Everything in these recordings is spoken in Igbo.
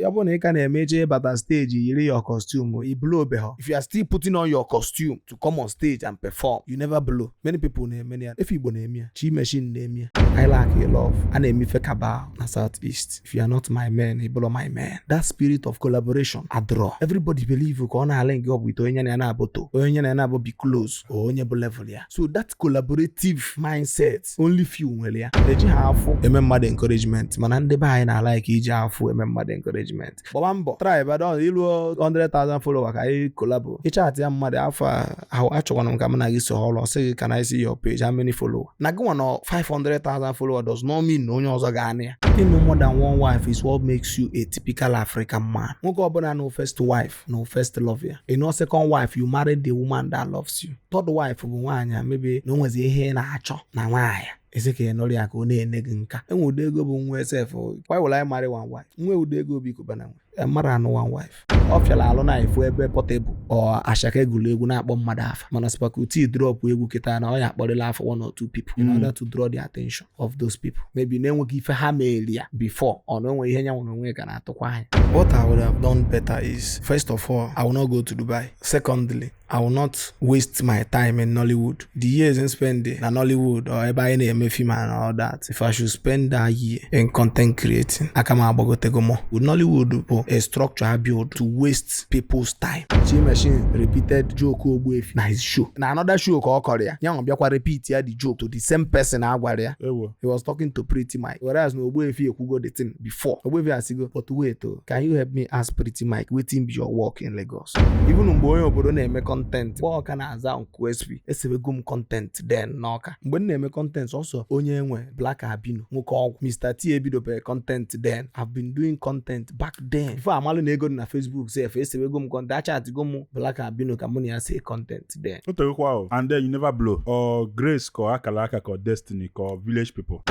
Ọ bụrụ na ị ka na-eme eje ịbata stage yiri your costume, i blow beghọ. If you are still putting on your costume to come on stage and perform, you never blow. Many people na-eme ya. Efe Igbo na-eme ya, Chi Machine na-eme ya. I like your love. A na-eme ife cabal na South East. If you are not my man, ị bụrụ my man. That spirit of collaboration adrọ. Everybody believe ka ọ na-alink up with onye na ya na-abụ to, onye na ya na-abụ be close, or onye bụ level ya. So that collaborative mindset, only few nwere ya. Eji ha afụ eme mmadụ encouragement, mana ndị be anyị na-alike iji afụ eme mmadụ encouragement. Gbaba mbọ try badon iluo 100,000 follower ka anyị collabo. Ịchat ya mmadụ afọ ahụ, achọkwana m ka mụ na gị so ọrụ, ọ sị gị, "Can I see your page? How many follower?" Na gị nwa nọ 500,000 follower does not mean na onye ọzọ ga-anị ya. Ịnụ more than one wife is what makes you a typical African man. Nwoke ọbụla no first wife, no first love ya. Ịnụ second wife, you marry the woman that loves you. Third wife bụ nwaanyị a maybe na o nwezi ihe ị na-achọ na nwaanyị, esi ka ị nụrụ ya ka ọ na-ene gị nka. Enwe ụdị ego bụ nwa sef. Why will I marry one wife? Nwe ụdị ego biko bana nwe mmadụ anụ one wife. Ọ fịara alụ na efu ebe Portable ọ Asake gụrụ egwu na-akpọ mmadụ afa, mana Spakuti drop egwu kịta na ọ ya akpọrịla afọ one or two people in order to draw the attention of those people, maybe na-enweghị ife ha meeli ya before ọ na onwe ihe nya nwere onwe ka na-atụkwa anya. What I would have done better is, first of all, I will not go to Dubai. Secondly, I will not waste my time in Nollywood. The years I spend na Nollywood or ebe anyị na-eme film and all that, if I should spend that year in content creating, aka m agbagotego more. With Nollywood bụ a structure I build to waste people's time. Chi Machine repeated joke Ogbuefi na his show. Na another show ka ọ kọrọ ya. Ya nwa bịakwa repeat ya the joke to the same person a gwara ya. Ewo. He was talking to Pretty Mike. Whereas na Ogbuefi ekwugo the thing before. Ogbuefi asigo, "But wait oh, can you help me ask Pretty Mike wetin be your work in Lagos?" Even mgbe onye obodo na-eme content, mgbe ọka na-aza Uncle SP, esebego m content then n'ọka. Mgbe m na-eme content, ọsọ onye enwe Black Albino, nwoke ọgwụ, Mr. T ebidobeghị content then. I've been doing content back then. Before amalụ na ego dị na Facebook sef, esebego m content, achatigo m Black Albino ka mụ na ya see content then. Otegokwa o. And then you never blow. Or grace ka akara aka ka destiny ka village people.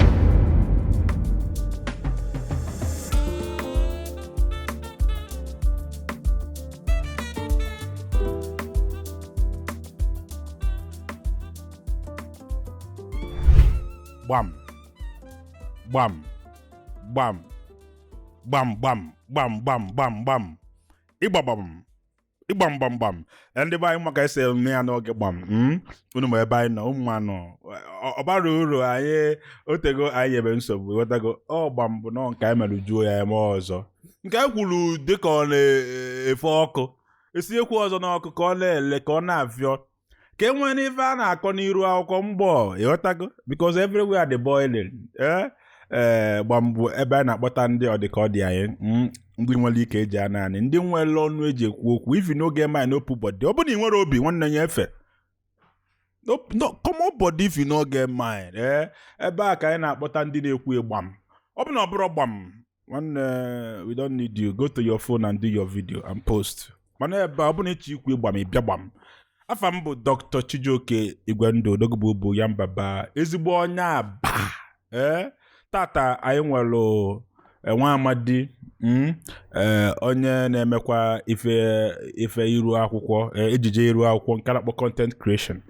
Gbam. Gbam. Gbam. Gbam gbam gbam gbam gbam gbam. Ịgbagbam. Ịgbam gbam gbam. Ndị be anyị maka esi eme ya n'oge gbam, unu ma ebe anyị nọ ụmụ anọ ọ bara uru anyị otego anyị nyebe nsogbu ghọtago. Ọ gbam bụ nọ nke anyị mere juo ya eme ọzọ nke anyị kwuru dịka ọ na-efe ọkụ esiekwu ọzọ n'ọkụ ka ọ na-ele ka ọ na-afịọ ka e nwee n'ife a na-akọ n'iru akwụkwọ mgbọ ịghọtago, because everywhere dị boiling. Ee, gbam bụ ebe a na-akpọta ndị ọ dị ka ọ dị anyị, ndị nwere ike eji ana anị, ndị nwere ọnụ eji ekwu okwu. If you no get mind, no put body. Ọ bụrụ na ị nwere obi nwanne ya efe no, no, come on body if you no get mind. Ee, ebe a ka anyị na-akpọta ndị na-ekwu ịgbam. Ọ bụ na ọ bụrụ gbam nwanne, we don't need you. Go to your phone and do your video and post. Mana ebe a, ọ bụ na ịchọ ikwu ịgbam, ịbịa gbam. Afa m bụ Dr. Chijioke Igwendụ Odogwu ya mbaba ezigbo onye aba. Ee, tata anyị nwere nwa amadi, onye na-emekwa ife ife iru akwụkwọ, ejije iru akwụkwọ nke a na-akpọ content creation,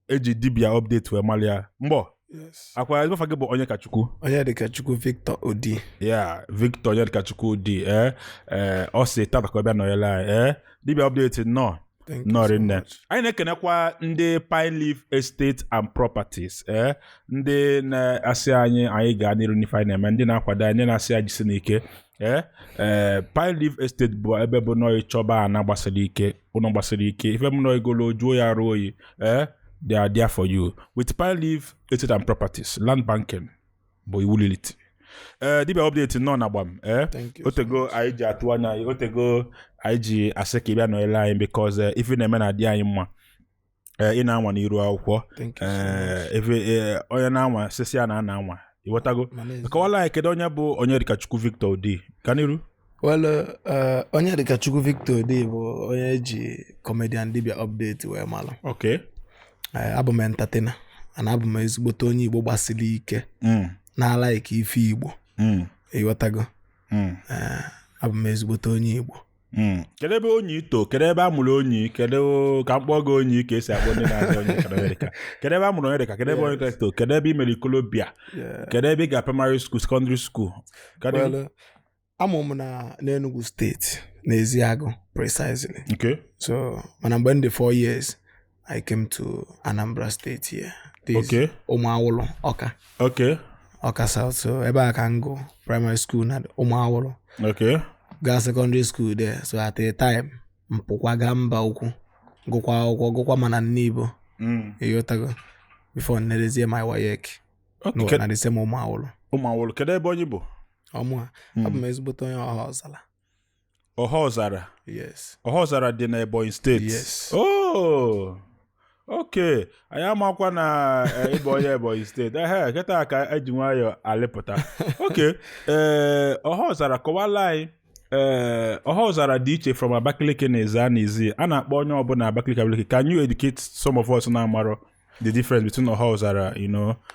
eji Dibia Update wee mara ya mbọ. Yes. Akwa afa gị bụ onye kachukwu? Onye dịka Chukwu Victor Odi. Ya Victor onye dịka Odi. Ee, ọ sị tata ka ọ bịa nọnyere anyị. Ee, Dibia Update, nnọọ. Thank you Nnọọ so rinne. much. Anyị na-ekenekwa ndị Pine Leaf Estate and Properties, ee, ndị na-asị anyị anyị gaa n'iru n'ife anyị na-eme, ndị na-akwado anyị, ndị na-asị anyị jisi n'ike. Ee, Pine Leaf Estate bụ ebe bụ nọọ ịchọba ana gbasiri ike, ụlọ gbasiri ike, ife m nọọ igolo juo ya arụ oyi. Ee, they are there for you with Pine Leaf Estate and Properties. Land banking bụ iwu liliti. Ee, Dibia Update, nọ na gbam. Ee. Thank you so Otego much. anyị ji atụ anya anyị, otego anyị ji asị ka ị bịa nọnyere anyị, because ife na-eme na-adị anyị mma. Ee, ị na-anwa n'iru akwụkwọ. Thank you so Ee, much. efe onye na-anwa sisi ya na ana-anwa ịghọtago. Mana eziokwu. Kọwala anyị kedu onye bụ onye dịka Chukwu Victor Odi ka n'iru. Well, onye dịka Chukwu Victor Odi bụ onye eji comedian Dibia Update wee malụ. Abụ m entertainer and abụ m ezigbote onye Igbo gbasiri ike na-alike ife Igbo. Ịghọtago? Abụ m ezigbote onye Igbo. Kedu ebe onye ito, kedu ebe a mụrụ onyi, kedu ka m kpọọ gị onyi ka esi akpọ ndị na-azụ onye kedu onye dịka, kedu ebe a mụrụ onye dịka, kedu ebe onye dịka to, kedu ebe i mere ikolobia, kedu ebe ị ga primary school, secondary school, kedu? Well, Amụ m na n'Enugu Steeti, n'Eziagụ precisely. Okay. So mana mgbe m dị 4 years, I came to Anambra State here. This Ụmụawụlụ, Ọka. Ọka South. So ebe a ka m gụ primary school na Ụmụawụlụ. Gaa secondary school there. So at a time, m pụkwa gaa mba ukwu, gụkwa akwụkwọ, gụkwa mana Nnibo. Ịghọtago? Before nnerezie my WAEC. No, na the same Ụmụawụlụ. Ụmụawụlụ. Kedu ebe onye bụ? Ọmụ a, abụ m ezigbote onye ọha ọzala. Ọha Ọzara? Yes. Ọha Ọzara dị na Ebonyi Steeti? Yes. Oh, okay. Anyị amakwa na ịbụ onye Ebonyi Steeti. Ehe, kịta ka eji nwayọọ alịpụta. Okay. Ee, Ọha Ọzara, kọwala anyị. Ee, Ọha Ọzara dị iche from Abakaliki na Ezza na Izzi. A na-akpọ onye ọbụla Abakaliki, Abakaliki. Can you educate some of us na-amarọ the difference between Ọha Ọzara,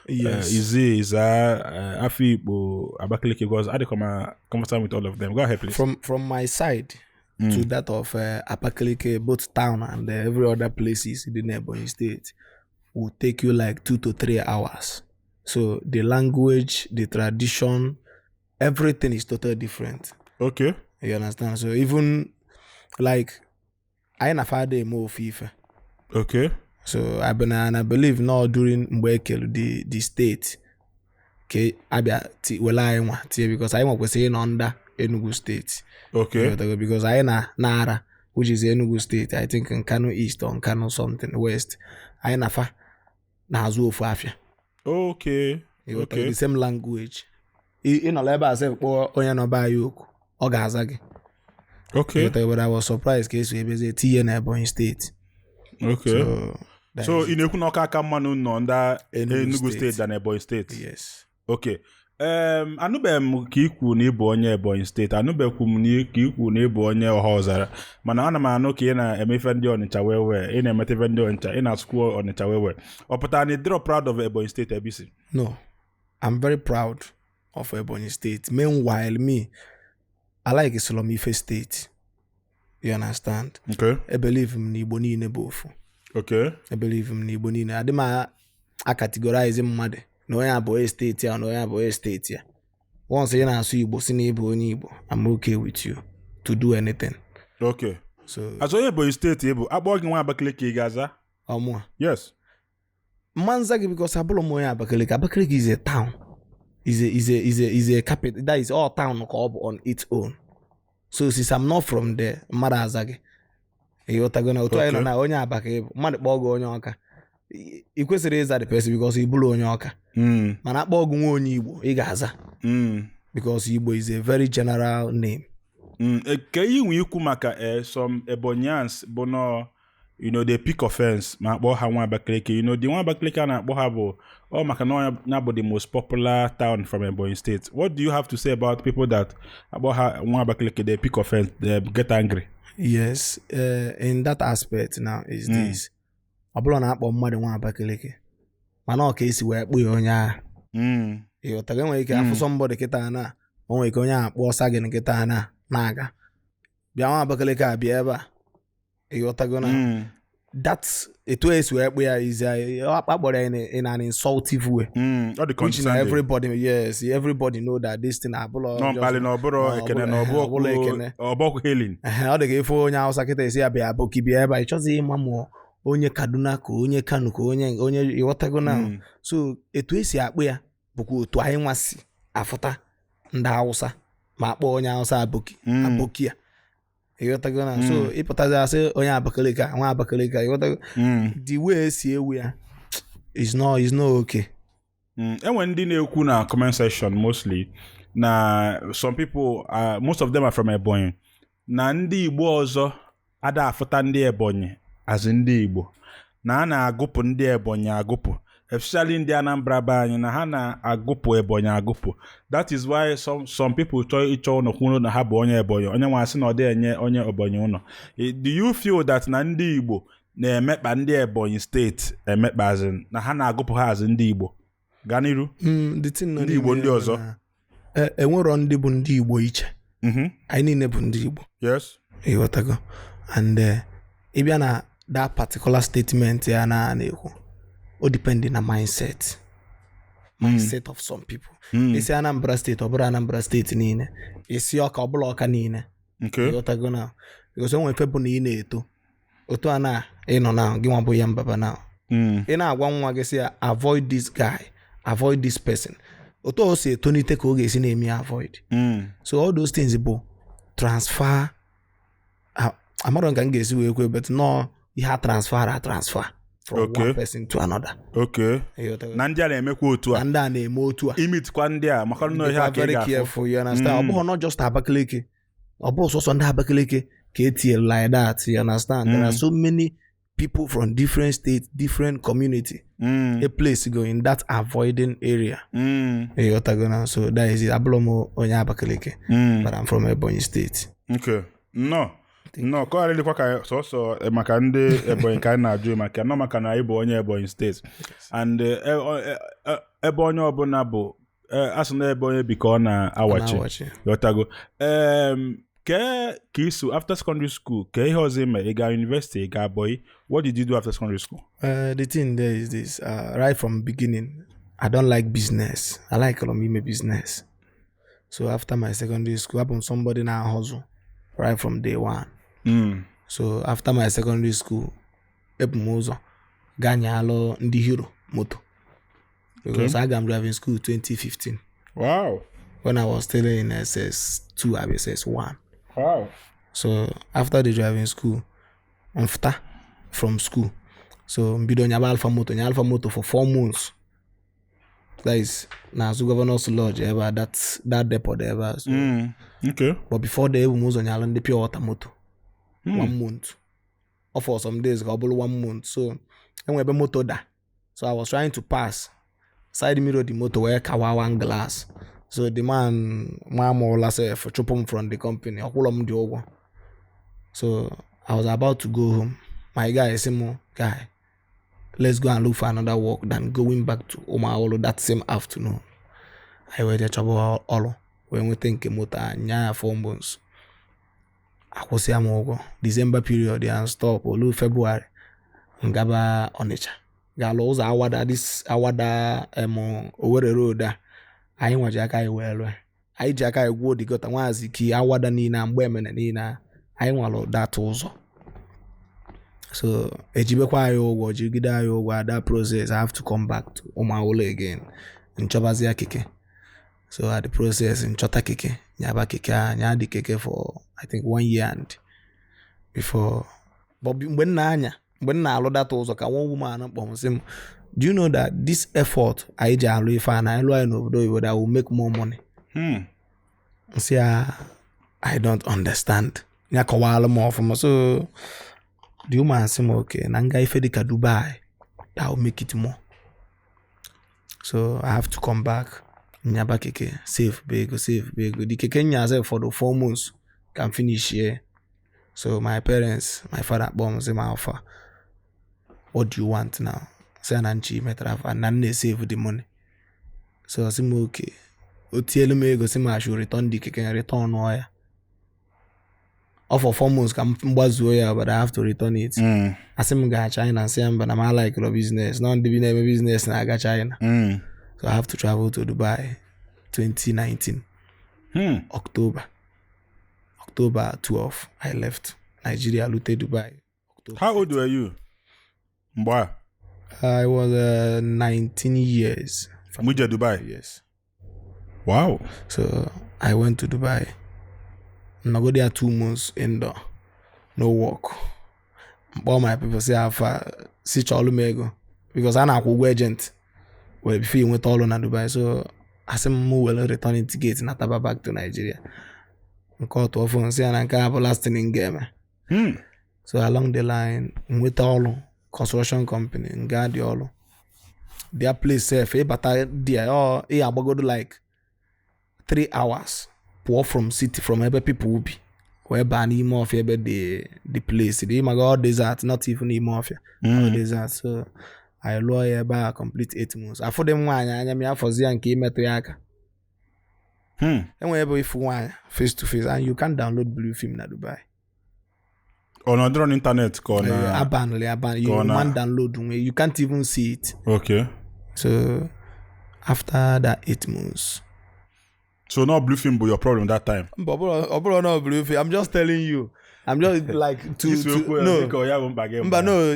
Izzi, Ezza, Afikpo, Abakaliki? Because adịkọ ma comfortable with all of them. Go ahead, please. From my side to that of Abakaliki, both town and every other places in Ebonyi State, will take you like 2 to 3 hours. So the language, the tradition, everything is totally different. You understand? So even like anyị na father eme ofu ife. So I been and I believe now during mgbe ekelu the state ka abịa wele anyị nwa tie, because anyị nwa kwesịrị ịnọ under Enugu State. Ịghọtago? Because anyị na Nara, which is Enugu State, I think Nkanu East or Nkanu something West, anyị na fa na-azụ ofu afịa. Ịghọtago? The same language. Ị nọrọ ebe a sef kpọọ onye nọ be anyị okwu, ọ ga-aza gị. Ịghọtago? But I was surprised ka esi ebezie tinye na Ebonyi Steeti. So, So, that so is ị na-ekwu na ọka aka mmanụ nọ ndị Enugu Enugu State. Steeti than Ebonyi Steeti? Yes. Okay. Anụbeghị m ka ikwu na ịbụ onye Ebonyi Steeti, anụbeghị m ka ikwu na ịbụ onye Ọha Ọzara, mana ana m anụ ka ị na-eme ife ndị Ọnịcha wee wee, ị na-emeta ife ndị Ọnịcha, ị na-asụkwu Ọnịcha wee wee. Ọ pụtara na ị dịrọ proud of Ebonyi Steeti ebe isi? No, I'm very proud of Ebonyi State. Meanwhile, me, I like Solomife State. You understand? Okay. I believe m na Igbo niile bụ ofu. I believe m na Igbo niile. Adị m a-categorize mmadụ na onye abụ onye steeti a na onye abụ onye steeti a. Once ị na-asụ Igbo, si na ịbụ onye Igbo, I'm okay with you to do anything. So, Azụ onye Ebonyi Steeti ịbụ, akpọọ gị nwa Abakaliki, ị ga-aza? Ọmụa. Yes. Mma nza gị, because abụrụ m onye Abakaliki. Abakaliki is a town. Is a capital. That is all town ka ọ bụ on its own. So since I'm not from there, mmadụ aza gị. Ịghọtago na otu anyị nọ na onye Abaka ịbụ, mmadụ kpọọ gị onye Ọka, ị kwesịrị ịza the person because ị bụrụ onye Ọka. Mana akpọọ gị nwa onye Igbo, ị ga-aza because Igbo is a very general name. Ka ihe nwe ikwu maka some Ebonyians bụ nọ they pick offense ma akpọ ha nwa Abakaliki. The nwa Abakaliki a na-akpọ ha bụ ọ maka na ọ ya bụ the most popular town from Ebonyi State. What do you have to say about people that akpọ ha nwa Abakaliki, they pick offense, they get angry? Yes, in that aspect now is this. Ọ bụrụ na akpọ mmadụ nwa Abakaliki, mana ọ ka esi wee kpụ ya onye ahụ. Ịghọtago? Enwere ike afụ somebody kịta na o nwere ike onye ahụ kpụọ sagin kịta na na-aga bịa nwa Abakaliki a bịa ebe a. Ịghọtago na that's etu esi wee kpụ ya is akpọrọ ya in an insultive way, Ọ dị which na condescending. everybody, yes, everybody know that this thing abụlọ Nọ mkpali na ọbụrụ na ekene na ọ bụrụ ekene. ọbọkwu hailing. Ehe, ọ dị ka ife onye Hausa kịta esi ya bịa aboki bịa ebe a, ị chọzighị ịma ma onye Kaduna ka onye Kano ka onye. Ịghọtago na so etu esi akpụ ya bụkwa otu anyị nwa si afụta ndị Hausa ma akpọ onye Hausa aboki, aboki ya. Ịghọtago na so ịpụtazi asị onye Abakaliki a, nwa Abakaliki a, ịghọtago? The way esi ewu ya is not okay. Enwere ndị na-ekwu na comment section, mostly na some people, most of them are from Ebonyi, na ndị Igbo ọzọ ada afụta ndị Ebonyi as ndị Igbo, na a na-agụpụ ndị Ebonyi agụpụ, especially ndị Anambra be anyị, na ha na-agụpụ Ebonyi agụpụ. That is why some people chọọ ịchọ ụlọ kwuru na ha bụ onye Ebonyi, onye nwe asị na ọ dị enye onye Ebonyi ụlọ. Do you feel that na ndị Igbo na-emekpa ndị Ebonyi Steeti emekpa, as in, na ha na-agụpụ ha azụ ndị Igbo? Gaa n'iru. The thing nọ Ndị Igbo n'ime ndị ya bụ ọzọ. na, enwerọ ndị bụ ndị Igbo iche. Anyị niile bụ ndị Igbo. Ịghọtago? And ịbịa na that particular statement ya na na-ekwu, o depend na mindset of some people. Isi Anambra Steeti, ọ bụrụ Anambra Steeti niile. Isi ọka ọbụla ọka niile. Okay. Ịghọtago na because o nwere ife bụ na ị na-eto otu a na ịnọ na gị nwa bụ ya mbaba na ị na-agwa nwa gị sị ya avoid this guy, avoid this person, otu o si etonite ka ọ ga-esi na-eme ya avoid. So all those things bụ transfer. Amarọ ka m ga-esi wee kwe, but nọọ ihe a transfer a transfer from one person to another. Okay. Ịghọtago? Na ndị a na-emekwa otu Na a, ndị a na-eme otu a, imitikwa ndị a maka na ihe a dịkwa ka ị very ga-afụ. careful, you understand? Ọ bụghị not just Abakaliki, ọ bụghị sọsọ ndị Abakaliki ka etinyere like that, you understand? There are so many people from different states, different community, a place go in that avoiding area. Ịghọtago na? So that is it. Abụrụ m onye Abakaliki, but I'm from Ebonyi State. Okay. Nnọọ nnọọ, ka ọ ghara ịdịkwa ka sọsọ maka ndị Ebonyi ka anyị na-ajụ maka nọ, maka na ị bụ onye Ebonyi Steeti and ebe onye ọbụla bụ, a sị na ebe onye bi ka ọ na-awachi. Na-awachi. Ghọtago? Ke ka iso after secondary school, ka ihe ọzọ ime, ị gaa university, ị gaa boy, what did you do after secondary school? The thing there is this, right from beginning, I don't like business. I like ime business. So after my secondary school, abụ m somebody na hustle right from day one. So after my secondary school, ebu m ụzọ gaa nyaalụ ndị Hero moto. Because I got driving school 2015 when I was still in SS2, I SS1. So after the driving school, mfta from school. So mbido nyaba Alpha Moto, nya Alpha Moto for 4 months. That is n'azụ Governor's Lodge ebe a, that depot ebe a. So, but before the ebu m ụzọ nyalụ ndị pure water moto one month. Or for some days ka ọ bụrụ one month. So enwe ebe moto da. So I was trying to pass. Side mirror the moto wee kawa one glass. So the man nwa amụọla sef chụpụ m from the company. Ọkwụlọ m dị ụgwọ. So I was about to go home. My guy sị m, "Guy, let's go and look for another work than going back to Umuawulu that same afternoon." Anyị wee jee chọba ọrụ wee nweta nke moto a nya ya 4 months. Akwụsịa m ụgwọ. December period ya stop olu February ngaba Ọnịcha ga-alụ ụzọ Awada, this Awada Owerri road a anyị nwaji aka anyị wee lụọ. Anyị ji aka anyị gwuo the gutter nwaazị ki Awada niile a mgbe emene niile a anyị nwalụ that ụzọ. So ejibekwa anyị ụgwọ, jigide anyị ụgwọ. At that process, I have to come back to Umuawulu again nchọbazie keke. So at the process nchọta keke, nyaba keke a nya dị keke for I think one year and before. But mgbe m na-anya, mgbe m na-alụ data ụzọ ka one woman kpọ m sị m, "Do you know that this effort anyị ji alụ ife a na anyị lụọ anyị n'obodo oyibo that will make more money?" Nsị ya, "I don't understand." Ya kọwalụ m ọfụma. So the woman sị m okay, na nga ife dịka Dubai that will make it more. So I have to come back nyaba keke, save bụ ego, save bụ ego. The keke nya sef for the 4 months can finish here. So my parents, my father kpọọ m sị m, "Alpha, what do you want now?" Sị ya na nchi metara afa na m na-esave the money. So sị m okay, o tielu m ego, sị m I should return the keke. Return ya ọ for 4 months ka m gbazuo ya, but I have to return it. Asị m gaa China, sị ya mba, na m like business na ndị bi na-eme business na-aga China. So I have to travel to Dubai 2019. October 12 I left Nigeria, lute Dubai October. How old were you mgbe a? I was 19 years. Mgbe ije Dubai? Yes. So I went to Dubai. Nọgo there 2 months indoor, no work. Mkpọ my people say afa si chọọlụ m ego because a na-akwụ ụgwọ agent were before you nweta ọrụ na Dubai. So asị m mụ were returning ticket nataba back to Nigeria. Nke ọtụ ọfụ nsị ya na nke a bụ last thing m ga-eme. So along the line nweta ọrụ construction company nga dị ọrụ. Their place sef, ịbata there ọ ị agbagodo like 3 hours pụọ from city, from ebe people bi wee baa n'ime ọfịa ebe the place dị, ịmaga all desert, not even n'ime ọfịa, all desert. So anyị lụọ ya ebe a complete 8 months. Afụ dị m nwaanyị anya m ya afọzi ya nke imetụ ya aka. Enwere ebe ịfụ nwaanyị face to face and you can download blue film na Dubai. Ọ nọdịrọ n'ịntanetị ka ọ na Abanụlị aban you Ka ọ na- man download nwe, you can't even see it. So after that 8 months So no blue film bụ your problem that time. Mba, ọ bụrụ na ọ bụrụ ife, I'm just telling you, I'm just like to, Isi to okwu ya, no dịka ọ ya bụ mkpa gị. Mba, no,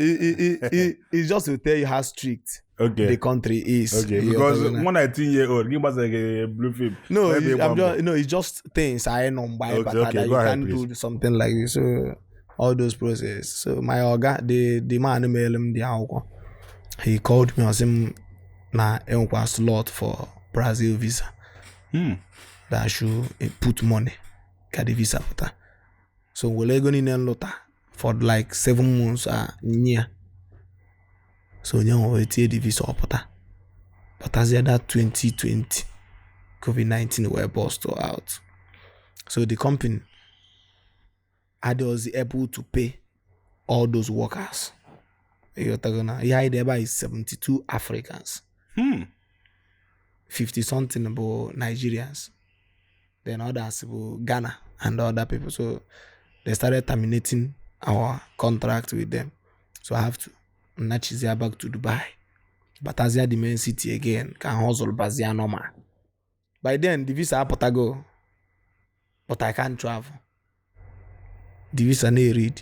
it's just to tell you how strict Okay. the country is. Okay, You because know? one 19-year-old gị gbasara gị blue film. No, Ebe ịgba I'm mbọ. just, no, it's just things I know by Okay, but okay, that go you ahead, can't please. do something like this. So all those process. So my oga, the man mere m the akwụkwọ, he called me and sị m na enwekwa slot for Brazil visa that I should put money ka the visa pụta. So were ego niile m lụta for like 7 months a nye ya. So onye nwe wee tie the visa, ọ pụta, pụtazie that 2020 COVID-19 wee burst out. So the company adịghịzi able to pay all those workers. Ịghọtago na ihe anyị dị ebe a is 72 Africans, 50 something bụ Nigerians, then others bụ Ghana and other people. So they started terminating our contract with them, so I have to nachizia back to Dubai, batazia the main city again ka hustle bazia normal. By then the visa apụtago, but I can't travel. The visa na-eread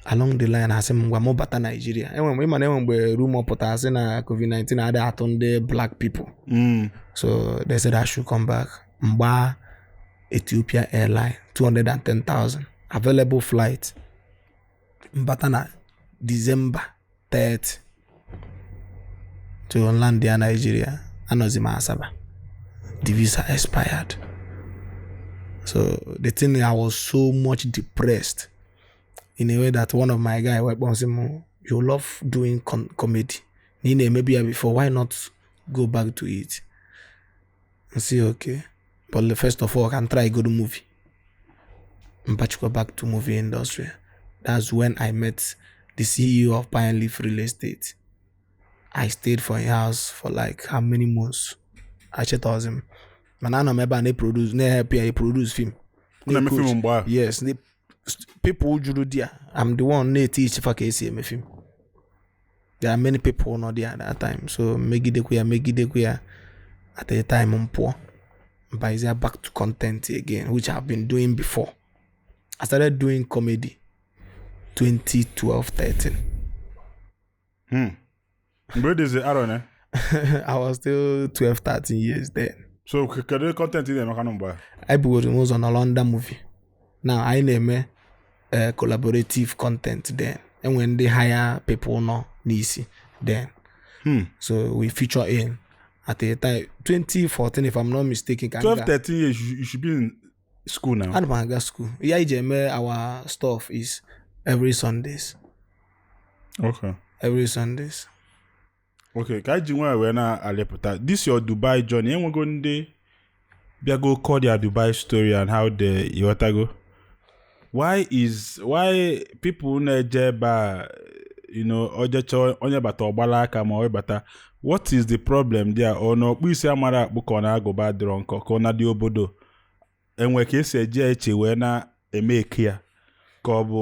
along the line, asị m ngwa mụ bata Nigeria. Enwe m ịma na enwe mgbe rumor pụtara sị na COVID-19 adịghị atụ ndị black people. So they said I should come back. Mgba Ethiopia Airline, 210,000 available flight, mbata na December 30 to land ya Nigeria. Anọzi m Asaba, the visa expired. So the thing, I was so much depressed in a way that one of my guy wee kpọọ sị m, "You love doing comedy na ị na-emebi ya before, why not go back to it?" And say okay, but the first of all, I can try go to movie. Mpachikwa back to movie industry. That's when I met the CEO of Pine Leaf Real Estate. I stayed for his house for like how many months, achetazi m, mana anọ m ebe a na-eproduce, na-help ya produce film. Ọ na-eme film mgbe ahụ? Yes, the people juru there, I'm the one na-eti fa ka esi eme film. There are many people nọ there at that time. So megidekwa ya, megidekwa ya, at a time m pụọ, mbazia back to content again, which I've been doing before. I started doing comedy 2012 13. Mgbe dịzi arọ ne? I was still 12 13 years then. So kedu content ị na-emekanụ mgbe ahụ? Anyị bugoro m ụzọ nọrọ under movie. Now anyị na-eme collaborative content then. Enwe ndị higher people nọ n'isi then. So we feature in at a time 2014, if I'm not mistaken, ka m 12 13 years, you should be in school now. Ana m aga school. Ihe anyị ji eme our stuff is every Sundays. Every Sundays. Okay, ka anyị ji nwayọọ wee na-alịpụta this your Dubai journey. Enwego ndị bịago call their Dubai story and how they, ịghọtago, why people na-eje ebe a, ojecha onye bata ọgbala aka ma ọ bata. What is the problem there? Ọ na ọkpụ isi amara akpụ, ka ọ na-agụba adịrọ nkọ, ka ọ na dị obodo enwe ka esi eji eche wee na-eme eke ya, ka ọ bụ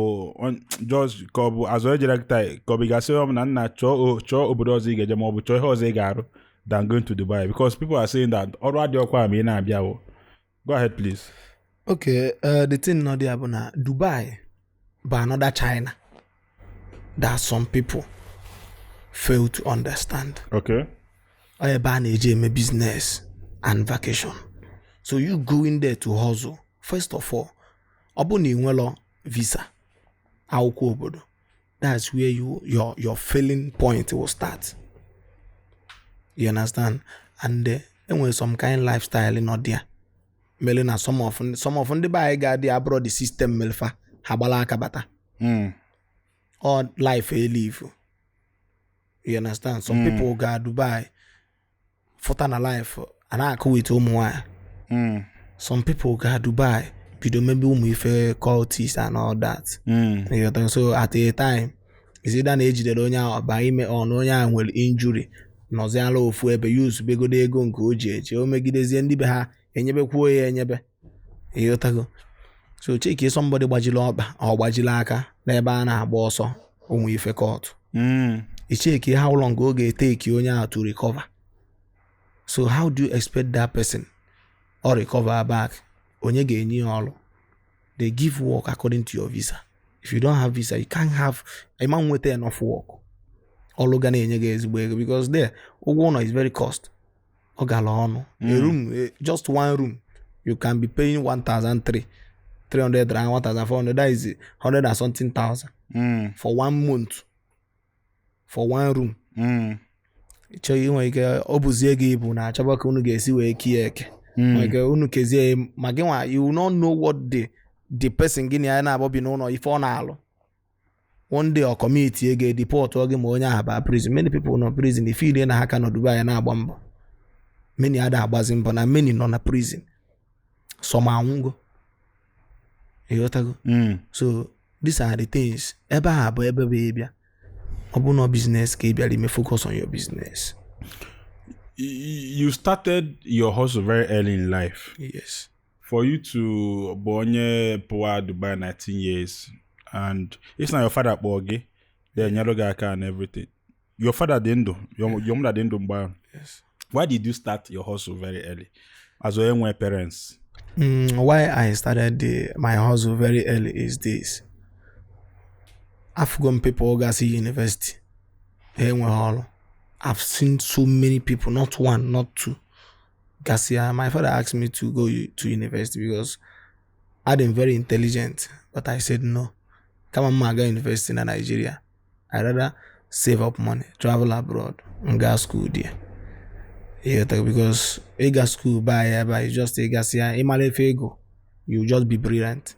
just ka ọ bụ azụ ejere kịta, ka ọ bụ ị ga-asị ọ na nna chọọ chọọ obodo ọzọ ị ga-eje ma ọ bụ chọọ ihe ọzọ ị ga-arụ than going to Dubai, because people are saying that ọrụ adịghịkwa ma ị na-abịa o. Go ahead, please. Okay, the thing nọ there bụ na Dubai bụ another China that some people fail to understand. Ọ ebe a na-eji eme business and vacation. So you going there to hustle, first of all, ọ bụ na ị nwelọ visa, akwụkwọ obodo, that's where your failing point will start, you understand? And enwere some kind lifestyle nọ there mere na some of ndị be anyị ga-adị abroad, the system melfa ha gbala aka bata. All life e live, you understand? Some people ga Dubai fụta na life a na-akụ with ụmụ nwanyị. Some people ga Dubai bido mebe ụmụ ife cultist and all that. You know, so at a time is either na ejidere onye ahụ ọba ime ọ na onye ahụ nwere injury, nọziala ofu ebe, use begodo ego nke o ji eche o megidezie ndị be ha enyebekwuo ya enyebe, ịghọtago? So cheki somebody gbajiri ọkpa, ọ gbajiri aka n'ebe a na-agba ọsọ ụmụ ife cult. Icheki how long ọ ga-eteki onye ahụ to recover. So how do you expect that person Ọ recover back, onye ga-enye ya ọrụ? They give work according to your visa. If you don't have visa, you can't have, ịma nweta enough work, ọrụ ga na-enye gị ezigbo ego, because there ụgwọ ụlọ is very cost, ọ gara ọnụ. A room, just one room, you can be paying 1,300 300 rand, 1,400, that is 100 and something thousand for one month for one room. Chọọ, inwe ike ọ bụzie gị ibu na achọba ka unu ga-esi wee kie eke. Nwere ike unu kezie ya, ma gị nwa, you will not know what the person gị na ya na-abọ bi n'ụlọ, ife ọ na-alụ. One day ọ commit ego, deport gị, ma onye ahụ baa prison. Many people nọ prison, ife ile na ha ka nọ Dubai na-agba mbọ. Many ada agbazi mbọ na many nọ na prison, some anwụgo, ịghọtago? So these are the things. Ebe a bụ ebe bụ ịbịa, ọ bụ na business ka ị bịara ime, focus on your business. You started your hustle very early in life. Yes. For you to bụ onye pụwa Dubai 19 years, and it's not your father kpọọ gị, then nyere gị aka and everything. Your father dị ndụ, your mother dị ndụ mgbe ahụ? Yes. Why did you start your hustle very early as onye nwe parents? Why I started my hustle very early is this. Afụgo m people gasị university ha enweghị ọrụ. I've seen so many people, not one, not two. Gasịa, my father asked me to go to university because I'm very intelligent, but I said no. Kama m aga university na Nigeria, I rather save up money, travel abroad, and go school there. Ịghọtago? Because ịga school by ebe a, you just ịgasịa ịmara efe ego, you just be brilliant.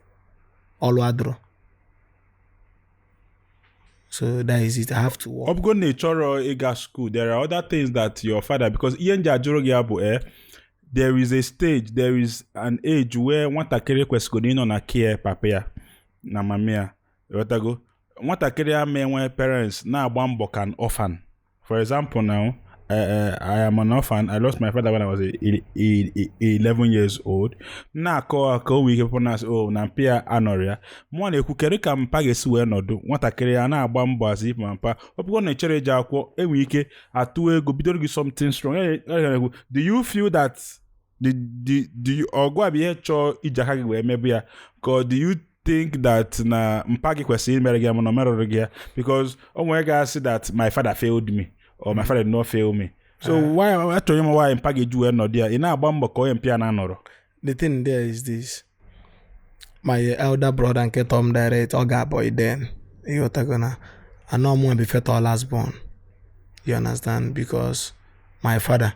Ọlụ adịrọ. So that is it. I have to work. Ọ bụgo na ị chọrọ ịga school, there are other things that your father, because ihe nji ajụrụ gị ya bụ, there is a stage, there is an age where nwatakịrị kwesịrị ịnọ na care papa ya na mama ya, ghọtago? Nwatakịrị ama enwe parents na-agba mbọ ka an orphan. For example now, I am an orphan. I lost my father when I was 11 years old. Na-akọ ka o nwee ike pụ na asị, oh, na mpa ya anọrọ ya. Mụọ na-ekwu, kedu ka mpa ga-esi wee nọdụ nwatakịrị ya na-agba mbọ asị ife ma mpa ọ bụrụ na ị chere ije akwụkwọ, enwere ike atụ ego bidoro gị something strong. Ya na-ekwu, do you feel that the you ọgụ a bụ ihe chọọ iji aka gị wee mebu ya, ka ọ do you think that na mpa gị kwesịrị imere gị ya mana ọ merụrụ gị ya? Because o nwere ga-asị that my father failed me or my father did not fail me, so why achọrọ ịma why mpa gị ji wee nọdụ ya, ị na-agba mbọ ka onye mpa ya na-anọrọ? The thing there is this. My elder brother nke Tom direct, ọ ga-abọ then. Ịghọtago na anọ mụ be last born. You understand? Because my father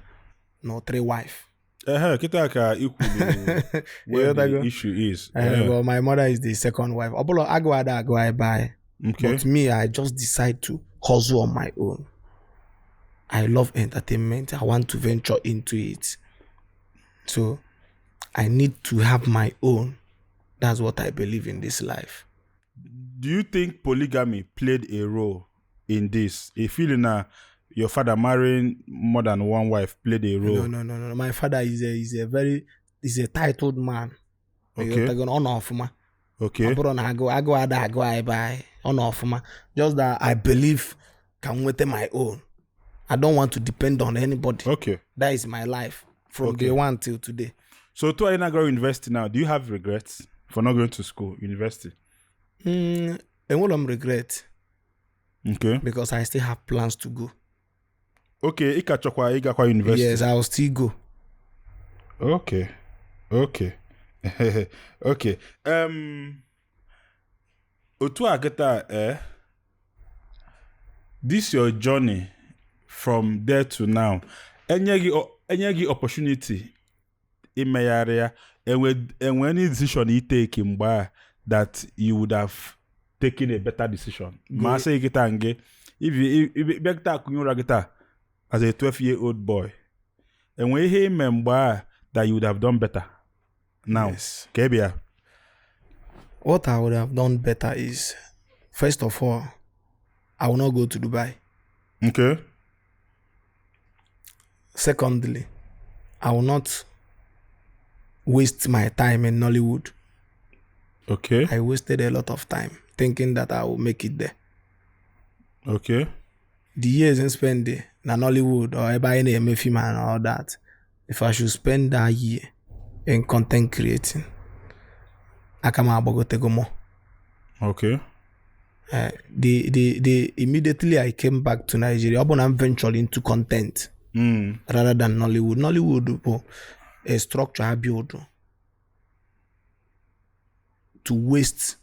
no three wife. Ehe, kịta ka i kwuru where the Ịghọtago? issue is. But my mother is the second wife. Ọ bụla agụ ada agụ ebe anyị. But me, I just decide to hustle on my own. I love entertainment. I want to venture into it. So I need to have my own. That's what I believe in this life. Do you think polygamy played a role in this? If feeling na your father marrying more than one wife played a role? No. My father is a very is a titled man. Ịghọtago na ọ nọ ọfụma. Ọ bụrụ na agụ agụ ada agụ ebe anyị, ọ nọ ọfụma. Just that I believe ka m nweta my own. I don't want to depend on anybody. That is my life from day one till today. So to anyị na-go university now, do you have regrets for not going to school, university? Enwere m regret because I still have plans to go. Okay, ị ka chọkwa ịgakwa university? Yes, I will still go. Okay. Otu a kịta, this your journey from there to now, enye gị opportunity imegharị ya, enwe any decision i take mgbe a that you would have taken a better decision? Ma asị gị kịta nge if you bịa kịta akụnye ụra kịta as a 12 year old boy, enwe ihe ime mgbe a that you would have done better now? Yes. Ka ị bịa. What I would have done better is, first of all, I will not go to Dubai. Secondly, I will not waste my time in Nollywood. I wasted a lot of time thinking that I will make it there. The years I spent there, na Nollywood or ebe anyị na-eme film and all that, if I should spend that year in content creating. Aka m agbagotego more. Okay. The immediately I came back to Nigeria, ọ bụ na m venture into content rather than Nollywood. Nollywood bụ a structure I build to waste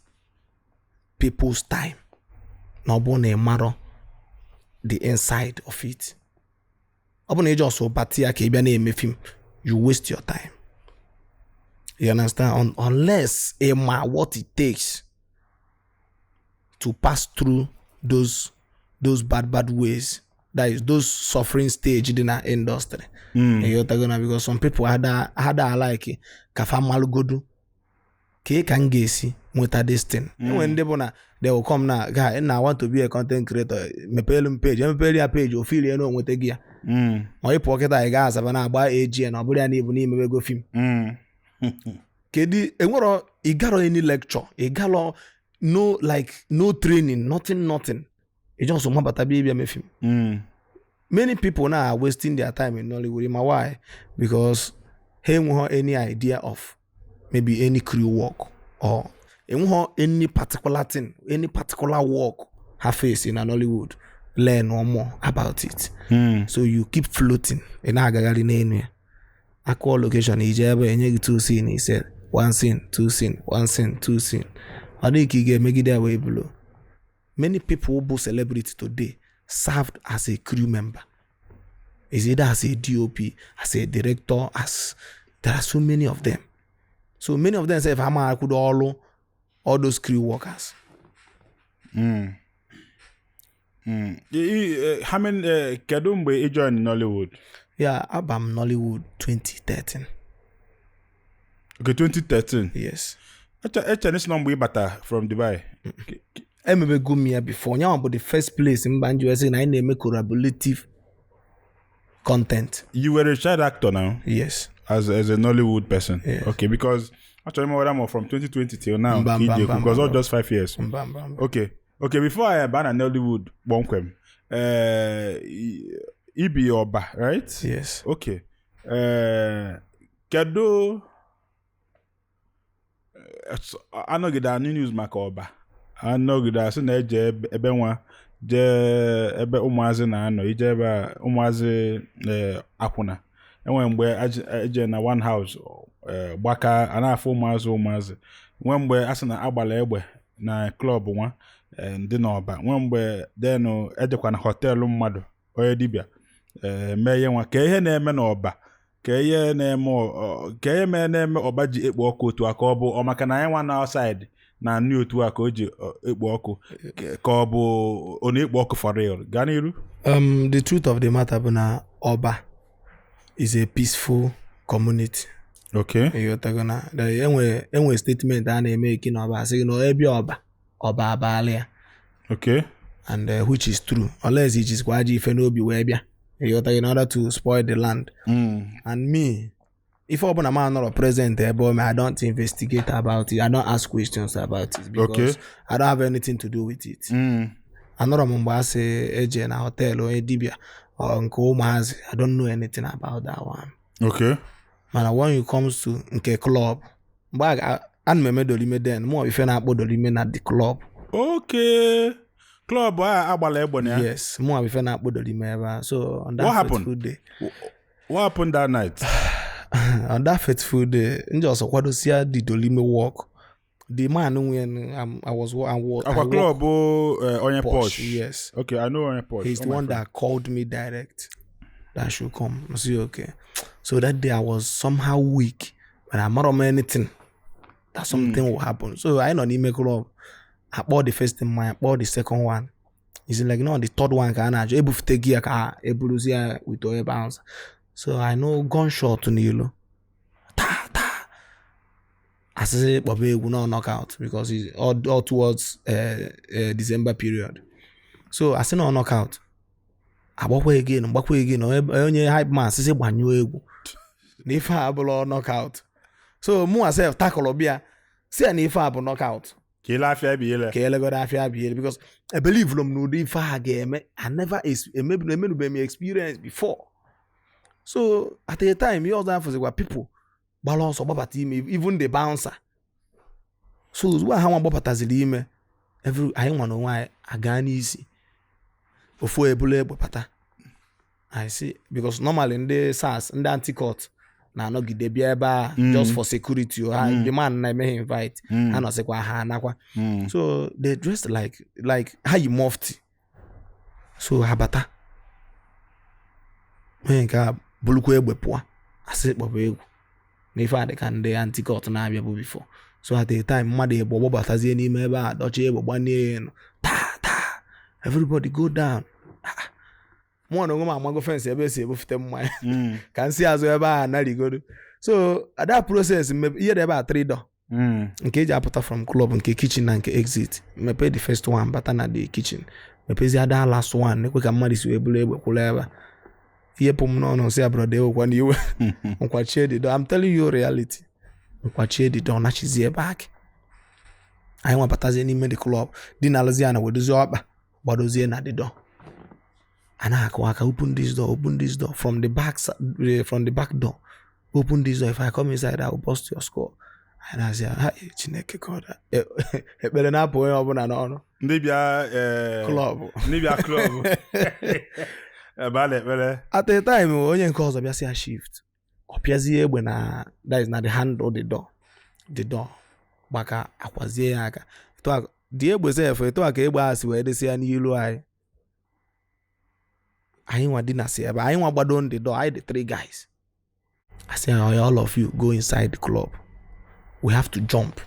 people's time. Na ọ bụ na ị marọ the inside of it. Ọ bụ na ị just bata ya ka ị bịa na-eme film, you waste your time. You understand? Unless ị ma what it takes to pass through those bad bad ways, that is those suffering stage dị na industry. Ịghọtago na because some people ada like ka fa malụgodu ka ka m ga-esi nweta this thing. Enwere ndị bụ na they will come na, "Guy, na I want to be a content creator, mepeelu m page." Emepere ya page, o filie na onweta gị ya. Ma ị pụọ kịta, ị ga Asaba na-agba AGN, ọ bụrụ ya na ibu n'imebego film. Kedu enwero ịgarọ any lecture, ịgarọ no, like no training, nothing, nothing. Ị just mabata bịa ịbịa mee film. Many people now are wasting their time in Nollywood. Ma why? Because ha enweghị any idea of maybe any crew work or enweghị any particular thing, any particular work ha face in Nollywood. Learn more about it. So you keep floating. Ị na-agagharị n'elu ya. Akụọ location, ije ebe enye gị two scene, ise one scene, two scene, one scene, two scene. Ọ dịghị ka ị ga-emegide ya wee blow. Many people bụ celebrity today served as a crew member. Is either as a DOP, as a director, as there are so many of them. So many of them say if ama akwụdo ọrụ all those crew workers. How many kedu mgbe ị join Nollywood? Yeah, aba m Nollywood 2013. Okay, 2013. Yes. Eche na isi na mgbe ị bata from Dubai. Emebego m ya before. Nyanwa bụ the first place mba nji wee sị na anyị na-eme collaborative content. You were a child actor now? Yes. As a Nollywood person? Yes. Okay, because actually I'm more from 2020 till now. Mba, mba, mba, because all mba. just 5 years. Mba, mba, mba. Okay, before I ban Nollywood kpọmkwem, ibi Ọba, right? Yes. Okay. Kedu anọgide anụ news maka Ọba, anọgide asị na eje ebe nwa jee ebe ụmụazị na-anọ, ije ebe a ụmụazị akwụna enwere mgbe eje na one house gbaka a na-afụ ụmụazị nwee mgbe a sị na agbala egbe na club nwa ndị n'Ọba, nwee mgbe denụ ejekwa na hotel mmadụ onye dibịa mee ihe nwa. Ka ihe na-eme n'Ọba, ka ihe na-eme ka ihe mee na-eme Ọba ji ekpo ọkụ otu a, ka ọ bụ ọ maka na anyị nwa na outside na nni otu a ka o ji ekpo ọkụ, ka ọ bụ ọ na-ekpo ọkụ for real? Gaa n'iru. The truth of the matter bụ na Ọba is a peaceful community. Ịghọtago na enwe statement a na-eme eki na Ọba, asị gị na ebe Ọba, Ọba abalị ya. And which is true, unless ijizikwa ajọ ife n'obi wee bịa, ịghọtago, in order to spoil the land. And me, ife ọbụla m anọrọ present ebe o mee, I don't investigate about it, I don't ask questions about it because I don't have anything to do with it. Anọrọ m mgbe a sị eje na hotel onye dibịa or nke ụmụazị. I don't know anything about that one. Mana when it comes to nke club, mgbe ana m eme dolime, then mụ ife na-akpọ dolime na the club. Okay, club a agbala egbe na ya? Yes, mụ ife na-akpọ dolime ebe a. So on that What happened? fateful day, What happened that night? On that fateful day, ndị ọzọ kwadosia the dolime work, the man nwe I was I Akwa work club onye Posh, Posh? Yes. Okay, I know onye Posh. He's the Oh, my one friend. that called me direct that I should come. I say okay. So that day I was somehow weak, but I'm not on anything that something will happen. So I nọ n'ime club. I kpọọ the first thing, I kpọọ the second one. He's like, no, the third one ka a na-achọ ebufute gị ya ka eburuzi ya with onye bounce. So I know gunshot n'ilo. Ta ta. Asịsị kpọba egwu no knockout because it's all towards December period. So asị na knockout. Agbakwa again, mgbakwa again, onye hype man sịsị gbanyụọ egwu. Na ife a abụrụ knockout. So mụ sef takọrọ bịa si ya na ife a bụ knockout. Ka ile afịa ebe ile. Ka elegodo afịa bie because I believe m n'ụdị ife a ga-eme. I never emenubeghị m experience before. So at a time ihe ọzọ afụzikwa people Gbara ọsọ gbabata ime, even the bouncer. So ozugbo ha nwa gbabataziri ime, every anyị nwa na onwe anyị aga n'isi ofu ebulu egbe bata. I see, because normally ndị SARS, ndị anti-cult na-anọgide bịa ebe a just for security o. Ha the man na-eme ha invite, ha nọsịkwa, ha anakwa. So they dressed like ha yi mufti. So ha bata, onye nke a bulukwa egbe pụọ, asị kpọba egwu na ife a dị ka ndị anti-cult na-abịa bụ before. So at a time, mmadụ egbe gbabatazie n'ime ebe a, dọchie egbe, gbanie ya elu, taa taa, everybody go down. Ah, ah. Mụnwa na onwe m amago fence ebe esi ebufute mmanya ka nsị azụ ebe a narigodo. So at that process, ihe dị ebe a, three door, nke eji apụta from club, nke kitchen na nke exit. Mepee the first one, bata na the kitchen, mepezie that last one, ekwe ka mmadụ si wee buru egbe kwụrụ ebe a. Ihe pụ m n'ọnụ, sị ya, "Brother, ewekwa n'iwe." Nkwachie the door. I'm telling you reality. Nkwachie the door, nachizie back. Anyị nwabatazie n'ime the club, dị na alụzi ya na wedozie ọkpa gbadozie na the door, a na-akụ aka, "Open this door, open this door from the back, from the back door. Open this door. If I come inside, I will burst your skull." Anyị na-asị ya, "Ha, Chineke God." Ekpere na-apụ onye ọbụla n'ọnụ. Ndị bịa club. Ndị bịa club ebe a na-ekpere. At a time, onye nke ọzọ bịa sị ya shift, ọ pịazie egbe na, that is, na the handle, the door gbaka, akwazie ya aka. Etu a dị egbe sef, etu a ka egbe a si wee dịsị ya n'ilu anyị. Anyị nwa dị na si ebe anyị nwa gbado the door, anyị the three guys. I say, "Oya, all of you go inside the club, we have to jump."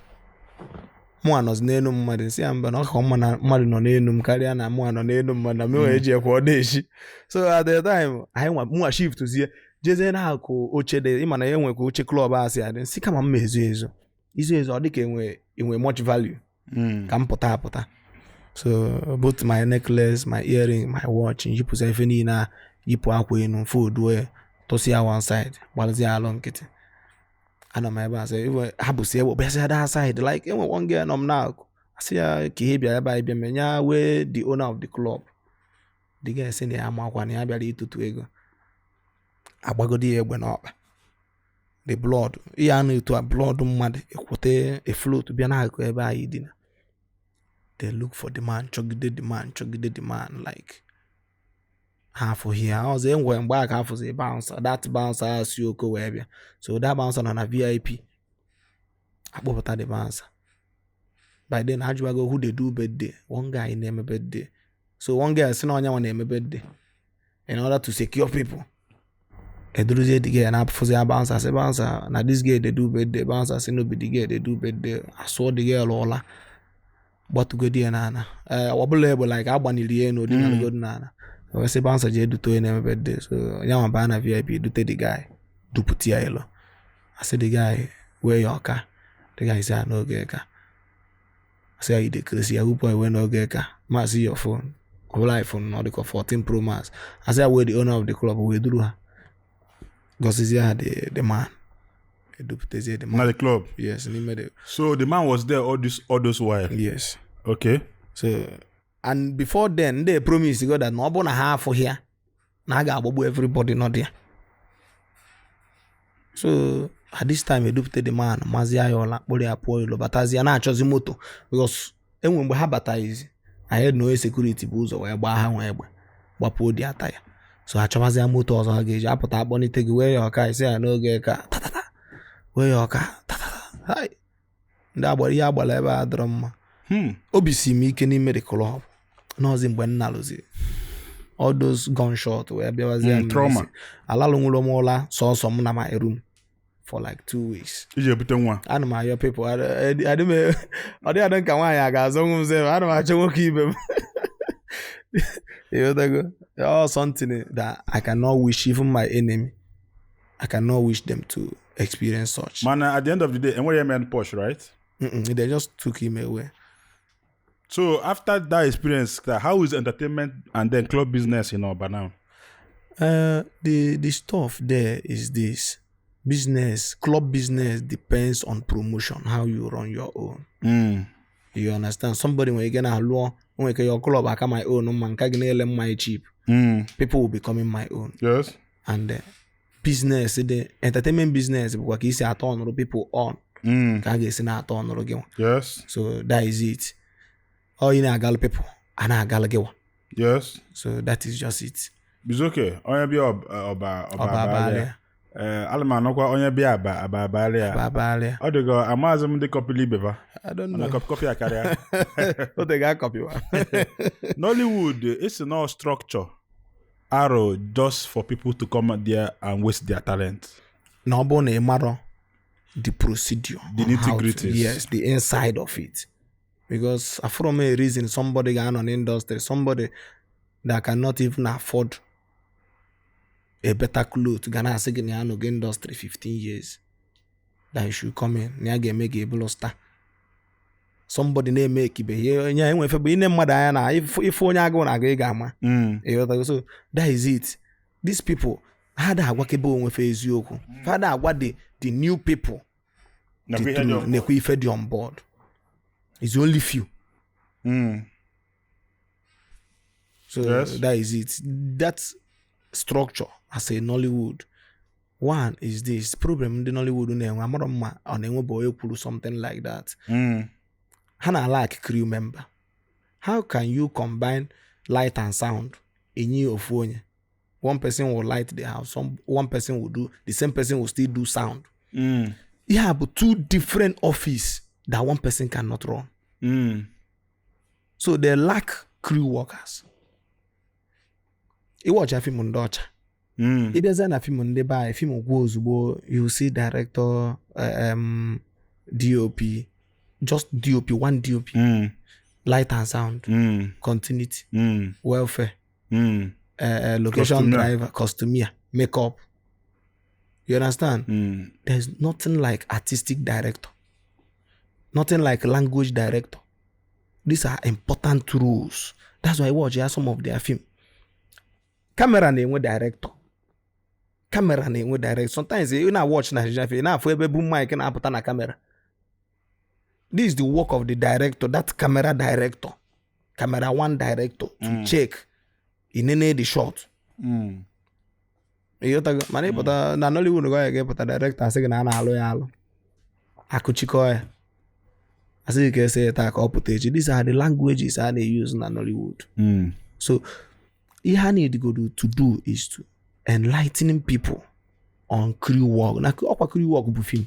Mụ anọzi n'elu mmadụ, nsị ya mba, na ọ ka mma na mmadụ nọ n'elu m karịa na mụ anọ n'elu mmadụ na m wee ji ekwe ọ na-eshi. So at the time, anyị nwa mụnwa shift zie, jezie na-akụ oche dị, ịma na ya enwekwa oche club a sị adị, nsị kama m ma ezo ezo izo ezo, ọ dị ka enwe much value ka m pụta apụta. So both my necklace, my earring, my watch, yipụsa ife niile a, yipụ akwa enu, foduo ya, tụsịa one side, gbalụzie alụ nkịtị. Anọ m ebe a sị iwe ha bụsi egbe bịasịa that side, like enwe one girl nọ m na-akụ, asị ya ka ihe bịara ebe anyị bịa menya wee the owner of the club. The guy sị na ya amakwa na ya bịara ịtụtụ ego. Agbagodi ya egbe n'ọkpa, the blood ihe a na-etu a, blood mmadụ ekwute a float bịa n'akụkụ ebe anyị dina. They look for the man, chọgide the man, chọgide the man, like ha afụghị ya ọzọ. Enwere mgbe a ka afụzi bouncer, that bouncer a si oko wee bịa. So that bouncer nọ na VIP, akpọpụta the bouncer. By then ajụwago who dey do birthday. One guy na-eme birthday, so one guy si na onye nwa na-eme birthday in order to secure people. Eduruzie the girl na-afụzi ya, bouncer sị, "Bouncer, na this girl dey do birthday." Bouncer sị no be the girl dey do birthday. Asụọ the girl ụla, gbatugodi ya n'ala. Ee, ọ bụla egbe, like agbaniri ya elu, odinalugodi n'ala. Wee sị bouncer jee dute onye na-eme birthday. So ya nwa baa na VIP, dute the guy, dupụta ya elu, asị the guy wee ya ọka. The guy sị ya n'oge ka asị ya, "You dey crazy, yahoo boy wee n'oge ka maazị your phone." Ọ bụla iPhone na ọ dịka 14 Pro Max. Asị ya wee the owner of the club wee duru ha, gọzizie ha the man, edupụtazie the man. Na the club. Yes, n'ime the So the man was there all those while. Yes. Okay. So and before then, ndị promise go that na ọ bụrụ na ha afụghị ya, na a ga-agbagbu everybody nọ there. So at this time, edupụta the man, mazie ya ụla, kpụrụ ya pụọ ilo, batazie na-achọzi moto, because enwe mgbe ha bataghịzi anyị na onye security bụ ụzọ wee gbaa ha nwa egbe, gbapuo dị ata ya. So ha chọbazie moto ọzọ ha ga-eji apụta akpọnite gị wee ya ọka, isi ya n'oge ka tatata wee ya ọka tatata. Hai, ndị agbara ihe agbara ebe a dọrọ mma. Obi si m ike n'ime the club n'ọzi mgbe m nalụzi all those gunshot wee bịawazie m Trauma. n'isi. Alalụ nwụrụ m ụla sọsọ m na my room for like 2 weeks. Iji ebute nwa. Ana m ayọ people, ọ dị adị ka nwaanyị a ga-azọnwu m sef, ana m achọ nwoke ibe m. Ịghọtago? All something that I cannot wish even my enemy. I cannot wish them to experience such. Mana at the end of the day, enwere men push, right? Mm-mm, they just took him away. So after that experience, how is entertainment and then club business in Oba now? The stuff there is this business, club business depends on promotion, how you run your own. You understand? Somebody when you get a law, when you your club, I can my own, man, ka gị na-ele mmanya cheap. People will be coming my own. Yes. And Business dị, entertainment business bụkwa ka isi atọ ọnụrụ people on ka a ga-esi na-atọ ọnụrụ gị nwa. So that is it. Ọ ị na-agalụ people, a na-agalụ gị nwa. So that is just it. It's okay. Onye bịa ọba ọba Ọba abalị abalị ya. Ee, ana m anụkwa onye bịa aba aba abalị ya. Ọba abalị ya. Ọ dịgo amaghịzị m ndị kọpịlị ibe fa. I don't Mana know. kọpị akarịa. O tego akọpịwa. Nollywood, it's no structure arrow just for people to come there and waste their talent. Na ọ bụrụ na ị marọ the procedure, The on how to- nitty-gritties. Yes, the inside of it, because afụrọ m a reason somebody ga-anọ n'industry, somebody that cannot even afford a better cloth ga na-asị gị na ya anọgo industry 15 years, that you should come in, na ya ga-eme gị ebulu star. Somebody na-eme ekibe ihe onye enwe efe bụ ine mmadụ anya na ife onye agụụ na-agụ, ị ga-ama. Ịghọtago? So that is it. These people, ha da agwakebe onwe fa eziokwu, ha da agwa the new people the Nakwa ihe dị truth, on. nekwa ife dị on board. It's only few. So that is it. That structure as a Nollywood one is this problem ndị Nollywood na-enwe. Amarọ mma ọ na-enwe bụ onye kwuru something like that. Ha na lack crew member. How can you combine light and sound enye ofu onye? One person will light the house, one person will do, the same person will still do sound. Ihe a bụ two different office that one person cannot run. So they lack crew workers. Ịwọcha fim ndị ọcha, ịbịazie na fim ndị be anyị, fim gwuo ozugbo, you see director, DOP, just DOP, one DOP, light and sound, continuity, welfare, location Costumier. Driver, costumier, makeup. You understand? There's nothing like artistic director, nothing like language director. These are important roles. That's why I watch ya some of their film. Camera na-enwe director, camera na-enwe director. Sometimes ị na-watch Nigerian film, ị na-afụ ebe bụ mic na-apụta na camera. This is the work of the director, that camera director, camera one director, to check inene the shot. Ịghọtago? Mana ịpụta na Nollywood, gọ ya ga-epụta director asị gị na a na-alụ ya alụ, akụchikọ ya, asị gị ka ese ya taa ka ọ pụta echi. These are the languages a na-use na Nollywood. So ihe a need godo to do is to enlightening people on crew work. Na ọkwa crew work bụ film,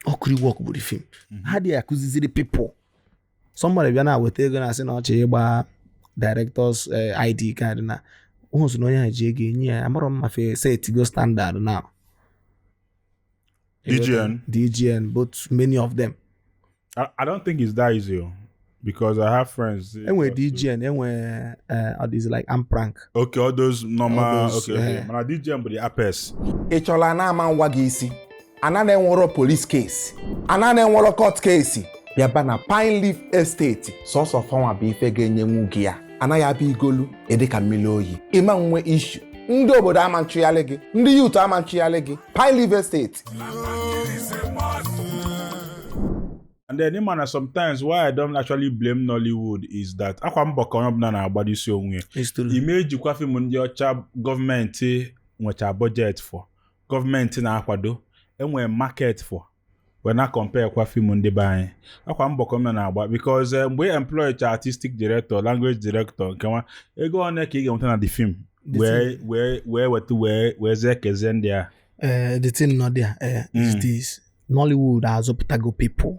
ọ crew work bụ the film. Ha dị akụziziri people. Somebody bịa na weta ego na-asị na ọchị ịgba directors ID card na hụ na onye ahụ ji ego enye ya. Amarọ m ma fe set go standard now. DGN. DGN, both, many of them. I don't think it's that easy oh, because I have friends. Enwe DGN, enwe is like Amprank. Okay, all those normal. All those, Okay. eh. Mana DGN bụ the apes. Ị chọrọ ana ama nwa gị isi, ana na-enwero police case, ana na-enwero court case, bịaba na Pine Leaf Estate. Sọsọ fanwa bụ ife ga-enyenwu gị ya. Anaghị abịa igolu ịdị ka mmiri oyi, ịma nwe issue, ndị obodo ama nchụgharị gị, ndị youth ama nchụgharị gị. Pine Leaf Estate. And then ịma na sometimes why I don't actually blame Nollywood is that akwa mbọ ka onye ọbụla na-agbado isi onwe ya. It's true. Ime ejikwa fim ndị ọcha gọọmenti nwecha budget for, gọọmenti na-akwado, enwere market for, wee na compare kwa fim ndị be anyị. Akwa mbọ ka ọbụla na-agba because mgbe ị employ cha artistic director, language director, nke nwa ego one ka ị ga-enweta na the film wee weta wee zee kezie ndị a. The thing not there is this: Nollywood azụpụtago people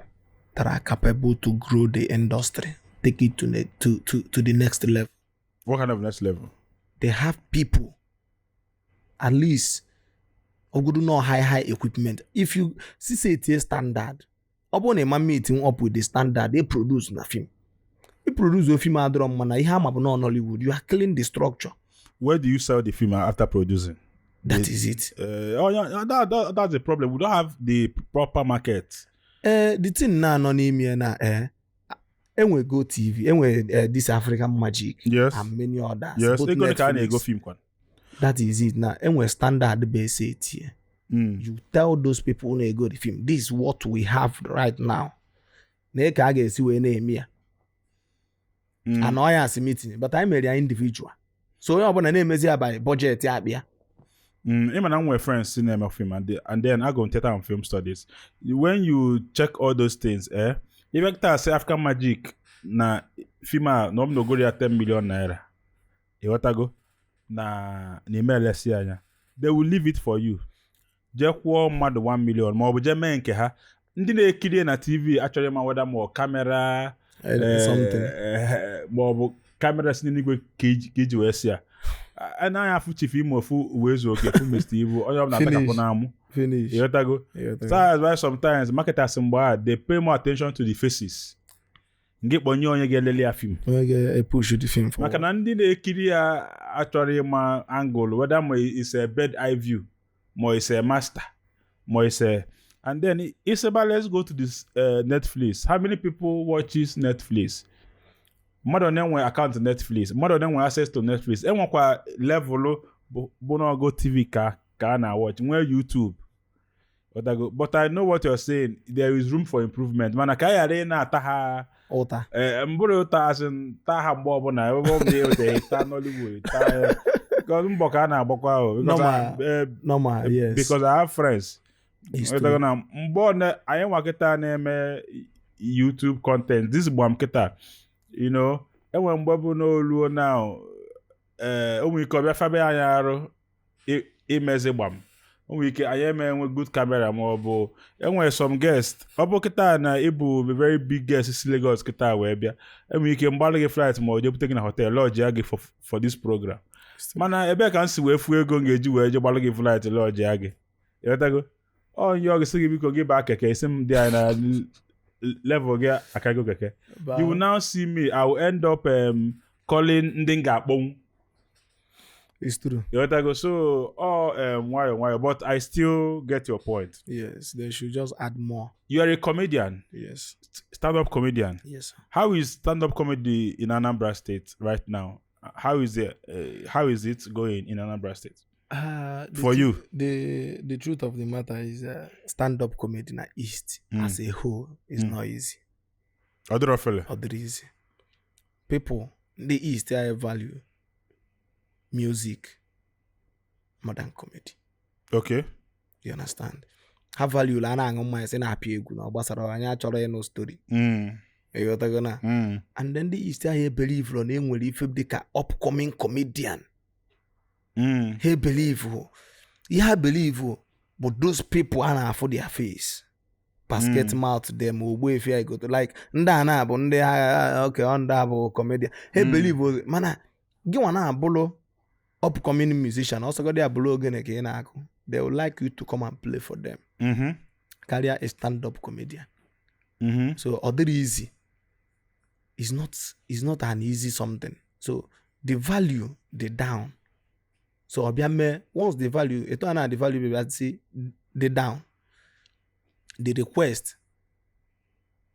that are capable to grow the industry, take it to the next level. What kind of next level? They have people, at least ogodo no high high equipment. If you see, say it standard, ọ bụrụ na ịma meeting up with the standard they produce na film, i produce o film adịrọ mma na ihe ama bụ na Nollywood, you are killing the structure. Where do you sell the film after producing? That is it. Oh yeah, that's the problem. We don't have the proper market. Ee, the thing na-anọ n'ime ya na enwe Go TV, enwe this African Magic and many others, both Ego ka a Netflix. na-ego film kwan. That is it. Na enwe standard bụ ese etie. You tell those people na-ego the film, this is what we have right now, na ka a ga-esi wee na-eme ya. And ọ ya asị meeting, but anyị mere ya individual, so onye ọbụla na-emezi ya by budget ya akpịa. Even I nwere friends na-eme film and then I go theater and film studies. When you check all those things, eh, even kịta say African Magic na film a na ọ bụ na ogoro ya 10 million naira. Ịghọtago? Na na-eme elesi anya. They will leave it for you. Jee kwụọ mmadụ 1 million ma ọ bụ jee mee nke ha. Ndị na-ekiri na TV achọrọ ịma whether ma ọ camera Something. Ma ọ bụ camera si n'igwe ka iji wee si ya anaghị afụ Chief Imo, ofu uwe ezu oke fụ Mr. Ibu, onye ọbụla Finish. atakapụ n'amụ. Finish. Ịghọtago? Ịghọtago. That's why sometimes marketers mgbe a, they pay more attention to the faces nke kpọnye onye ga-elele ya film. Onye ga-epush the film forward. Maka na ndị na-ekiri ya achọrọ ịma angle, whether ma is a bird eye view, ma is a master, ma is a, and then iseba, let's go to this Netflix. How many people watches Netflix? Mmadụ na-enwe account Netflix, mmadụ na-enwe access to Netflix, enwekwa level bụ n'ogo TV ka a na-watch, nwee YouTube. But I know what you're saying, there is room for improvement, mana ka a ghara ị na-ata ha ụta. Ee, mbụrụ ụta asị taa ha mgbe ọbụla ebe ọ bụla ịweta taa Nollywood taa, because mbọ ka a na-agbakwa ahụ because Normal. Normal, yes. Because I have friends. It's Ịghọtago? true. Na mgbe anyị nwa kịta na-eme YouTube content, this gbam kịta, enwere mgbe bụ n'oluo now, ee, o nwere ike ọbịa fabe anyị arụ imezi gbam, o nwere ike anyị eme enwe good camera, ma ọ bụ enwere some guest. Ọ bụ kịta na ịbụ a very big guest si Lagos kịta wee bịa, enwere ike mgbalụ gị flight ma ọ jee bute gị na hotel, lodge ya gị for this program. Mana ebee ka m si wee fuo ego m ga-eji wee je gbalụ gị flight, lodge ya gị? Ịghọtago? Ọ nye ọ gị sị gị biko gị baa keke, isi m dị anyị na level gị akago keke. You will now see me, I will end up calling ndị m ga-akpọnwụ. It's true. Ịghọtago? So ọ nwayọ nwayọ, but I still get your point. Yes, they should just add more. You are a comedian. Yes. Stand-up comedian. Yes. How is stand-up comedy in Anambra State right now? How is it going in Anambra State for you? The truth of the matter is, stand-up comedy na East as a whole is not easy. Ọ dịrọ ofele. Ọ dịrị easy. People, the East, I value music more than comedy. You understand? Ha value la a na-aṅụ mmanya sị na-apịa egwu na ọ gbasara anyị achọrọ ịnụ story. Ịghọtago na? Mm. And then ndị East ahụ ebelieve na enwere ife dịka upcoming comedian. Ha believe ihe ha believe bụ those people a na-afụ their face, basket mouth them, Ogbuefi Igoto, like ndị a na-abụ ndị agha, okay, ọ ndị a bụ comedian ha believe. Mana gị nwa na-abụrụ upcoming musician, ọsọgọdị abụrụ ogene ka ị na-akụ, they would like you to come and play for them karịa a stand-up comedian. So ọ dịrị easy. It's not an easy something. So the value dị down. So ọ bịa mee, once the value etu a na the value bịa si dị down, the request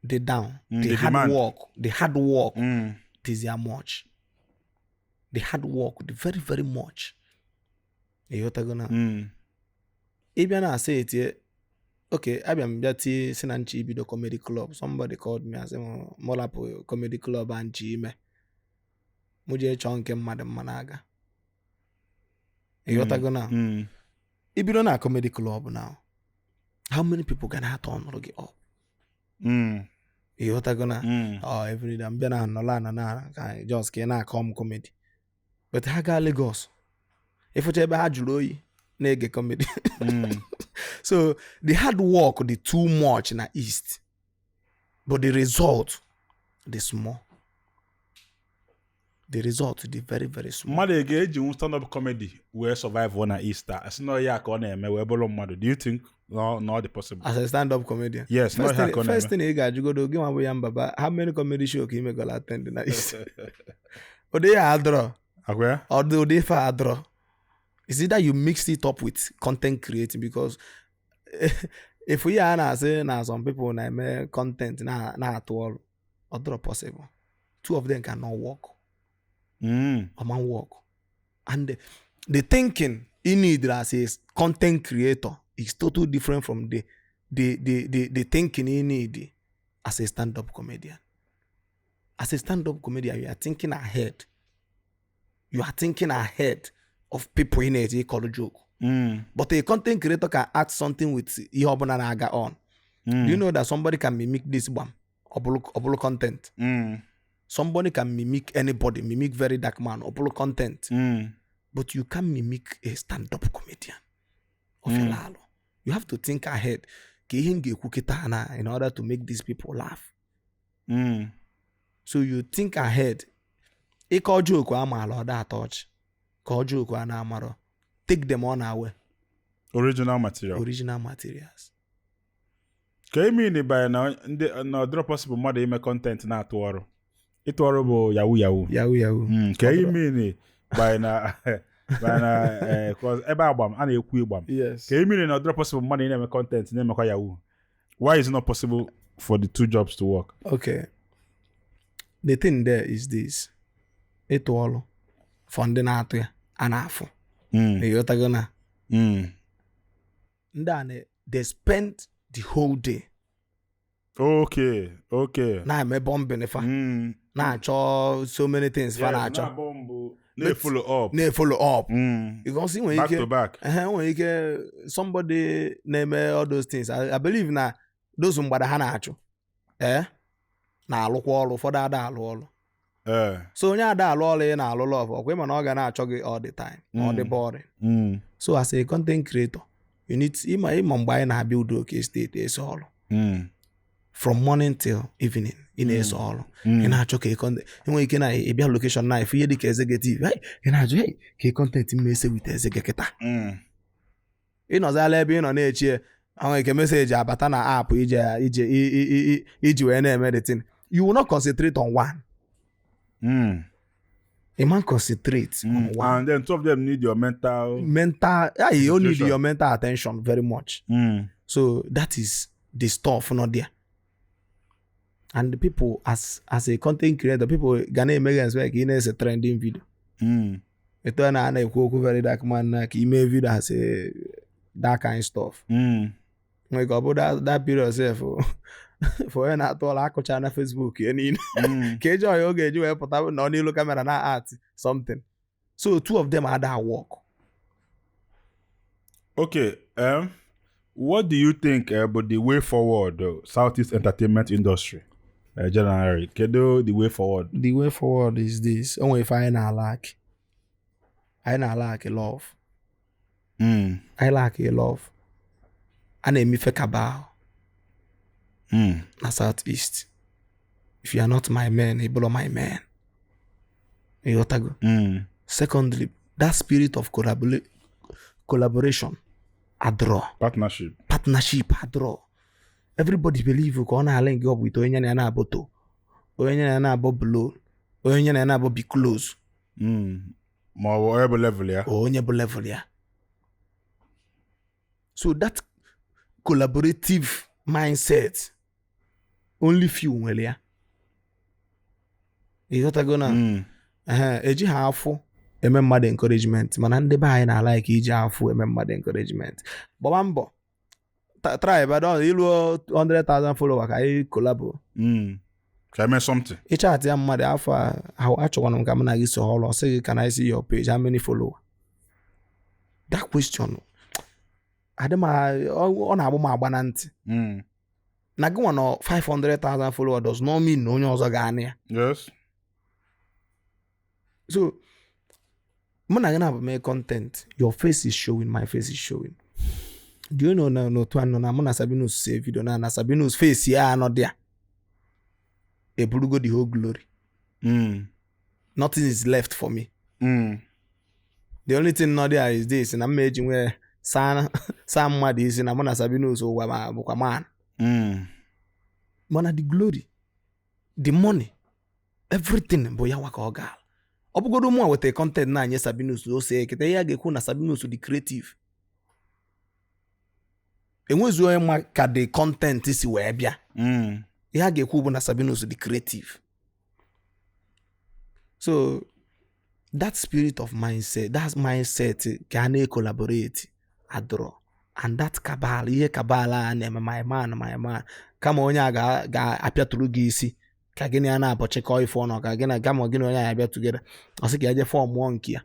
dị down, the the hard demand. work, the hard work dịzia much. The hard work dị very very much. Ịghọtago na? Mm. Ị bịa na asa etie, okay, abịa m bịa tie si na nchi ibido comedy club. Somebody called me, asị m mụ rapụ comedy club a nchi ime, mụ jee chọọ nke mmadụ mma na-aga. Ịghọtago na? Mm. Ibido na comedy club now, how many people ga na-atọ ọnụrụ gị up? Ịghọtago na? Mm. Oh, every day m bịa na nọla ana na ka just ka ị na-akọ m comedy. But ha gaa Lagos, ịfụcha ebe ha jụrụ oyi na-ege comedy. So the hard work dị too much na East, but the result dị small. The result dị very very small. Mmadụ ga-ejinwu stand-up comedy wee survive na East a, asị na ya ka ọ na-eme wee bụrụ mmadụ? Do you think na ọ dị possible? As a stand-up comedian? Yes, First no, thing, ka ọ first na-eme. thing ị ga-ajụgodo gị nwa bụ ya mbaba, how many comedy show ka ị megolo attend na East? Ụdị ya adọrọ. Agwa ya? Ọ dị ụdị ife adọrọ. Is either you mix it up with content creating, because if ihe a na-asị na some people na-eme content na-atụ ọrụ, ọ dịrọ possible. Two of them cannot work. Ọma work. And the thinking you need as a content creator is totally different from the thinking you need as a stand-up comedian. As a stand-up comedian, you are thinking ahead. You are thinking ahead of people in a call joke. But a content creator can add something with ihe ọbụla na-aga on. Do you know that somebody can mimic this gbam, ọ bụlụ content? Somebody can mimic anybody, mimic Very Dark Man, ọ bụlụ content. But you can mimic a stand-up comedian ofela alụ. You have to think ahead, ka ihe m ga-ekwu kịta na in order to make these people laugh. So you think ahead. Ịkọ joke amaala, ọ da atọ ọchị. Ka ọ joke a na-amarọ, take them on away. Original material. Original materials. Ka I mean by na ndị na ọ dịrọ possible mmadụ ime content na-atụ ọrụ, ịtụ ọrụ bụ yahoo yahoo. Yahoo yahoo. Ka I mean by na 'cause ebe agbam a na-ekwu ịgbam. Yes. Ka I mean na ọ dịrọ possible mmadụ ị na-eme content na-emekwa yahoo? Why is it not possible for the two jobs to work? Okay, the thing there is this: ịtụ ọrụ, for ndị na-atụ ya a na-afụ. Ịghọtago na ndị a they spend the whole day na-eme bombing fa, na-achọ so many things fa na-achọ. Na-abọ mbụ, na-follow up. Na-follow up. Because ị nwere Back ike to back. Ehe, nwere ike somebody na-eme all those things. I believe na those mgbada ha na-achụ na-alụkwa ọrụ, ụfọdụ ada alụ ọrụ. So onye ada alụ ọrụ, ị na-alụ love, ọkwa ịma na ọ ga na-achọ gị all the time ma ọ dị boring. So as a content creator, you need ịma mgbe anyị na-abịa Udoka Estate ese ọrụ, from morning till evening ị na-ese ọrụ. Ị na-achọ ka content enwere ike na ịbịa location na ife ihe dịka executive, hey, ị na-ajụ, hey, ka content m ese with executive kịta. Ị nọzala ebe ị nọ na-echi, nwere ike message abata na app ije ije iji wee na-eme the thing. You will not concentrate on one. You man concentrate on one. And then two of them need your mental Mental, yeah, you need concentration. Your mental attention very much. So that is the stuff not there. And the people, as a content creator, people ga na-eme gị expect ka ị na-ese trending video. Etu a na a na-ekwu okwu Very Dark Man na ka ime video as a that kind stuff. Nwere ka ọ bụ that period sef for onye na-atụ ọla akụcha na Facebook ya niile, ka eji ọya oge eji wee pụta nọ n'ilu camera na art something. So two of them ada work. Okay. What do you think about the way forward, Southeast entertainment industry, generally? Kedu the way forward? The way forward is this: o nwere ife anyị na-alack. Anyị na-alack love. Anyị lack love. A na-emife cabal na South East. If you are not my man, ị bụrụ my man. Ịghọtago? Secondly, that spirit of collaboration adrọ. Partnership. Partnership adrọ. Everybody believe ka ọ na-ala nke ọ bụ ite onye na ya na-abụ to onye na ya na-abụ blow, onye na ya na-abụ be close. Ma ọ bụ onye bụ level ya. Onye bụ level ya. So that collaborative mindset, only few nwere ya. Ịghọtago na? Ehe, eji ha afụ eme mmadụ encouragement, mana ndị be anyị na-alike iji afụ eme mmadụ encouragement. Gbaba mbọ, try bado iluo 100,000 follower ka anyị collabo. Ka eme something. Ịchatị ya mmadụ afọ a ahụ, achọkwana m ka m na gị so ọrụ, ọ sị gị, "Can I see your page? How many follower?" That question adị m ọ na-agbụ m agba na ntị. Na gị nwa nọ 500,000 follower does not mean na onye ọzọ ga-anị ya. So mụ na gị na-abụ mee content, your face is showing, my face is showing. Do you know na n'otu anọ na mụ na Sabinus see video na Sabinus face ya anọ dị ya eburugo the whole glory. Nothing is left for me. The only thing nọ there is this na mma eji nwee saa mmadụ isi na mụ na Sabinus ụwa ma bụkwa man. Mana the glory, the money, everything bụ ya nwa ka ọ gaala. Ọ bụgodo mụ a weta content na-anye Sabinus ose ekete ihe a ga-ekwu na Sabinus dị creative, enwezi onye ma ka the content si wee bịa. Ihe a ga-ekwu bụ na Sabinus dị creative. So that spirit of mindset, that mindset ka a na-collaborate adọrọ. And that cabal, ihe cabal a na-eme, my man, my man, kama onye a ga-apịatụrụ gị isi ka gị na ya na-abọchịkọ ife ọnụ, ka gị na kama gị na onye a abịa together, ọ sị ka ya jee formụọ nke ya.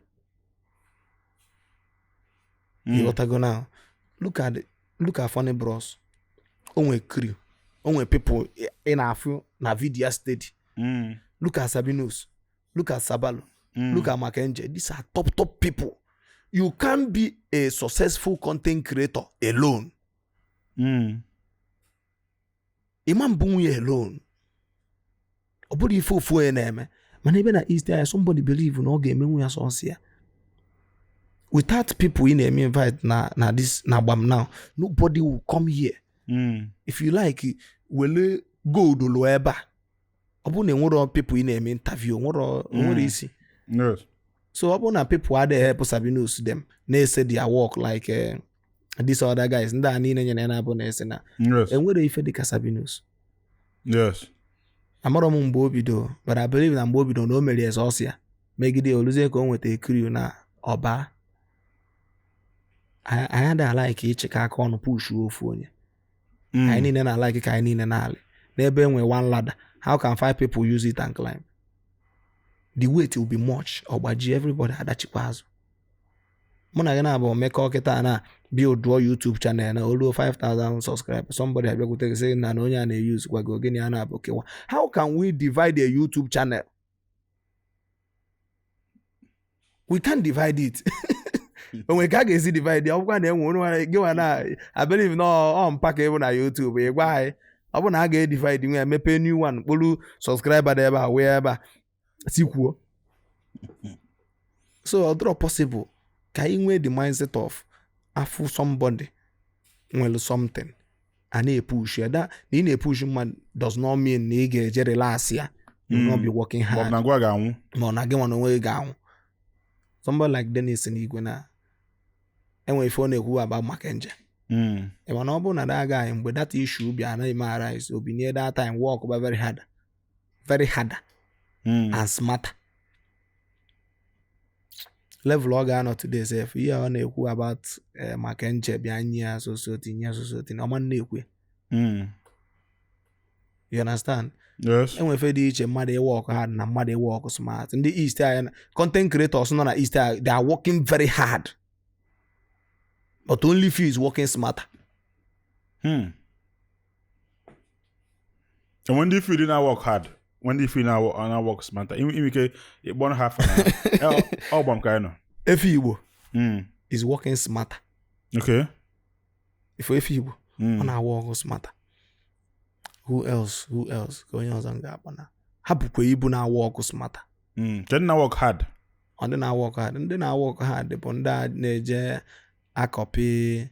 Ịghọtago now? Look at Funny Bros. O nwe crew, o nwe people ị na-afụ na video steady. Look at Sabinus, look at Sabalo, look at Makenje. These are top top people. You can't be a successful content creator alone. Ịma mbụ nwunye alone, ọ bụrụ ife ofu onye na-eme. Mana ebe na East anya, somebody believe na ọ ga-emenwu ya sọsọ ya without people ị na-eme invite na this na Gbam now, nobody will come here. If you like, wele gold lụọ ebe a, ọ bụrụ na enwero people ị na-eme interview, onwero isi. So ọ bụrụ na people adịghị help Sabinus them na-ese their work like these other guys, ndị a niile nyere ya na-abụ na-ese na enwere ife dịka Sabinus. Amarọ m mgbe o bido, but I believe na mgbe o bido na o mere ya sọsọ ya megide oluzie ka o nweta crew na ọba. Anyị adịghị alike ịchịkọ aka ọnụ push ofu onye. Anyị niile na-alike ka anyị niile na-alị n'ebe enwe one ladder. How can five people use it and climb? The weight will be much, ọgbaji, everybody adachikwa azụ. Mụ na gị na-abụ mekọ kịta na build YouTube channel na oluo 5000 subscribers, somebody abịakwute gị sị na onye a na-use gwago gịnị a na-abụ kewa. How can we divide a YouTube channel? We can't divide it. Onwe ka a ga-esi divide ya? Ọ bụkwa na enwe onye gị nwa na I believe na ọ mpa ka ịbụ na YouTube, ị gwa anyị ọ bụ na a ga-edivide nwe ya, mepee new one, kpolu subscriber dị ebe a wee ebe a sikwuo. So ọ dịrọ possible ka anyị nwee the mindset of afụ somebody nwere something a na-epush ya. That na ị na-epush mmadụ does not mean na ị ga-eje relax ya. You will not be working Ma ọ bụ hard. Na ngwa ga-anwụ. Ma ọ na gị nwa na onwe gị ga-anwụ. Somebody like Dennis n'Igwe na enwe ife ọ na-ekwu about maka nje. Ị ma na ọ bụrụ na that guy, mgbe that issue bịa anaghị m arise, obinie that time work ba very hard, very harder and smarter, level ọ ga-anọ today sef, ihe ọ na-ekwu about maka nche bịa nye ya soso tinye ya soso tinye ọma na-ekwu ya. You understand? Yes. Enwe ife dị iche mmadụ ịwork hard na mmadụ ịwork smart. Ndị East anyị, content creators nọ na East anyị, they are working very hard, but only few is working smarter. And when they feel na work hard, when they feel na work smarter, ime ike ịkpọ ha afa na ọ gbam ka anyị nọ. Efe Igbo is working smarter. Ife Efe Igbo, ọ na-awork smarter. Who else? Who else ka onye ọzọ m ga-akpọ na ha bụkwa ibu na-awork smarter? Kedu na work hard? Ọ ndị na-awork hard, ndị na-awork hard bụ ndị a na-eje acopy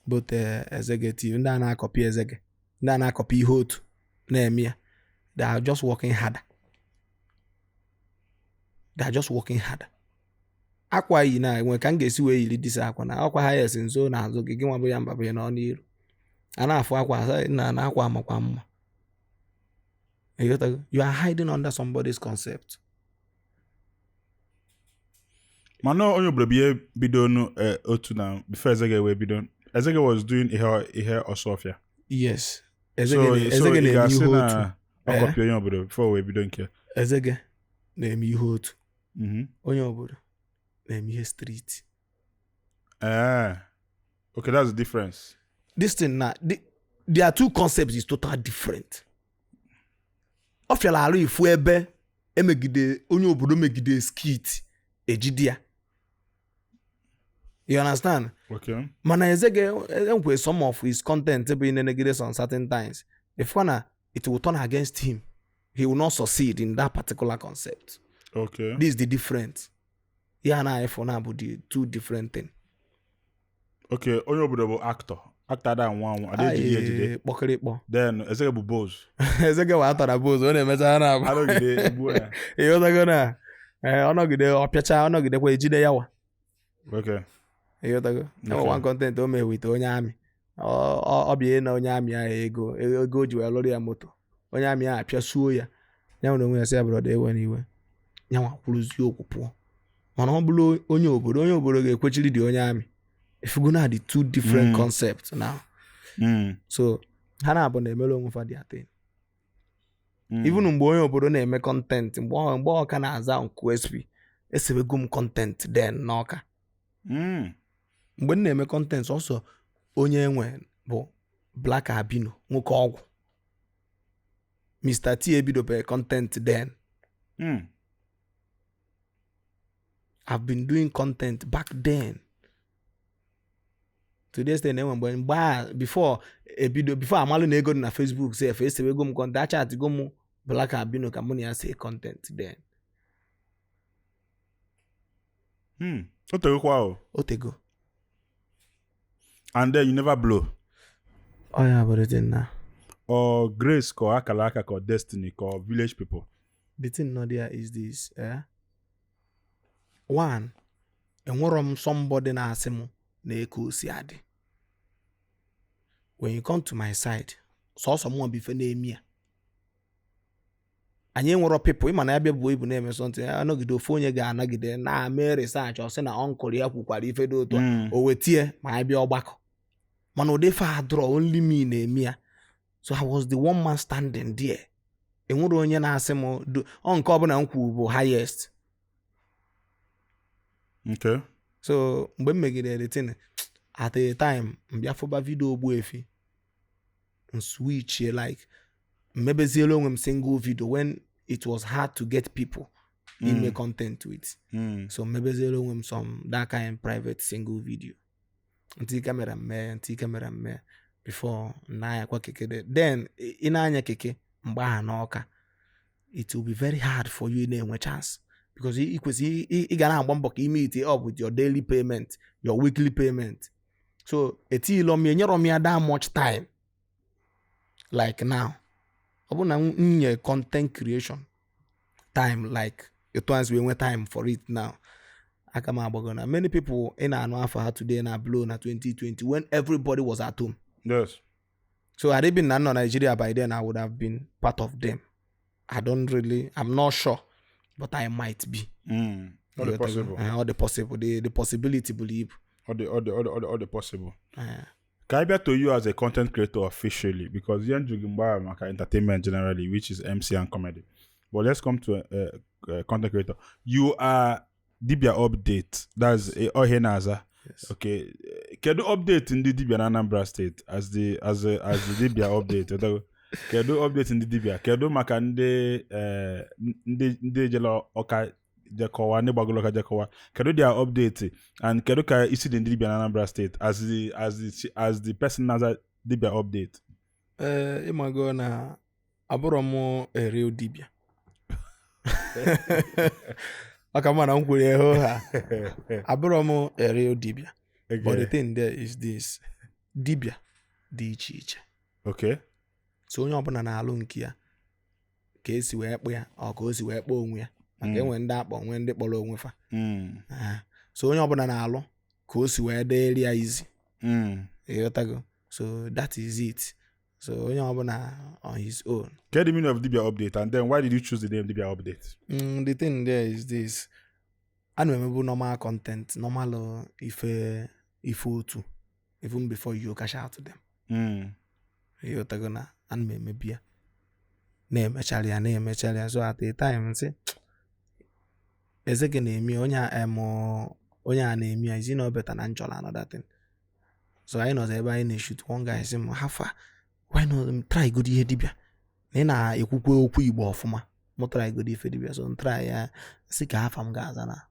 both executive, ndị a na-acopy ezege, ndị a na-acopy ihe otu na-eme ya. They are just working harder. They are just working harder. Akwa yi na enwe ka m ga-esi wee yiri disa akwa na akwa ha esi nzo na azụ gị, gị nwa bụ ya mba bụ ya nọ n'iru a na-afụ akwa asa na akwa amakwa mma. Ịghọtago? You are hiding under somebody's concept. Mana onye obodo bụ ihe bido nu otu na before Ezege wee bido. Ezege was doing ihe Ọsụọfịa. Yes. So Ezege so Ezege ị na-eme ga-asị ihe otu. na ọ copy onye obodo before wee bido nke. Ezege na-eme ihe otu. Onye obodo na-eme ihe street. Okay, that's the difference. This thing na their two concepts is total different. Ọ fịara arụ ifu ebe emegide onye obodo megide skit ejide ya. You understand? Okay. Mana Ezege enwere some of his content bụ inenegide some certain times. If na it will turn against him, he will not succeed in that particular concept. This is the difference. Ya na ifo na bụ the two different thing. Okay, onye obodo bụ actor. Actor ada anwụ anwụ, ada ejide ya ejide. Aye, kpọkịrịkpọ. Then Ezege bụ boss. Ezege wa atara boz, ọ na-emecha ha na-abụ. Anọgide egbuo ya. Ịghọtago na ee, ọnọgide ọpịacha, ọnọgidekwa ejide ya wa. Ịghọtago? Enwe one content o mee with onye amị. Ọ bịa na onye amị ahụ ego o ji wee lụrụ ya moto, onye amị ahụ apịasuo ya, ya nwere onwe ya sị ya brother ewe n'iwe, ya nwa kwuruzie okwu pụọ. Mana ọ bụrụ onye obodo, onye obodo ga-ekwechiri dị onye amị. If you go na the two different concepts now. So ha na-abụ na-emere onwe fa their thing. Even mgbe onye obodo na-eme content, mgbe ọka na-aza nkụ SP, esebego m content then n'ọka. Mgbe m na-eme content, ọsọ onye enwe bụ Black Albino, nwoke ọgwụ. Mr. T ebidobeghị content then. I've been doing content back then. To this day, na-enwe mgbe a before ebido, before amalụ na ego dị na Facebook sef, esewego m content, achatigo m Black Albino ka mụ na ya see content then. O tegokwa o. Otego. And then you never blow. Ọ ya bụ the thing na. Or grace ka akara aka ka destiny ka village people. The thing nọ there is this, eh? One, enwerọ m somebody na-asị m na eko o si adị. When you come to my side, sọsọ mụnwa bụ ife na-eme ya. Anyị enwerọ people, ịma na ya bịa bụ ibu na-eme something, anọgide ofu onye ga-anagide na-eme research, ọ sị na uncle ya kwukwara ife dị otu a, o wetie ma anyị bịa ọgbakọ. Mana ụdị ife a dụrọ, only me na-eme ya. So I was the one man standing there. Enwere onye na-asị m ọ nke ọbụla m kwuru bụ highest. Okay. So mgbe m megidere the thing, at a time m bịa fụba video Ogbuefi, m switch like mmebeziela onwe m single video when it was hard to get people ime content with. So mmebeziela onwe m some that kind private single video. Nti kamera mmee, nti kamera mmee before na-anyakwa keke. Then ị na-anya keke mgbe aha n'Ọka, it will be very hard for you na-enwe chance because ị kwesịrị ị ga na-agba mbọ ka ime it up with your daily payment, your weekly payment. So etiilo m, enyerọ m ya that much time like now. Ọ bụ na m nye content creation time like etu anyị si wee nwee time for it now, aka m agbago na many people ị na-anụ afọ ha today na blow na 2020 when everybody was at home. Yes. So had it been na nọ Nigeria by then, I would have been part of them. I don't really, I'm not sure, but I might be. All the possible. All the possible. The possibility believe. All the possible. Can I be to you as a content creator officially? Because you and maka entertainment generally, which is MC and comedy. But let's come to a content creator. You are Dibia Update. That's Ohenaza. Yes. Okay. Kedu update ndị Dibia na Anambra State as the Dibia Update? Kedu update ndị Dibia? Kedu maka ndị ndị jela ọka jekọwa, ndị gbagolo ọka jekọwa? Kedu their update and kedu ka isi dị ndị Dibia na Anambra State as the person na Dibia Update? Ịmago na abụrọ m a real Dibia. Ọka mma na m kwuru ihe ha. Abụrọ m a real Dibia. But the thing there is this, Dibia dị iche iche. Okay. So onye ọbụla na-alụ nke ya ka esi wee kpụ ya, ọ ka o si wee kpọọ onwe ya. Maka enwe ndị akpọ, nwee ndị kpọrọ onwe fa. So onye ọbụla na-alụ ka o si wee dịrị ya izi. Ịghọtago? So that is it. So onye ọbụla on his own. Get the meaning of Dibia Update, and then why did you choose the name Dibia Update? The thing there is this. Ana m emebu normal content, normal ife otu, even before you cash out to them. Ịghọtago na ana m emebi ya, na-emechara ya. So at a time nsị eze gị na-eme onye a na-eme ya, is no better na nchọrọ another thing. So anyị nọzọ ebe anyị na-eshoot, one guy sị m, how far? Why not try good ihe dibia? Na ị na-ekwukwe okwu Igbo ọfụma, mụ try good ife dibia. So m try ya, sị ka afa m ga-aza na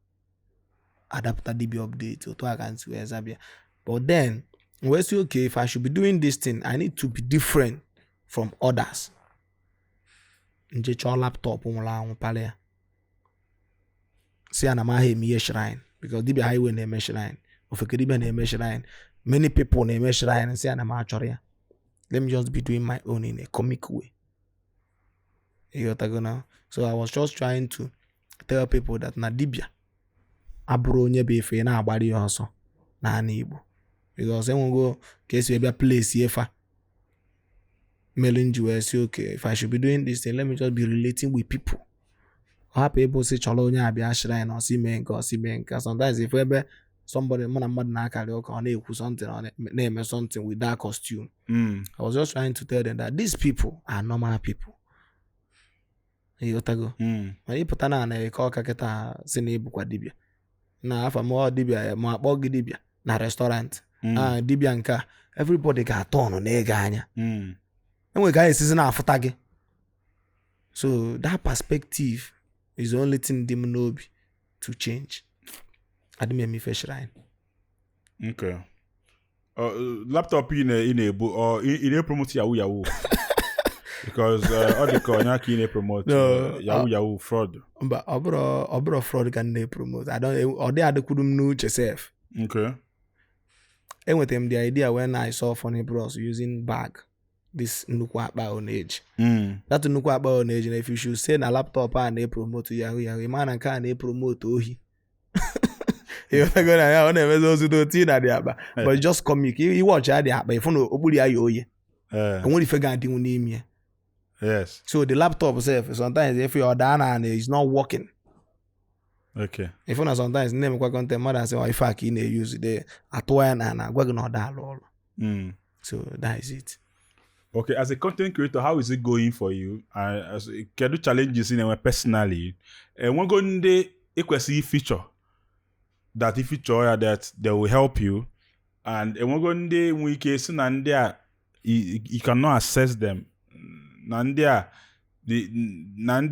adapta Dibia Update, otu a ka nsi wee zabịa. But then wee sị, okay, if I should be doing this thing, I need to be different from others. Nje chọọ laptop nwụrụ anwụ palị ya, si ya na m aha eme ihe shrine, because Dibia Highway na-eme shrine, Ofeke Dibia na-eme shrine, many people na-eme shrine. Si ya na m achọrọ ya, let me just be doing my own in a comic way. Ịghọtago now? So I was just trying to tell people that na dibia abụrụ onye bụ ife na-agbara ya ọsọ n'ala Igbo, because enwego ka esi bịa place efa mere nji wee sị, okay, if I should be doing this thing, let me just be relating with people. Ọ hapụ ịbụ sị chọrọ onye abịa shrine, ọsị mee nke, ọsị mee nke. Sometimes if ebe somebody mụ na mmadụ na-akarị ụka, ọ na-ekwu something, ọ na-eme something with that costume. I was just trying to tell them that these people are normal people. Ịghọtago? Mana ịpụta na na-eke ọka kịta si na ịbụkwa dibia, na afa m ọ dibia, ma akpọ gị dibia, Na restaurant, ah, dibịa nke a, everybody ga-atọ ọnụ na-ege anya. Enwere ka a esizi na-afụta gị. So that perspective is the only thing dị m n'obi to change. Adị m eme ife shrine. Okay. Laptop ị na-ebu, ọ ị na-epromote yahoo yahoo? Because ọ dị ka onye aka ị na-epromote. No, yahoo yahoo fraud. Mba, ọ bụrụ fraud ka m na-epromote. I don't, ọ dị adịkwuru m n'uche sef. Enwetara m the idea when I saw Funny Bros using bag, this nnukwu akpa ọ na-eji. That nnukwu akpa ọ na-eji na, if you should say na laptop a na-epromote yahoo yahoo, ị ma na nke a na-epromote ohi. Ịghọtago na ya ọ na-emezi ozudo tii na dị akpa, but just comic. Iwe ọchị ya dị akpa, ịfụ na okpuru ya ya oye. Enwere ife ga-adịnwu n'ime ya. So the laptop sef, sometimes if ya ọ daa na is not working. Ịfụ na sometimes na-emekwa content, mmadụ asị, "Ọ, ife a ka ị na-use de atụwa ya na agwa gị na ọ da alụ ọrụ." So that is it. Okay, as a content creator, how is it going for you? Kedu challenges ị na-enwe personally? Enwego ndị ị kwesịrị feature that if feature ya that they will help you, and enwego ndị nwe ike si na ndị a you cannot access them, na ndị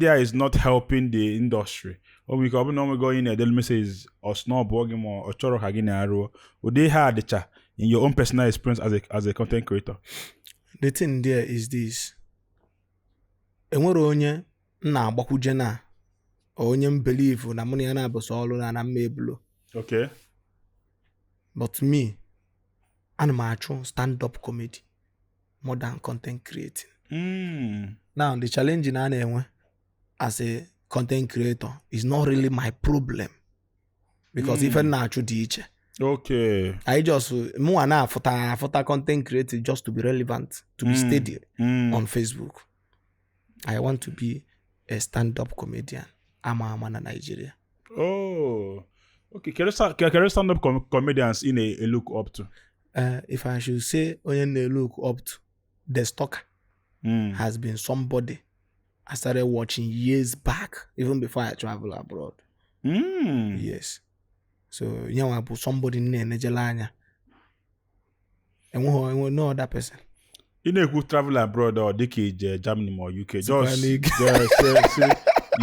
a is not helping the industry. O nwere ike ọ bụrụ na o nwego onye na-edelu message, ọ sị na ọ bụ gị ma ọ chọrọ ka gị na-arụ ụdị ihe a dịcha, in your own personal experience as a content creator. The thing there is this: enwere onye m na-agbakwuje na onye m believe na mụ na ya na-abụso ọrụ na mma ebulo. But me, ana m achụ stand up comedy more than content creating. Now the challenge na a na-enwe as a content creator is not really my problem because ife m na-achụ dị iche. I just, mụnwa na-afụta afụta content creating just to be relevant, to be steady on Facebook. I want to be a stand-up comedian ama ama na Nigeria. Oh, okay. Kedu stand-up comedians ị na-look up to? If I should say onye m na-look up to, The Stalker has been somebody I started watching years back, even before I travel abroad. Yes. So nyanwa bụ somebody m na-enejele anya. Enweghị enwe no other person. Ị na-ekwu travel abroad, or dịka ije Germany ma UK? Sikwa Just, n'ike. just say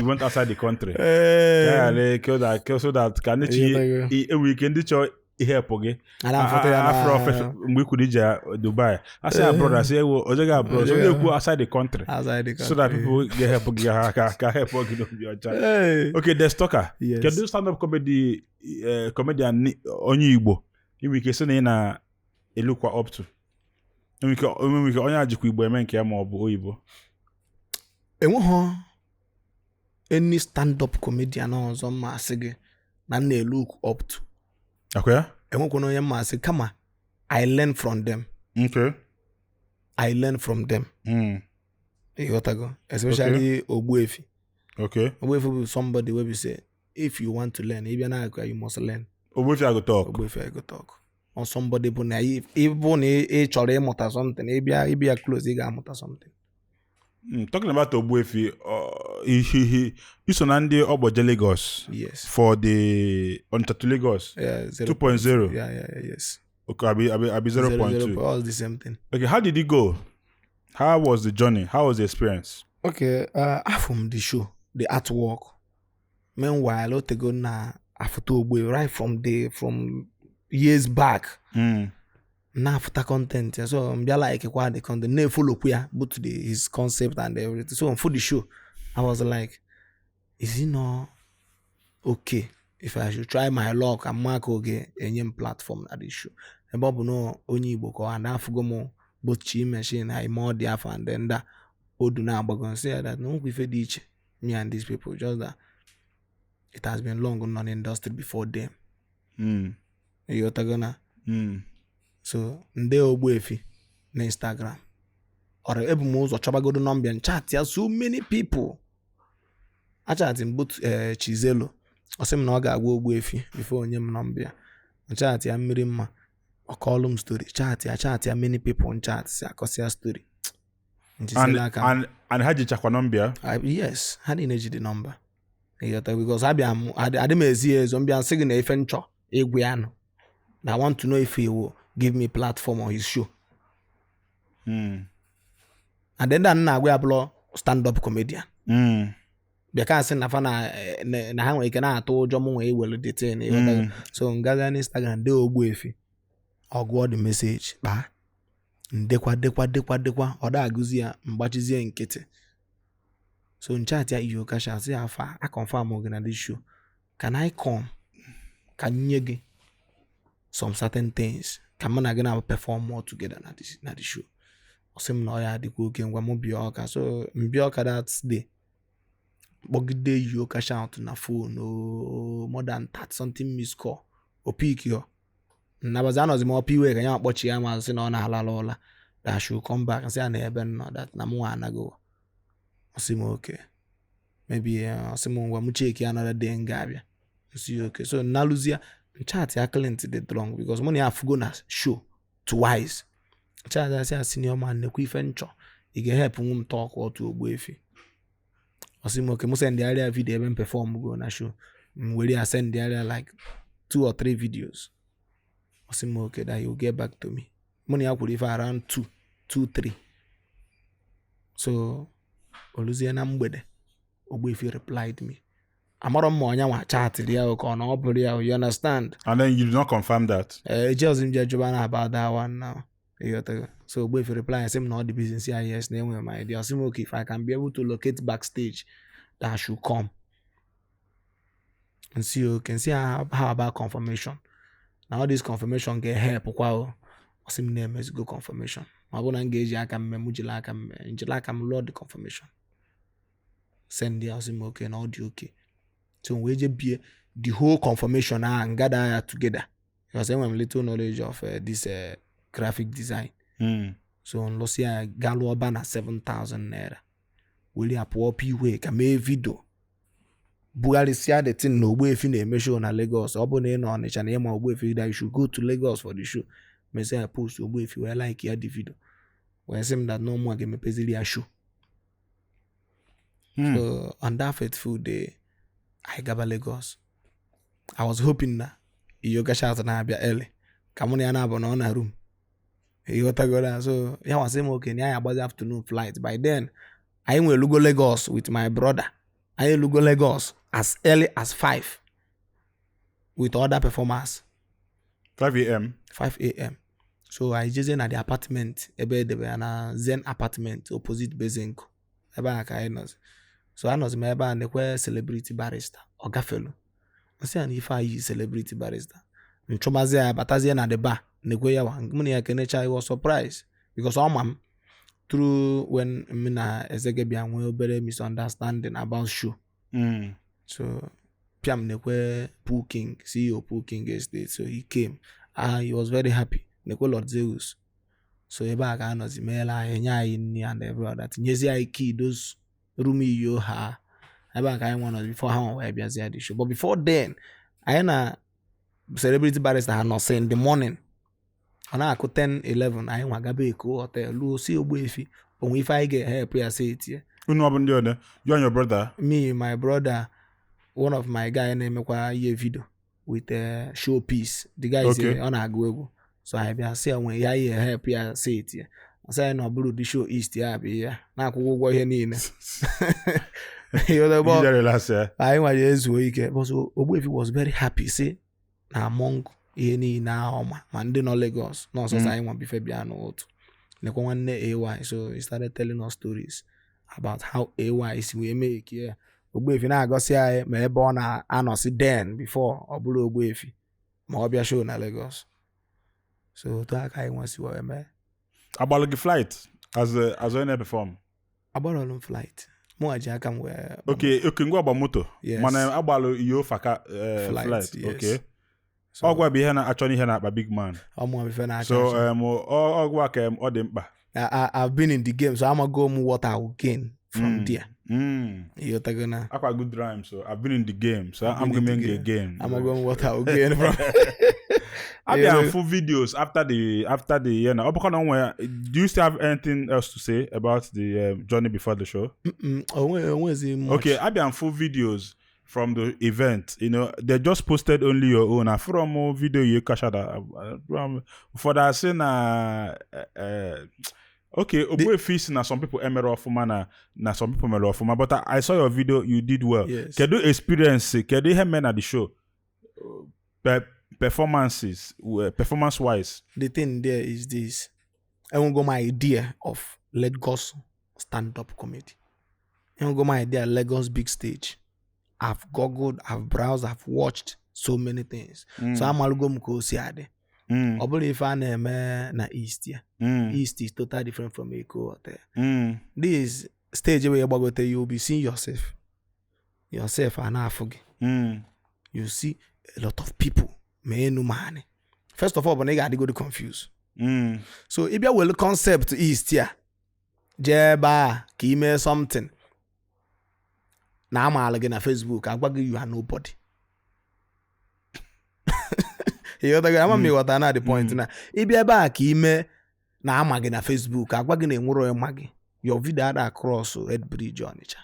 you went outside the country. Ya ghara so that ka ndị chi Ịghọtago. enwere ike ndị chọọ ihepụ gị. A na-afụta ya na Afro mgbe i kwuru ije Dubai, asị abroad, asị ewo ojego abroad, so Ojego. na-ekwu outside the country outside the so that country. people ga-help gị ka help gị n'obi ọcha. Hey. Okay, The Stalker. Yes. Kedu stand-up comedy comedian onye Igbo ị nwere ike sị na ị na-elukwa up to? Enwere ike onye a jikwa Igbo eme nke ya ma ọ bụ oyibo. Enweghị any stand-up comedian ọzọ mma asị gị na m na-look up to. Akwa ya? Enwekwana onye mma asị, kama I learn from them. I learn from them. Ịghọtago? Especially Ogbuefi. Ogbuefi bụ somebody wey be say if you want to learn, ị bịa na you must learn. Ogbuefi I go talk. Ogbuefi I go talk or somebody bụ na ịbụ na ị chọrọ ịmụta something, ịbịa close, ị ga-amụta something. Talking about Ogbuefi, iso na ndị ọgbọje Lagos Yes. for the Onitsha to Lagos Yeah, zero. 2.0. Yeah, yes. Okay, abi 0.2. Zero, all the same thing. Okay, how did it go? How was the journey? How was the experience? Okay, afụ m the show, the artwork. Meanwhile, otego na afụta Ogbuefi right from years back. Na-afụta content ya, so m bịa like kwa the content, na-efollowkwu ya, both his concept and everything. So for the show, I was like, is it not okay if I should try my luck and mark oge enye m platform na the show, ebe ọ bụ na onye Igbo ka ọ na-afụgo m, both Chi Machine na ime ọ dị afọ and then that odu na-agbago nsị ya that na nwekwa ife dị iche me and these people, just that it has been long nọ industry before them. Ịghọtago na? So ndị Ogbuefi na Instagram ọrụ, ebu m ụzọ chọbagodo nọmba ya, chat ya so many people. Achatị m both Chizelo, ọ sị m na ọ ga-agwa Ogbuefi before onye m nọmba ya. Chat ya mmiri mma, ọ kọọlụ m story. Chat ya many people, chat si akọsịa story. And Nchizelo aka m. and ha jichakwa nọmba ya? Yes, ha niile ji the nọmba. Ịghọta? Because abịa m adị m ezi ya ezo, mbịa nsị gị na ife nchọ egwu ya nọ. Na I want to know if he will give me platform on his show. And then that na-agwa ya bụrụ stand up comedian. Bịa ka sị na fa na ha nwere ike na-atụ ụjọ m nwee iwelu the thing, ịghọtago? So ngaga na Instagram dee Ogbuefi, ọ gụọ the message kpaa ndekwa dekwa dekwa dekwa, ọ da agụzi ya, mgbachizie nkịtị. So nchat ya iyo kasha sị ya afa a confirm gị na this show, can I come ka m nye gị some certain things ka mụ na gị na perform more together na the show. Ọ sị m na ọ ya adịkwa oke ngwa mụ bịa Ọka. So m bịa Ọka that day, kpọgide iyo cash out na phone o more than 30 something miss call, o pick yo nnabazi. Anọzi m ọpa iwe ka ya akpọchi ya ma sị na ọ na-alala ụla, that I should come back. Nsị ya na ebe m nọ that na mụ anago. Ọ sị m okay, maybe ọ sị m ngwa m check another day m ga-abịa. Nsị ya okay. So nnalụzie chat ya Clint dị drunk because mụ na ya afụgo na show twice. Chat ya sị ya, senior man, nekwa ife nchọ, ị ga-help nwu m talk otu Ogbuefi. Ọ sị m okay, mụ send ya video ebe m perform go na show. M were ya send ya like two or three videos. Ọ sị m okay, that he will get back to me. Mụ na ya kwuru ife around 2 2 3. So oluzie na mgbede, Ogbuefi replied me. Amarọ m ma ọnya nwa chatịrị ya o, ka ọ na ọ bụrụ ya o, you understand? And then you did not confirm that. Ejeozi m je jụba na about that one now, ịghọtago? So Ogbuefi reply sị m na ọ dị busy. Nsị ya yes, na enwere m idea. Ọ sị m okay, if I can be able to locate backstage, that I should come. Nsị okay. Nsị ya how about confirmation na all this confirmation ga-help kwa o. Ọ sị m na-emezigo confirmation, ma ọ bụ na m ga-eji aka m mee, mụ jiri aka m mee, njiri aka m lụọ the confirmation, send ya. Ọ sị m okay, na ọ dị okay. So m wee je bie the whole confirmation ahụ, ngada ya together because enwere m little knowledge of this graphic design. So nlụsị ya, gaa lụọ ba na 7000 naira, were ya pụọ iwe ka mee video bugharịsịa the thing na Ogbuefi na-eme show na Lagos. Ọ bụ na ị nọ Ọnịcha na ịma Ogbuefi, that you should go to Lagos for the show. Mesịa ya post, Ogbuefi wee like ya the video, wee sị m that no mụ ga-emepeziri ya show. So on that fateful day, I gaba Lagos. I was hoping na Iyo Shout na-abịa early ka mụ na ya na-abụ na ọ na room, ịghọtago na? So ya wasị m okay, na ya agbazi afternoon flight. By then anyị nwere lugo Lagos with my brother. Anyị elugo Lagos as early as 5 with other performers. 5 a.m. 5 a.m. So anyị jezie na the apartment ebe edebe ya na Zen Apartment opposite Bezenko, ebe a ka anyị nọzi. So anọzi m ebe a nekwe Celebrity Barrister, ọ gafelu. Nsị ya na ife anyị yi Celebrity Barrister nchụmazi ya batazie na the bar, nekwe ya wa mụ na ya kenecha. I was surprised because ọ ma m through when m na Ezege bịa nwee obere misunderstanding about show. So Piam nekwe Pool King, CEO Pool King Estate. So he came. Ah, he was very happy. Nekwe Lord Zeus. So ebe a ka anọzi meela anyị, nye anyị nri and every other thing. Nyezie anyị key those room iyo ha. Ebe a ka anyị nwa nọzi before ha nwa wee bịazie the show. But before then, anyị na Celebrity Barrister ha nọsị in the morning. Ọ na-akụ 10 11, anyị nwa gaba Eko Hotel luo si Ogbuefi onwe ife anyị ga-help ya sị etie. Unu ọ bụ ndị one? You and your brother? Me, my brother, one of my guy na-emekwa ihe video with showpiece. The guy is ọ na-agụ egwu. So anyị bịa sị ya nwee ihe anyị help ya sị etie. Sị anyị na ọ bụrụ ụdị show east ya bụ ihe na-akwụkwọ ụgwọ ihe niile. You just relax, yeah. Anyị nwere ezuo ike. But so Ogbuefi was very happy sị na among ihe niile ahụ ma ma ndị nọ Lagos na ọsọsọ anyị nwa bife bịa n'otu nekwa nwanne AY. So he started telling us stories about how AY si wee mee eke ya. Ogbuefi na-agọsị anyị ma ebe ọ na-anọsị then before ọ bụrụ Ogbuefi ma ọ bịa show na Lagos. So otu aka anyị nwa si wee mee. Agbalụ gị flight as onye na-perform? Agbarọlụ m flight, mụ ji aka m wee Okay, ngwa agba moto. Yes. Mana agbalụ iyo faka Flight, flight. yes. Okay. So, Ọgwa bụ ihe na-achọ ihe na-akpa big man. Ọmụ ife na-achọ So achọ. Ọgwa ka ọ dị mkpa. I've been in the game, so amago m what I will gain from there. Ịghọtago na? Akwa good rhyme. So I've been in the game, so I've I'm been in gonna the make game. Amago m what I will gain from Abịa Yeah. full videos after the year na ọ bụkwa na onwe. Do you still have anything else to say about the journey before the show? Onwe onwezi much. Okay, abịa full videos. From the event, they just posted only your own. Afụrọ m video you kashada. Ụfọdụ asị na okay, Ogbuefi si na some people emere ọfụma na some people mere ọfụma, but I saw your video, you did well. Yes. Kedu experience, kedu ihe mere na the show? Performances, performance wise. The thing there is this. Enwego my idea of Lagos stand-up comedy. Enwego my idea Lagos big stage. I've googled, I've browsed, I've watched so many things. So amalugo m ka o si adị. Ọ bụrụ ife a na-eme na East ya. East is totally different from Eko Hotel. This stage where gbagote, you will be seeing yourself. Yourself a na-afụ gị. You see a lot of people ma enu ma anị. First of all, bụ na ị ga-adịgodi confused. So ị bịa welu concept East ya jee ebe a ka ị mee something na amaala gị na Facebook, agwa gị you are nobody. Ịghọtago? Ama m ịghọta na the point na ị bịa ebe a ka ị mee na ama gị na Facebook, agwa gị na enwero onye ma gị. Your video ada across Head Bridge Onitsha.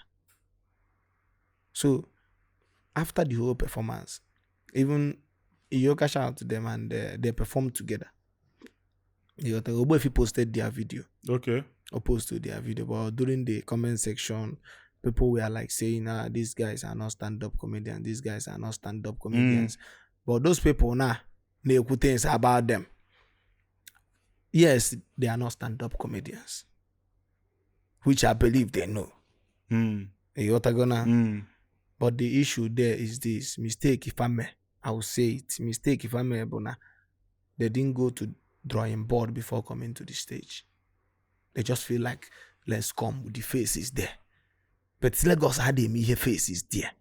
So after the whole performance, even Iyoka shout to them and they performed together. Ịghọtago? Ogbuefi posted their video. Or posted their video, but during the comment section, people were like saying, these guys are not stand-up comedians, these guys are not stand-up comedians. But those people now, na-ekwu things about them. Yes, they are not stand-up comedians, which I believe they know. Ịghọtago na? But the issue there is this mistake, if I may, I will say it. Mistake, if I may, but na, they didn't go to drawing board before coming to the stage. They just feel like, let's come, the face is there. But Lagos had a ihe face is there.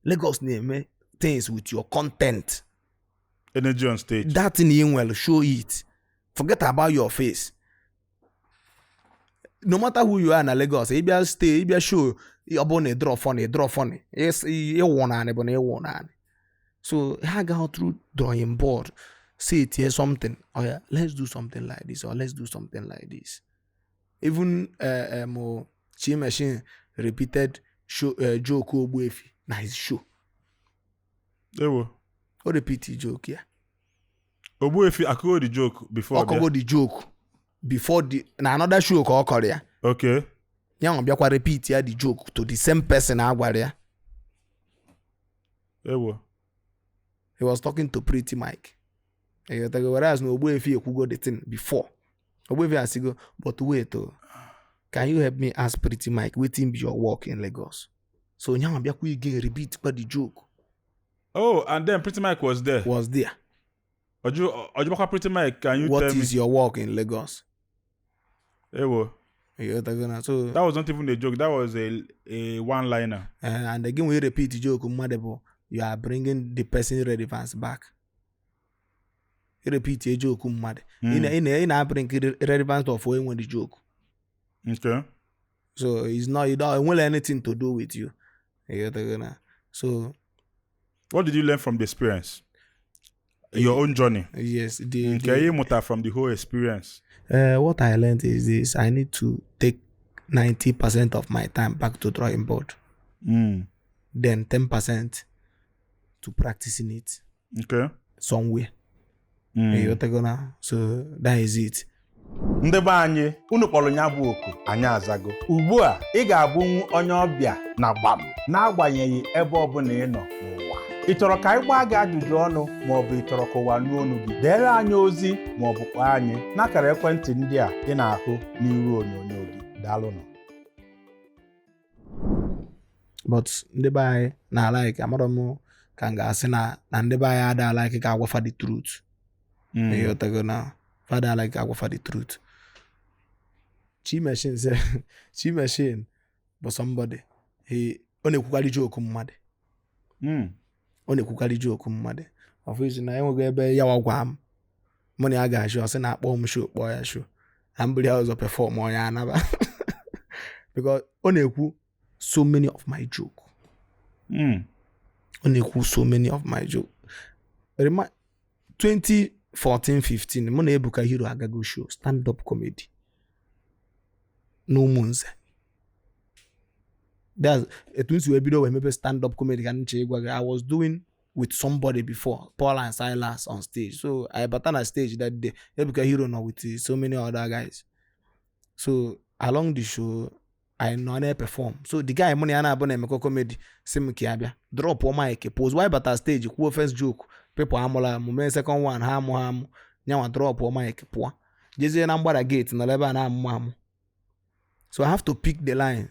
Lagos na-eme things with your content. Energy on stage. That thing you will show it. Forget about your face. No matter who you are na Lagos, ị bịa stay, ị bịa show, ọ bụrụ na ị draw funny, ị draw funny. Ịwụ naanị bụ na ịwụ naanị. So ha go through drawing board, say it here something. Oh yeah, let's do something like this or let's do something like this. Even Chi Machine repeated show, joke Ogbuefi na his show. Ewo. O repeat joke ya. Ogbuefi akụgo the joke before. Ọ kọgo the joke before the na another show ka ọ kọrọ ya. Okay. Ya nwa bịakwa repeat ya the joke to the same person a gwara ya. Ewo. He was talking to Pretty Mike. Whereas na Ogbuefi ekwugo the thing before. Ogbuefi asigo, but wait oh, can you help me ask Pretty Mike wetin be your work in Lagos? So nya nwa bịakwa again repeat kwa the joke. Oh, and then Pretty Mike was there. Was there. Ojubakwa Pretty Mike, can you what tell me? What is your work in Lagos? Ewo. So that was not even a joke. That was a one-liner. And again, we repeat the joke. You are bringing the person relevance back. You repeat a joke. In a bring relevance of when the joke. Okay. So it's not, you don't want anything to do with you. So what did you learn from the experience? Your own journey. Yes. From the whole experience. What I learned is this: I need to take 90% of my time back to drawing board. Then 10% to practicing it. Okay. Somewhere. So that is it. Ndị be anyị unu kpọrọ ya bụ oku anyị azago ugbu a ị ga-abụnwu onye ọbịa na gbam n'agbanyeghị ebe ọbụla ị nọ n'ụwa. Ị chọrọ ka anyị gbaa gị ajụjụ ọnụ maọbụ ị chọrọ ka ụwa nụ ọnụ gị, deere anyị ozi maọbụ kpọọ anyị n'akara ekwentị ndị a ị na-ahụ n'iru onyonyo gị. Daalụnụ. But ndị be anyị na-alike, amarọ m ka m ga-asị na ndị be anyị ada alike ka agwafa the truth. Ịghọtago na father like agwafa the truth. Chi Machine said, Chi Machine bụ somebody. He ọ na-ekwukarị joke mmadụ. Ọ na-ekwukarị joke mmadụ. Ọfụ izu na enweghị ebe ya gwa m. Mụ na ya ga-ashụ, ọ sị na akpọ m show, kpọọ ya show. Na mbuli ya ọzọ perform onye anaba. Because ọ na-ekwu so many of my joke. Ọ na-ekwu so many of my joke. 2014-15, mụ na Ebuka Hero agago show stand-up comedy n'Ụmụnze. That's etu m si wee bido wee mebe stand up comedy ka m chee ịgwa gị. I was doing with somebody before, Paul and Silas on stage. So I bata na stage that day, Ebuka Hero nọ with so many other guys. So along the show, I nọ na-perform. So the guy mụ na ya na-abụ na-emekọ comedy si m ka ya bịa drop mic pose why bata stage kwuo first joke, people amụla amụ, mee second one, ha amụ ha amụ, nyanwa drop mic pụọ jezie na mgbada gate nọrọ ebe a na-amụ amụ. So I have to pick the line,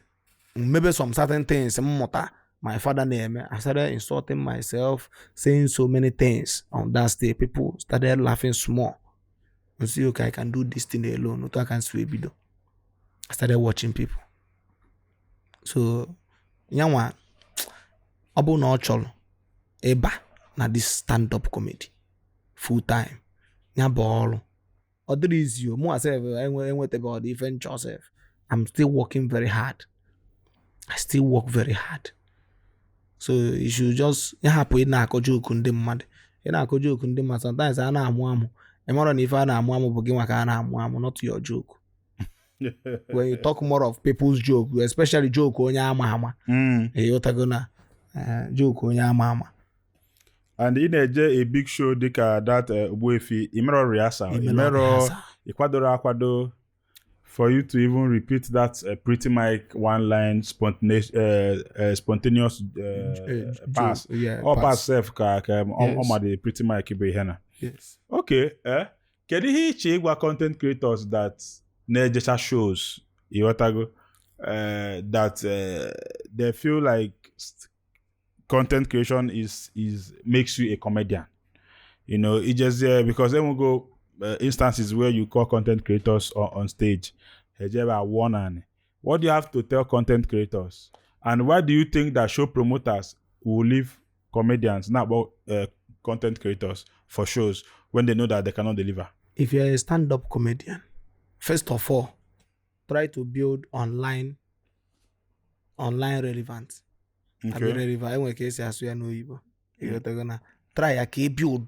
maybe some certain things m mụta my father na-eme. I started insulting myself, saying so many things on that stage. People started laughing small and say, "Okay, I can do this thing alone." Otu aka m si wee bido. I started watching people. So nyanwa, ọ bụrụ na ọ chọrọ ịba na this stand up comedy full time, ya bụ ọrụ ọ dịrị easy o. Mụ sef enwetabeghị ọdị ife nchọ sef. I'm still working very hard. I still work very hard. So you should just ya hapụ ị na-akọ joke ndị mmadụ, ị na-akọ joke ndị mmadụ. Sometimes a na-amụ amụ, ị mara na ife a na-amụ amụ bụ gị nwa ka a na-amụ amụ, not your joke. When you talk more of people's joke, especially joke onye ama ama, ịghọtago na joke onye ama ama. And ị na-eje a big show dịka that Ogbuefi, imero rehearsal? Imelo imero rehearsal. Ịkwadoro akwado for you to even repeat that Pretty Mike one line spontaneous pass. Joke, yeah. Ọ pass sef ka Yes. ọ ma the Pretty Mike bụ ihe na Yes. Okay, kedu ihe iche ịgwa content creators that na-ejecha shows, ịghọtago, that they feel like content creation is makes you a comedian, ijezie, because enwego instances where you call content creators on stage, ejebe awụọ naanị. What do you have to tell content creators, and why do you think that show promoters will leave comedians na-akpọ content creators for shows when they know that they cannot deliver? If you're a stand-up comedian, first of all, try to build online relevance. Abi relevant, enwere ka esi asụ ya n'oyibo. Ịghọtago na try ya ka ị build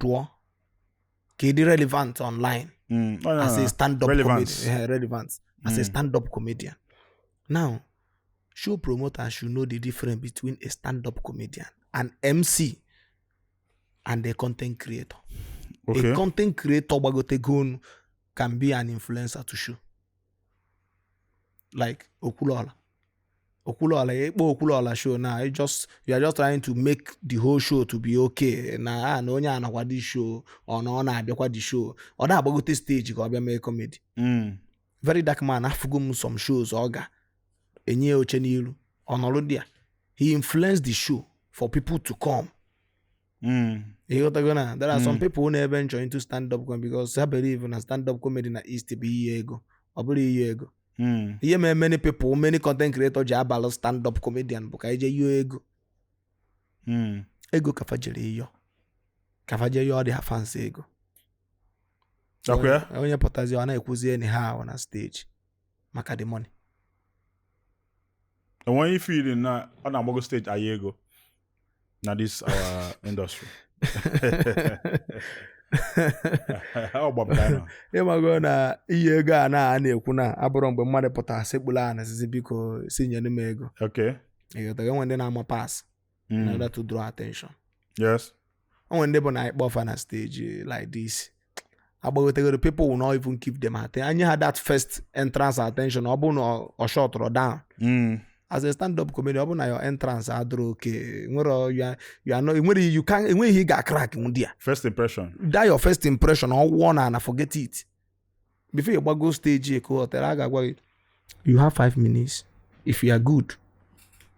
ka ị dị relevant online Oh, no, as no. a stand-up Relevance. comedian. Relevance as a stand-up comedian. Now, show promoters should know the difference between a stand-up comedian, an MC, and a content creator. A content creator gbagotego can be an influencer to show. Like Okwuluọla. Okwuluọla, ịkpọ Okwuluọla show now, you are just trying to make the whole show to be okay. Na ah, na onye a nakwa the show, ọ na ọ na-abịakwa the show. Ọ na-agbagote stage ka ọ bịa mee comedy. Very Dark Man, afụgo m some shows ọ ga enye ya oche n'iru, ọ nọrọ there. He influenced the show for people to come. Ịghọtago na there are some people na-ebe nchọ into stand up comedy because ha believe na stand up comedy na East bụ ihe ego. Ọ bụrụ ihe ego. Ihe mere many people, many content creator ji abalụ stand up comedian bụ ka ije yọọ ego. Ego kafa jere ịyọ, kafa jee yọọ dị ha fans ego. Ọkwa ya? Onye pụtazi, ọ na-ekwuzi anyhow na stage maka the money. Enweghị feeling na ọ na-agbago stage anyị ego na this our industry. Ọ gbapụta ya. Ịmago na iyi ego a na a na-ekwu na abụrụ mgbe mmadụ pụtara sekpulu a na sisi, "Biko, si nyere m ego." Ịghọtago, enwe ndị na-ama pass in order to draw attention. O nwere ndị bụ na ịkpọ fa na stage like this, agbagotegoro, people will not even give them attention. Anyị ha that first entrance attention, ọ bụrụ na ọ shọtụrụ down. As a stand-up comedian, ọ bụrụ na your entrance adịrọ okay, nwere you are not, nwere you can, enweghị ihe ị ga-crack ndị a. First impression. That your first impression, ọ wụọ na forget it. Before you gbago stage Eko Hotel, a ga-agwa gị, "You have 5 minutes. If you are good,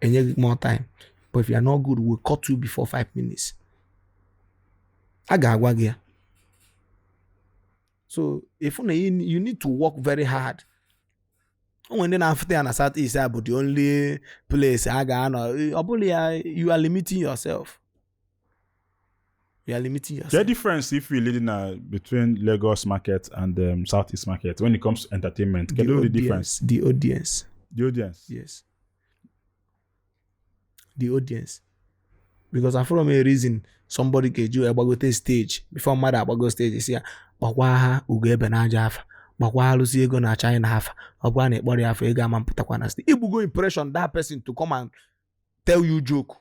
enye gị more time, but if you are not good, we will cut you before 5 minutes." A ga-agwa gị ya. So if na you need to work very hard. O nwere ndị na-afụta ya na South East a bụ the only place a ga-anọ. Ọ bụrụ ya, you are limiting yourself, you are limiting yourself. The difference if you leading between Lagos market and Southeast market when it comes to entertainment. Can you the difference? The audience. The audience. Yes, the audience, because afọrọ m a reason somebody ga-eji wee gbagote stage before mmadụ agbago stage si ya gbakwa ha ugo ebe na aja afa, gbakwa alụsị ego na China afa. Ọ bụrụ na ịkpọrọ ya afọ ego ama mpụtakwa na stage, igbugo impression that person to come and tell you joke.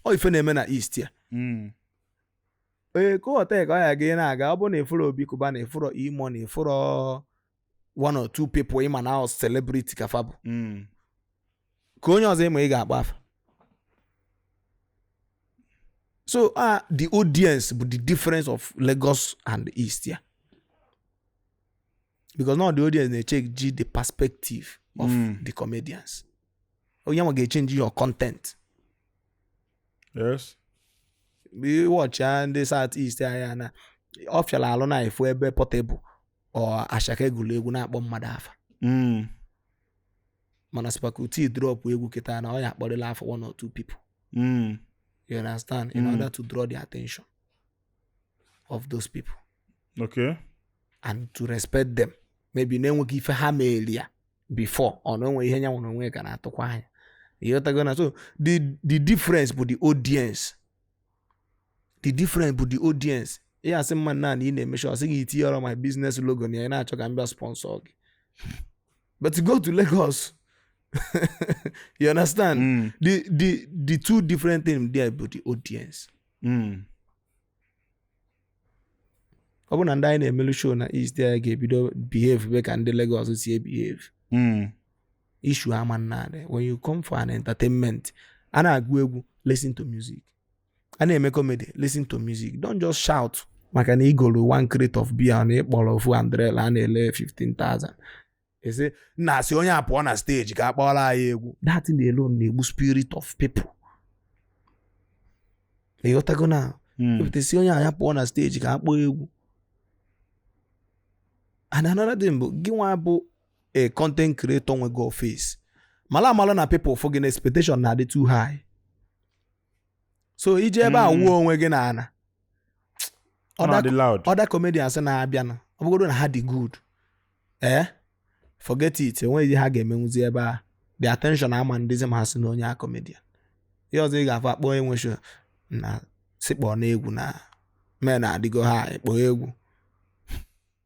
Ọ ife na-eme na East ya. Eko Hotel ka ọ ya ga na-aga, ọ bụrụ na ịfụrọ Obi Cubana, ịfụrọ E-Money, ịfụrọ one or two people ịma na celebrity ka fa bụ. Ka onye ọzọ ịma ị ga-akpọ afa. So the audience bụ the difference of Lagos and the East ya, because now the audience na-eche ji the perspective of the comedians. Onye nwa ga-echange your content. Watch ya, ndị South East anya na ọ fịara alụ na efu ebe Portable ọ Asake egwuru egwu na-akpọ mmadụ afa. Mana Spakuti drop egwu kịta na ọ ya akpọrịla afọ one or two people. You understand? In order to draw the attention of those people and to respect them, maybe na-enweghị ife ha meeli ya before, ọ na onwe ihe nya nwere onwe ka na-atụkwa anya. Ịghọtago na so the difference bụ the audience. The difference bụ the audience. Ihe asị mma na ị na-eme show, asị gị itinye ọrụ my business logo na ya, ị na-achọ ka m bịa sponsor gị. But to go to Lagos, you understand? The two different things there bụ the audience. Ọ bụ na ndị anyị na-emelu show na East ya ga-ebido behave be ka ndị Lagos si behave, issue ama nnadị. When you come for an entertainment, a na-agụ egwu, listen to music. A na-eme comedy, listen to music. Don't just shout maka na igoro one crate of beer na ịkpọrọ ofu Andrela a na-ele 15,000, ese nna asị onye a pụọ na stage ka a kpọrọ anyị egwu. That thing alone na-egbu spirit of people. Ịghọtago na epụtasị onye anya pụọ na stage ka a kpọọ egwu. And another thing bụ gị nwa bụ a content creator nwego face, mala amala na people fụ gị na expectation na-adị too high, so ije ebe a wuo onwe gị na ana. Ọ na-adị loud. Other comedians na-abịa na ọ bụgodo na ha dị good, forget it, enweghị ihe ha ga-emenwuzi ebe a. The attention ama ndịzi ma ha sị na onye a comedian. Ihe ọzọ ị ga-afụ, akpọ onye nwe show na si kpọọ n'egwu na men adịgo ha kpọọ egwu,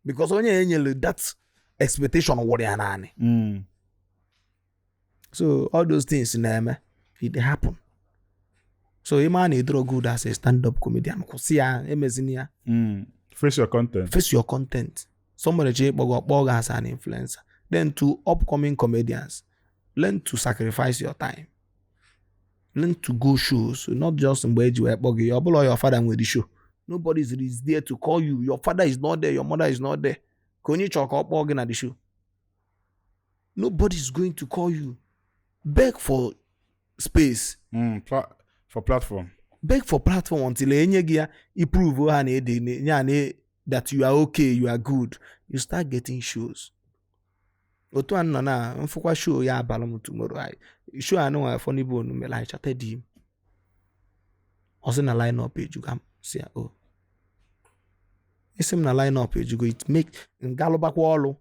because onye enyere that expectation wụrụ ya naanị. So all those things na-eme, it dey happen. So ịma na ịdịrọ good as a stand-up comedian, kwụsị ya, emezina ya. Face your content. Face your content. Somebody chee ịkpọ gị, ọkpọ gị as an influencer. Then to upcoming comedians, learn to sacrifice your time, learn to go shows, not just mgbe eji wee kpọ gị. Ọ bụla your father nwere show, nobody is there to call you. Your father is not there, your mother is not there, ka onye chọrọ ka ọ kpọọ gị na the show. Nobody is going to call you. Beg for space. For platform. Beg for platform until enye gị ya, improve ha na ede ya na that you are okay, you are good, you start getting shows. Otu a nọ na mfụkwa show ya abalị m tomorrow, show anụ Funny Bone mere, I chatted him, ọ sị na line up ejugo. M si ya, o isi m na line up ejugo, it make ngalụbakwa ọlụ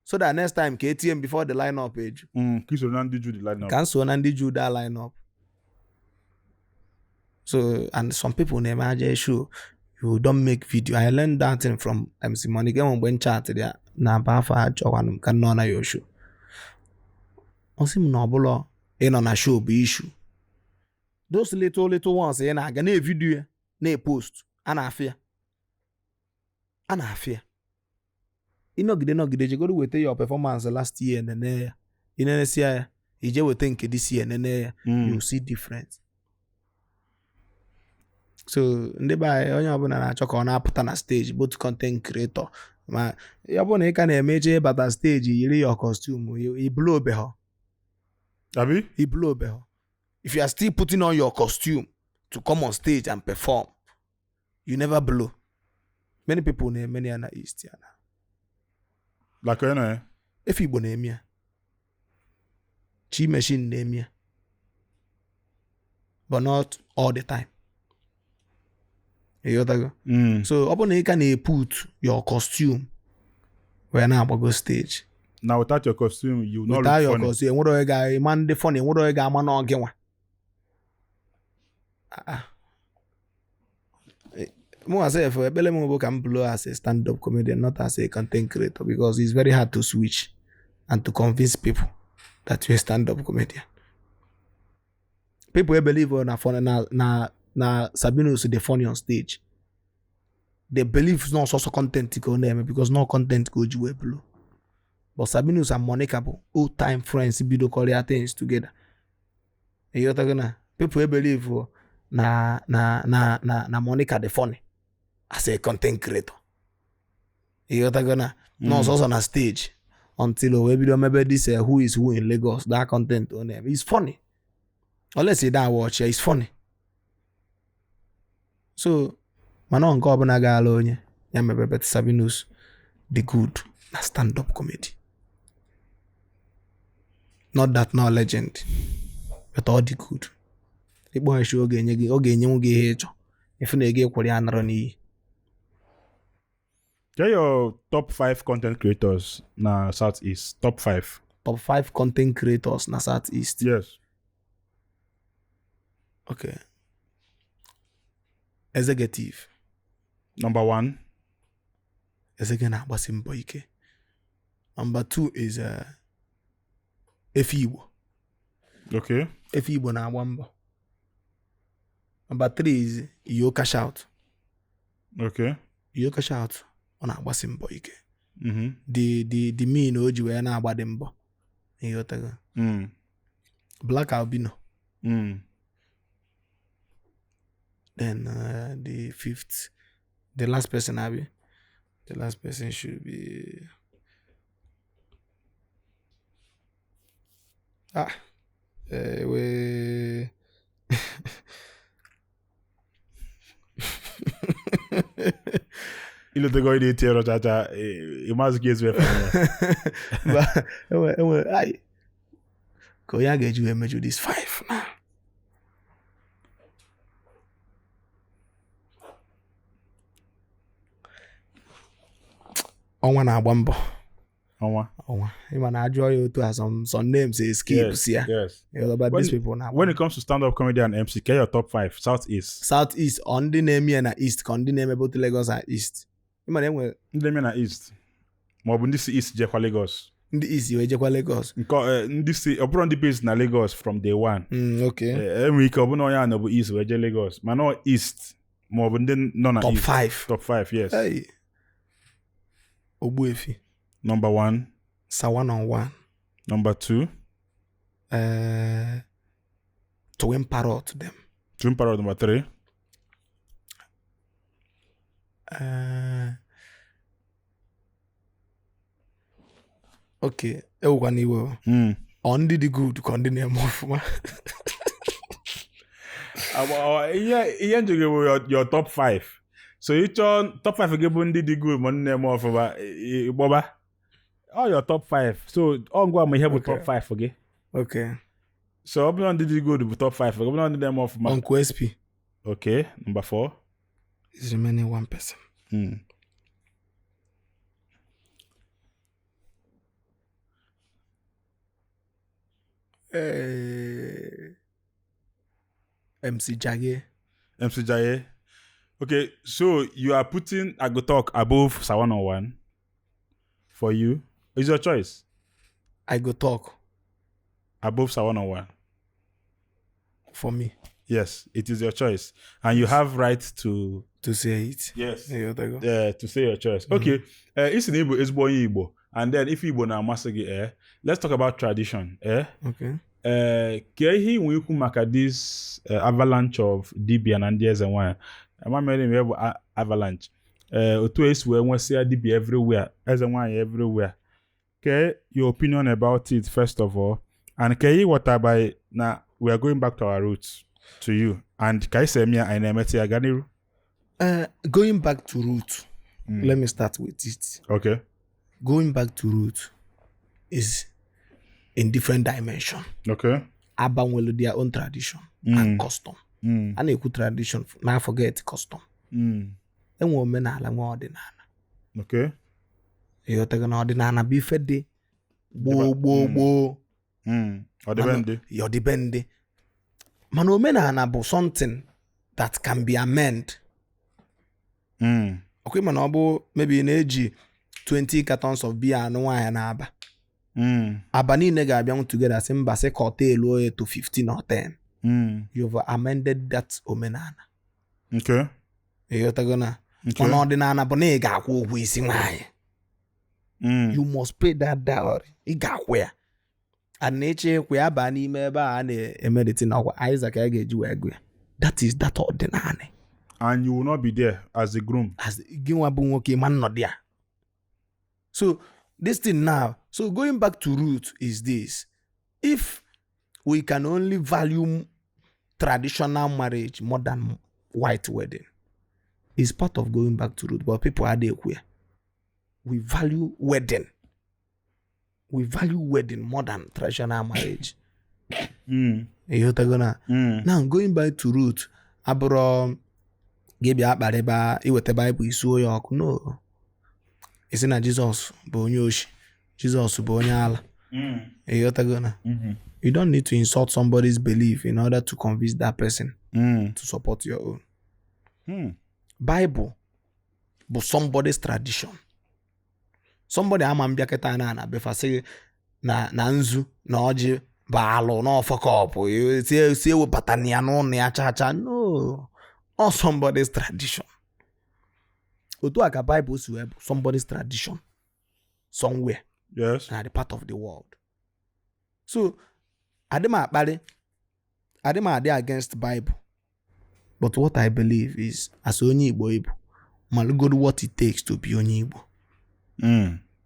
so that next time ka etinye m before the line up eju. Ka isoro na ndị ju the line up. Ka m so na ndị ju that line up. So and some people na-eme aja show, you don't make video. I learned that thing from MC Money. Enwe mgbe m chatịrị ya na aba afọ a chọkwanụ m ka m nọ na your show, ọ sị m na ọbụla ịnọ na show bụ issue. Those little little ones ị na-aga na-evideo ya na-epost, a na-afụ ya, a na-afụ ya. Ịnọgide nọgide jegoro weta your performance last year, nene ya, inenesia ya, ije weta nke this year, nene ya, you see difference. So ndị be anyị, onye ọbụla na-achọ ka ọ na-apụta na stage, both content creator, ma ya bụrụ na ị ka na-emeche ịbata stage yiri your costume, ibulu obeghọ. Abi? Ibulu obeghọ. If you are still putting on your costume to come on stage and perform, you never blow. Many people na-eme ya na East ya na. Like onye nọ ya? Efe Igbo na-eme ya, Chi Machine na-eme ya, but not all the time. Ịghọtago? So ọ bụrụ na ị ka na-eput your costume wee na-agbago stage, Now without your costume, you will not without look your funny. costume, enwere onye ga-ama ndị funny, enwere onye ga-ama na ọ gị nwa. Ah, ah. Mụ sef, ekpere m bụ ka m blow as a stand-up comedian, not as a content creator, because it's very hard to switch and to convince people that you're a stand-up comedian. People believe na funny na Sabinus dị funny on stage. They believe na ọsọsọ content ka ọ na-eme because no content ka o ji wee blow. But Sabinus and Monica bụ old time friends bidokọrịa things together. Ịghọtago na people believe na Monica dị funny as a content creator. Ịghọtago na na ọsọsọ na stage until o wee bido mebe this who is who in Lagos, that content ọ na-eme. It's funny. Unless you don't watch ya, it's funny. So mana ọ nke ọbụla gaala onye ya mebe, but Sabinus dị good na stand up comedy. Not that no legend, but ọ dị good. Ịkpọ ya show, ọ ga-enye gị, ọ ga-enyenwu gị ihe ịchọ. Ifu na ego ịkwụrụ ya nọrọ n'iyi. Get your top 5 content creators na Southeast. Top 5. Top 5 content creators na South East? Yes. Okay. Executive. Number 1. Ezege na-agbasi mbọ ike. Number 2 is Efe Igbo. Efe Igbo na-agba mbọ. Number 3 is Iyo Cash Out. Iyo Cash Out, ọ na-agbasi mbọ ike. The mean o ji wee na-agba dị mbọ. Ịghọtago? Black Albino. Then the fifth, the last person, abi, the last person should be, ah, we Ilotego ị na-eti ero chacha, ịmazụ ka esi efe ya. But enwe ai ka onye a ga-eji wee meju this five na. Ọnwa na-agba mbọ. Ọnwa. Ọnwa, ịma na ajụọ ya otu a, some names escape si ya. But these people na When it comes to stand-up comedy and MC, get your top 5 Southeast. South East, ọ ndị na-eme ya na East ka ndị na-eme both Lagos and East? Ịma na enwe Ndị na-eme na East. Ma ọ bụ ndị si East jekwa Lagos. Ndị East wee jekwa Lagos. Nke ndị si, ọ bụrụ ndị based na Lagos from day one. Enwere ike ọ bụrụ na onye a nọ bụ East wee jee Lagos, mana ọ East ma ọ bụ ndị nọ na Top East. 5. Top 5, yes. Hey. Ogbuefi. Number 1. Sir One on One. Number 2. Twin Parrot them. Twin Parrot, number 3. Okay, ewukwana iwe o. Ọ ndị dị good ka ndị na-eme ọfụma. Ihe njụ gị bụ your top 5. So ị chọọ top 5 gị bụ ndị dị good ma ndị na-eme ọfụma, ịgbọba. Ọ your top 5. So ọ ngwa ma ihe bụ top 5 gị. So ọ bụrụ na ndị dị good bụ top 5, ọ bụrụ na ndị na-eme ọfụma. Uncle SP. Okay, number 4. Is remaining one person. MC Jage. MC Jage. Okay, so you are putting Agotalk above Sir One on One for you. It's your choice. I go talk. Above Sir One on One. For me. Yes, it is your choice. And you have right to... To say it. Yes. Yeah, there you go. To say your choice. Okay. Isi na Igbo, ezigbo onye Igbo. And then if Igbo na-amasị gị, let's talk about tradition. Okay. Ke ihe ị nwere ikwu maka this avalanche of dibia na ndị eze nwanyị? Ama m ihe bụ avalanche. Otu esi wee nwesịa dibia everywhere, eze nwanyị everywhere. Ke your opinion about it first of all, and ke ihe ghọta by na we are going back to our roots to you, and ka esi eme ya anyị na-emete ya gaa n'iru. Going back to root, let me start with it. Going back to root is in different dimension. Aba nwere their own tradition and custom. A na-ekwu tradition, na forget custom. Enwe omenala, nwe ọdịnala. Ịghọtago na ọdịnala bụ ife dị gboo, gboo, gboo. Ọdịbendị. Ya ọdịbendị. Mana omenala bụ something that can be amended. Ọkwa ịma na ọ bụ maybe na-eji 20 cartons of beer anụ nwaanyị na-aba. Aba niile ga-abịanwu together sị mba, sị ka ọ taa elu oye to 15 or 10. You've amended that omenala. Ịghọtago na? Mana ọdịnala bụ na ị ga-akwụ ụgwọ isi nwaanyị. You must pay that dowry. Ị ga-akwụ ya. And na ịchọ ịkwụ ya baa n'ime ebe a na-emedite na ọkwa Isaac a ga-eji wee gụ ya. That is that ọdịnala. And you will not be there as the groom. As gị nwa bụ nwoke ma nnọdụ ya. So this thing now, so going back to root is this: if we can only value traditional marriage more than white wedding, is part of going back to root. But people are there where we value wedding, we value wedding more than traditional marriage. Ịghọtago na? Now, going back to root abụrụ gị bịa kparịba iweta Baịbụl isuo ya ọkụ. No, isi na Jizọs bụ onye oshi, Jizọs bụ onye ala. Ịghọtago na? You don't need to insult somebody's belief in order to convince that person to support your own. Bible bụ somebody's tradition. Somebody ama mbịa kịta na befasị gị na nzu na ọjị bụ alụ na ọfọkọpụ si ewebata na ya n'ụlọ ya cha cha. No, all somebody's tradition. Otu a ka Bible si wee bụ somebody's tradition somewhere na the part of the world. So adị m akparị, adị m adị against Bible, but what I believe is, as onye Igbo Igbo malụgodu what it takes to be onye Igbo.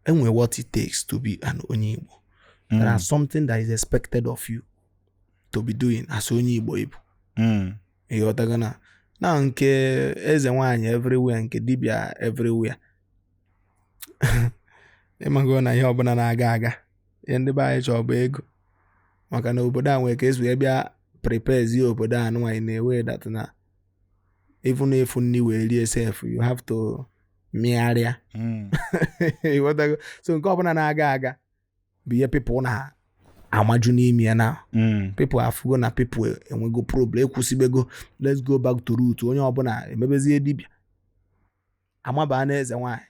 Enwe what it takes to be an onye Igbo. There are something that is expected of you to be doing as onye Igbo Igbo. Ịghọtago na nke eze nwanyị everywhere, nke dibịa everywhere, ịmago na ihe ọbụla na-aga aga, ihe ndị be anyị chọrọ bụ ego, maka na obodo a nwere ka esi wee bịa prepare obodo a nụnwaanyị na-ewe that na even efu nni wee rie sef, you have to mịgharịa. Ịghọtago? So nke ọbụla na-aga aga bụ ihe people na-amaju n'ime ya na people afụgo na people enwego problem, ekwusibego, let's go back to root. Onye ọbụla emebezie dibịa amaba na eze nwanyị.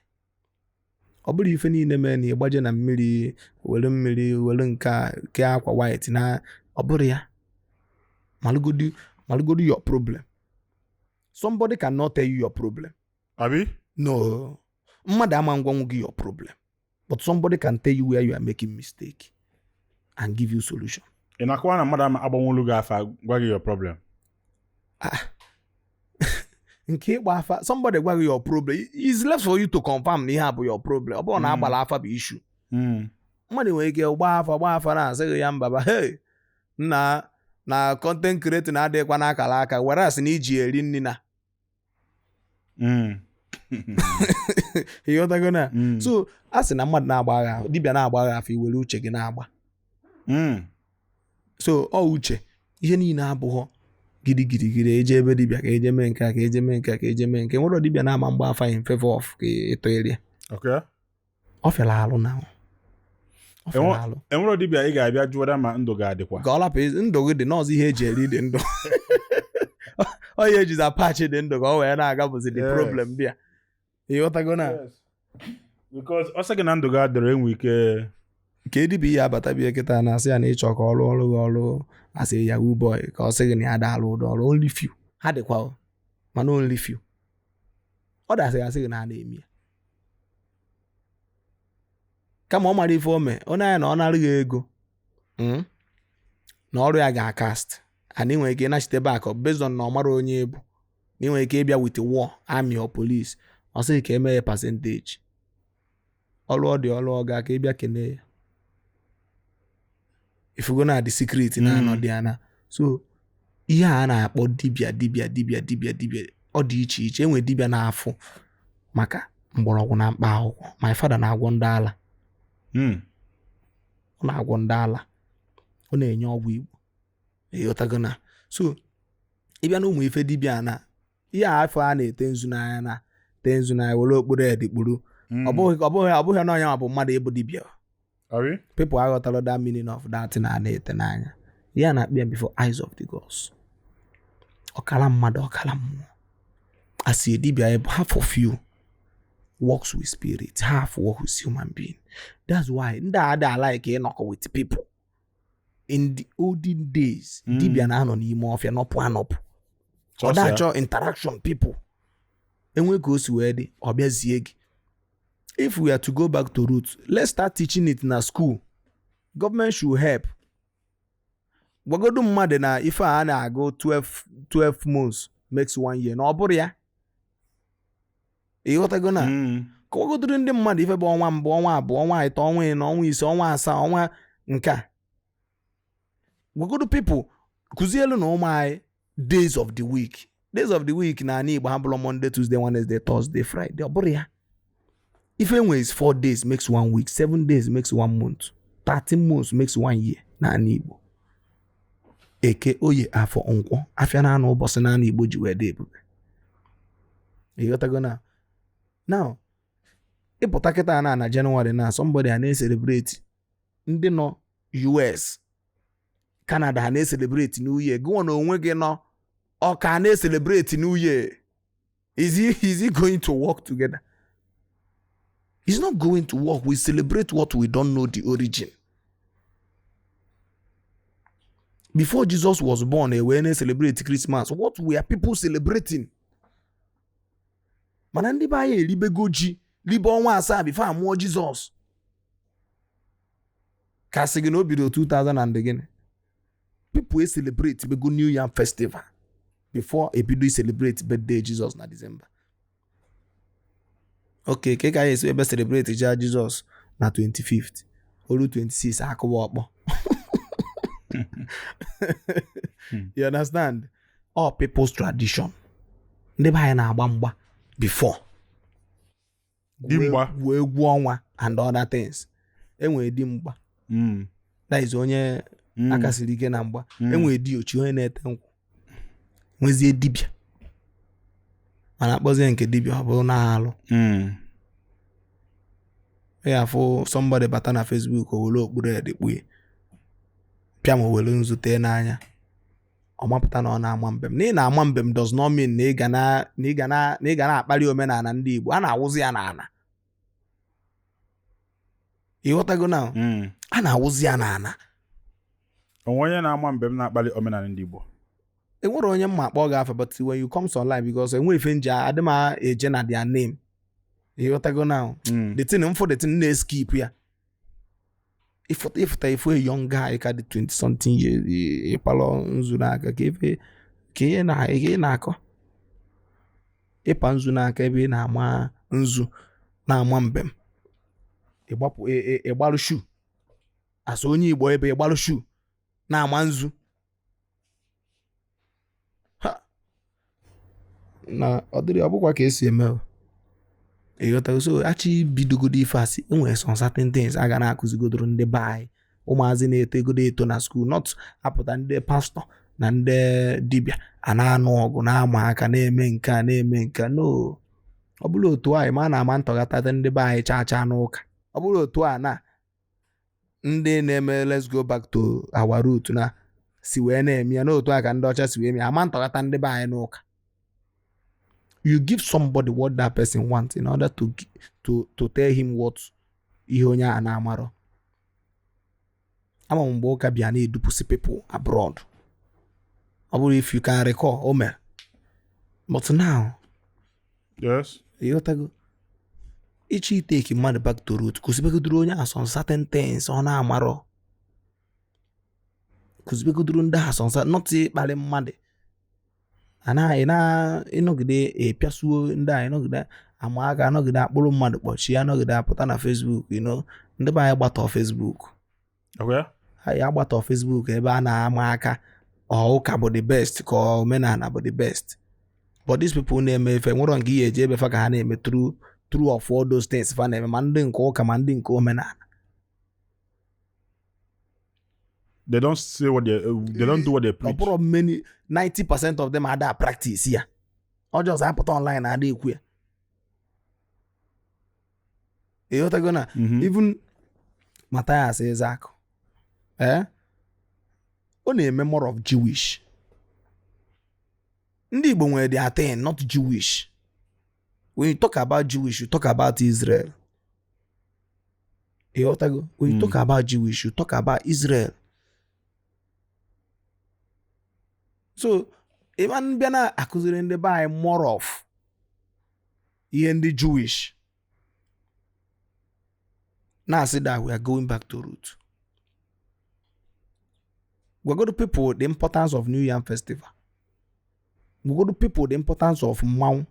Ọ bụrụ ife niile mee na ịgbaje na mmiri were mmiri were nke a kee akwa white na ọ bụrụ ya. Malụgodu, malụgodu your problem. Somebody cannot tell you your problem. Abi? No, mmadụ ama ngwanwu gị your problem, but somebody can tell you where you are making mistake and give you solution. Ị na-akọwa na mmadụ ama agbanwelu gị afa gwa gị your problem? Nke ịgba afa, somebody gwa gị your problem, is left for you to confirm na ihe a bụ your problem. Ọ bụrụ na agbara afa bụ issue, mmadụ nwere ike gbaa afa, gbaa afa na-asị gị ya mbaba, hey, nna, na content creating adịghịkwa n'akara aka, were asị na iji eri nri na ịghọtago na? So a sị na mmadụ na-agba agha, dibịa na-agba agha afa, iwere uche gị na-agba. So ọ uche ihe niile abụghọ gidigidi eje ebe dibịa ka eje mee nke a, ka eje mee nke a, ka eje mee nke nwere. Dibịa na-ama mgba afa in favor of ka ịtọ erie. Ọ fịara alụ na ọ fịara alụ. Enwere dibịa ị ga-abịa jụọra ma ndụ ga-adịkwa? Ka ọ lapụ ndụ gị dị n'ọzọ, ihe eji eri dị ndụ, ọ ya ejizi apachi dị ndụ ka ọ wee na-aga bụzi the problem dị ya. Ịghọtago na? Because ọ sị gị na ndụ ga-adịrị, enwe ike. Ka edibia ihe abata bịa kịta na-asị ya na ịchọ ka ọ rụọ ọrụ gị ọrụ asị yahoo boy, ka ọ sị gị na ya da alụ ụdọ ọrụ. Only few ha dịkwa o, mana only few ọ dasịrị asị gị na a na-eme ya, kama ọ mara ife o mee onye anya na ọ narị gị ego, na ọrụ ya ga-akast and ị nwere ike ịnachite back based on na ọ mara onye ebu, na ị nwere ike ịbịa with war, army or police. Ọ sịghị ka eme ya percentage ọrụ ọ dị ọrụ ọ ga ka ịbịa kelee ya. Ifugo na the secret na-anọ dị ya na. So ihe a na-akpọ dibịa dibịa dibịa dibịa dibịa, ọ dị iche iche. Enwe dibịa na-afụ maka mgbọrọgwụ na mkpa akwụkwọ. My father na-agwọ ndị ala. Ọ na-agwọ ndị ala, ọ na-enye ọgwụ Igbo. Ịghọtago na? So ịbịa na ụmụ ife dibịa na ihe a afọ a na-ete nzu n'anya na tee nzu n'anya were okpuru edikpuru. Ọ bụghị na ọnya bụ mmadụ ịbụ dibịa. Abi? People aghọtara that meaning of that thing a na-ete n'anya ya na-akpị ya before eyes of the gods. Ọkara mmadụ, ọkara mmụọ. As a dibịa bụ, half of you works with spirit, half work with human being. That's why ndị a ada like ịnọkọ with people. In the olden days, dibịa na-anọ n'ime ọfịa nọpụ anọpụ. Ọ Sọsọ ya. na-achọ interaction people. Enwe ka o si wee dị, ọ bịazie gị. If we are to go back to roots, let's start teaching it na school. Government should help. Gwagodu mmadụ na ife a na-agụ 12 months makes one year, na ọ bụrụ ya. Ịghọtago na kọwagodoro ndị mmadụ ife bụ ọnwa mbụ, ọnwa abụọ, ọnwa ịtọ, ọnwa ịnọ, ọnwa ise, ọnwa asaa, ọnwa nke a. Gwagodo people, kụzielu na ụmụ anyị days of the week. Days of the week na ala Igbo ha bụrụ Monday, Tuesday, Wednesday, Thursday, Friday. Ọ bụrụ ya. Ife enwe is 4 days makes one week, 7 days makes one month, 13 months makes one year na ala Igbo. Eke, Oye, Afọ, Nkwọ, afịa na-anọ ụbọchị na ala Igbo ji wee dị ebube. Ịghọtago na? Now, ịpụta kịta na Jenụwarị na somebody a na-ecelebrate, ndị nọ US, Canada ha na-ecelebrate New Year, gịnwa na onwe gị nọ ọka na-ecelebrate New Year. Is he going to work together? It's not going to work. We celebrate what we don't know the origin. Before Jesus was born, e wee na-celebrate Christmas. What were people celebrating? Mana ndị be anyị eribego ji libe ọnwa asaa before amụọ Jizọs. Ka sị gị na o bido 2000 and gịnị? People e celebrate bego New Yam Festival before ebido celebrate birthday Jesus na December. Okay, ka ka anyị esi ebe celebrate ja Jizọs na 25th, olu 26 akụwa ọkpọ. You understand? All people's tradition. Ndị be anyị na-agba mgba before. Dimgba. Gwuo egwu ọnwa and other things. Enwere dimgba. That is onye aka siri ike na mgba. Enwere diochi, onye na-ete nkwụ. Nwezie dibịa. Mana akpọzie nke dibịa ọ bụrụ na alụ. Ya afụ somebody bata na Facebook, o were okpuru ede kpue pịa ma o were nzu tee n'anya, ọ mapụta na ọ na-ama mbem. Na ị na-ama mbem does not mean na ị ga na na ị ga na na ị ga na-akpali omenala ndị Igbo. A na-awụzi ya n'ala. Ịghọtago na a na-awụzi ya n'ala. Onwe onye na-ama mbem na-akpali omenala ndị Igbo? Enwere onye mma akpọ gị afa, but when you come online, because enwere ife nji adị m eje na their name. Ịghọtago now? The thing mfụ, the thing na-eskip ya. Ịfụta ifu a young guy ka dị 20 something years, ịpalọ nzu n'aka ka ife ka ihe na ihe na-akọ, ịpa nzu n'aka ebe ị na-ama nzu na-ama mbem, ịgbapụ ịgbalụ shu asa onye Igbo ebe ịgbalụ shu na-ama nzu ha na ọ dịrị, ọ bụkwa ka esi eme o. Ịghọtago? So achọ ibidogodo ife asị enwere some certain things a ga na-akụzigodoro ndị be anyị, ụmụazị na-eto egodo eto na school, not apụta ndị pastọ na ndị dibịa a na-anụ ọgụ na-ama aka na-eme nke a na-eme nke a. No, ọ bụrụ otu a ma a na-ama ntọghata ndị be anyị chaa chaa n'ụka. Ọ bụrụ otu a na ndị na-eme let's go back to our root na si wee na-eme ya, n'otu a ka ndị ọcha si wee eme ya, ama ntọghata ndị be anyị n'ụka. You give somebody what that person wants in order to tell him what ihe onye a na-amarọ. Ama m mgbe ụka bịa na-edupụsị people abroad, ọ bụrụ if you can recall, o mere. But now, Yes. ịghọtago, ịchọ itake mmadụ back to root, kụzibegodoro onye ahụ some certain things ọ na-amarọ, kụzibegodoro ndị ahụ some certain, not ịkparị mmadụ anaghị na ịnọgide ịpịasuo ndị a, ịnọgide ama aka, anọgide akpụrụ mmadụ kpọchie, anọgide apụta na Facebook. Ndị be anyị gbatọ Facebook. Okay. Anyị agbatọ Facebook ebe a na-ama aka, ọ ụka bụ the best ka omenala bụ the best. But these people na-eme ife nwere nke ihe eji ebe fa ka ha na-eme true true of all those things fa na-eme, ma ndị nke ụka ma ndị nke omenala. They don't say what they don't do what they Ọ preach. bụrụ many, 90% of them ada practice ya. Ọ just apụta online ada ekwu ya. Ịghọtago na even Matthias Ezeaku, ọ na-eme more of Jewish. Ndị Igbo nwere their thing, not Jewish. When you talk about Jewish, you talk about Israel. Ịghọtago? When you talk about Jewish, you talk about Israel. So ịma bịa na-akụziri ndị be anyị more of ihe ndị Jewish na-asị that we are going back to root. Gwagodo people the importance of New Yam Festival. Gwagodo people the importance of mmanwụ.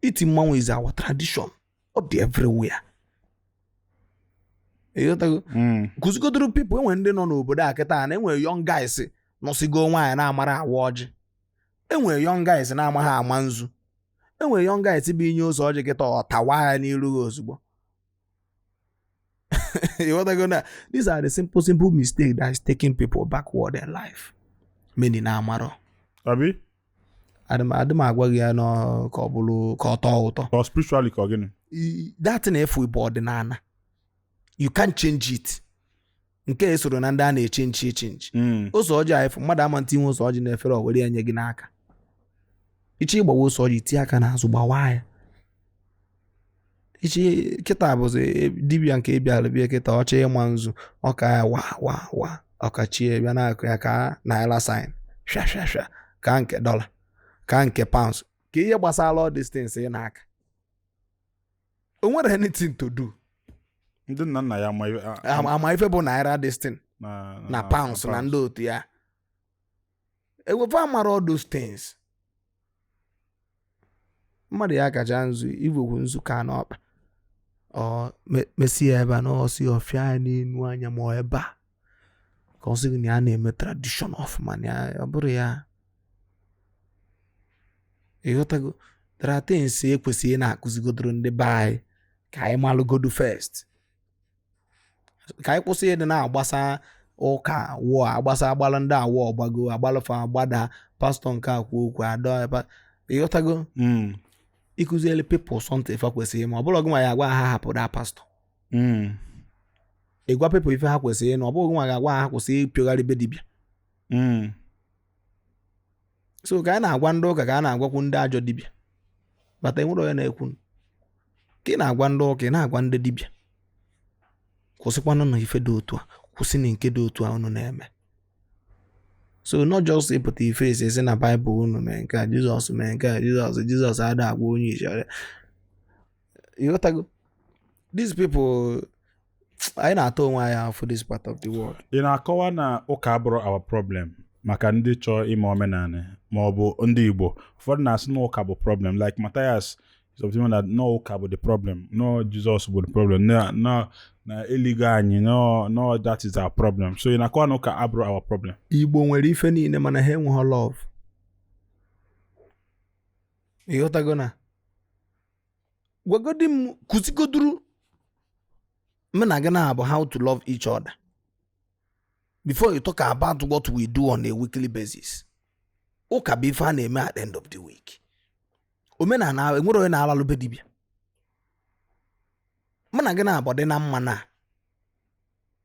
Iti mmanwụ is our tradition. Ọ dị everywhere. Ịghọtago? Kụzigodoro people, enwere ndị nọ n'obodo a kịta na enwere young guys nọsigo nwaanyị na-amara awa ọjị, enwere young guys na-amaghị ama nzu, enwere young guys bụ inye ose ọjị kịta, ọ tawa ya n'iru gị ozugbo. Ịghọtago na these are the simple simple mistake that is taking people backward in life, many na-amarọ. Abi. Adị m agwa gị ya nọ ka ọ bụrụ ka ọ tọọ ụtọ. Ka ọ spiritually, ka ọ gịnị? That na-efu bụ ọdịnala, you can't change it. Nke a soro na ndị a na-echange echange. Ose ọjị a efu, mmadụ ama ntinwe ose ọjị na-efere, o were ya nye gị n'aka. Ichi ịgbawa ose ọjị, tinye aka n'azụ gbawa ya. Ichi kịta bụzi dibịa nke ịbịara bịa kịta, ọchọ ịma nzu, ọka ya wa wa wa, ọkachie bịa na-akụ ya ka naira sign, shwa shwa shwa, ka nke dọla, ka nke pounds, ka ihe gbasara all these things ị na-aka, o nwere anything to do. Ndị nna nna ya ama Ama ife bụ naira this thing na na pounds na ndị otu ya ewefe amara all those things. Mmadụ ya kacha nzu igwegwu nzu ka n'ọkpa, ọ mesie ya ebe a na ọsị ọfịa ya n'enu anya, ma ọ ebe a ka ọ sị gị na ya na-eme tradition ọfụma, na ya ọ bụrụ ya. Ịghọtago? There are things ekwesịghị na-akụzigodoro ndị be anyị ka anyị malụgodu first, ka anyị kwụsị ịdị na-agbasa ụka wụọ agbasa, agbalụ ndị awụ ọgbago agbalụfa agbada, pastọ nke a kwuo okwu adọ ebe. Ịghọtago? Ịkụziele people something ife kwesịrị, ma ọ bụrụ gị nwa ya agwa ha hapụ da pastọ. Ịgwa people ife ha kwesịrị ịnụ, ọ bụghị gị nwa ga-agwa ha kwụsị ịpịogharị be dibịa. So ka anyị na-agwa ndị ụka, ka a na-agwakwu ndị ajọ dibịa bata, enwere onye na-ekwu ka ị na-agwa ndị ụka, ị na-agwa ndị dibịa, kwụsịkwanụ na ife dị otu a, kwụsị na nke dị otu a unu na-eme. So not just ịpụta ife esi esi na Baịbụl unu mee nke a, Jizọs mee nke a, Jizọs ada agwa onye isi ọrịa. Ịghọtago? These people, anyị na-atọ onwe anyị afọ this part of the world. Ị na-akọwa na ụka abụrụ our problem, maka ndị chọọ ime omenala ma ọ bụ ndị Igbo ụfọdụ na-asị na ụka bụ problem, like Matthias is of the opinion that no, ụka bụ the problem, no, Jesus bụ the problem, no, no, na eligo anyị, no, no, that is our problem. So ị na-akọwa na ụka abụrụ our problem? Igbo nwere ife niile, mana ha enweghị love. Ịghọtago? Na gwagodi m, kụzigoduru m na gị na-abụ how to love each other before you talk about what we do on a weekly basis. Ụka bụ ife a na-eme at the end of the week. Omenala, enwere onye na-alalụ be dibịa. Mụ na gị na-abụ dị na mma na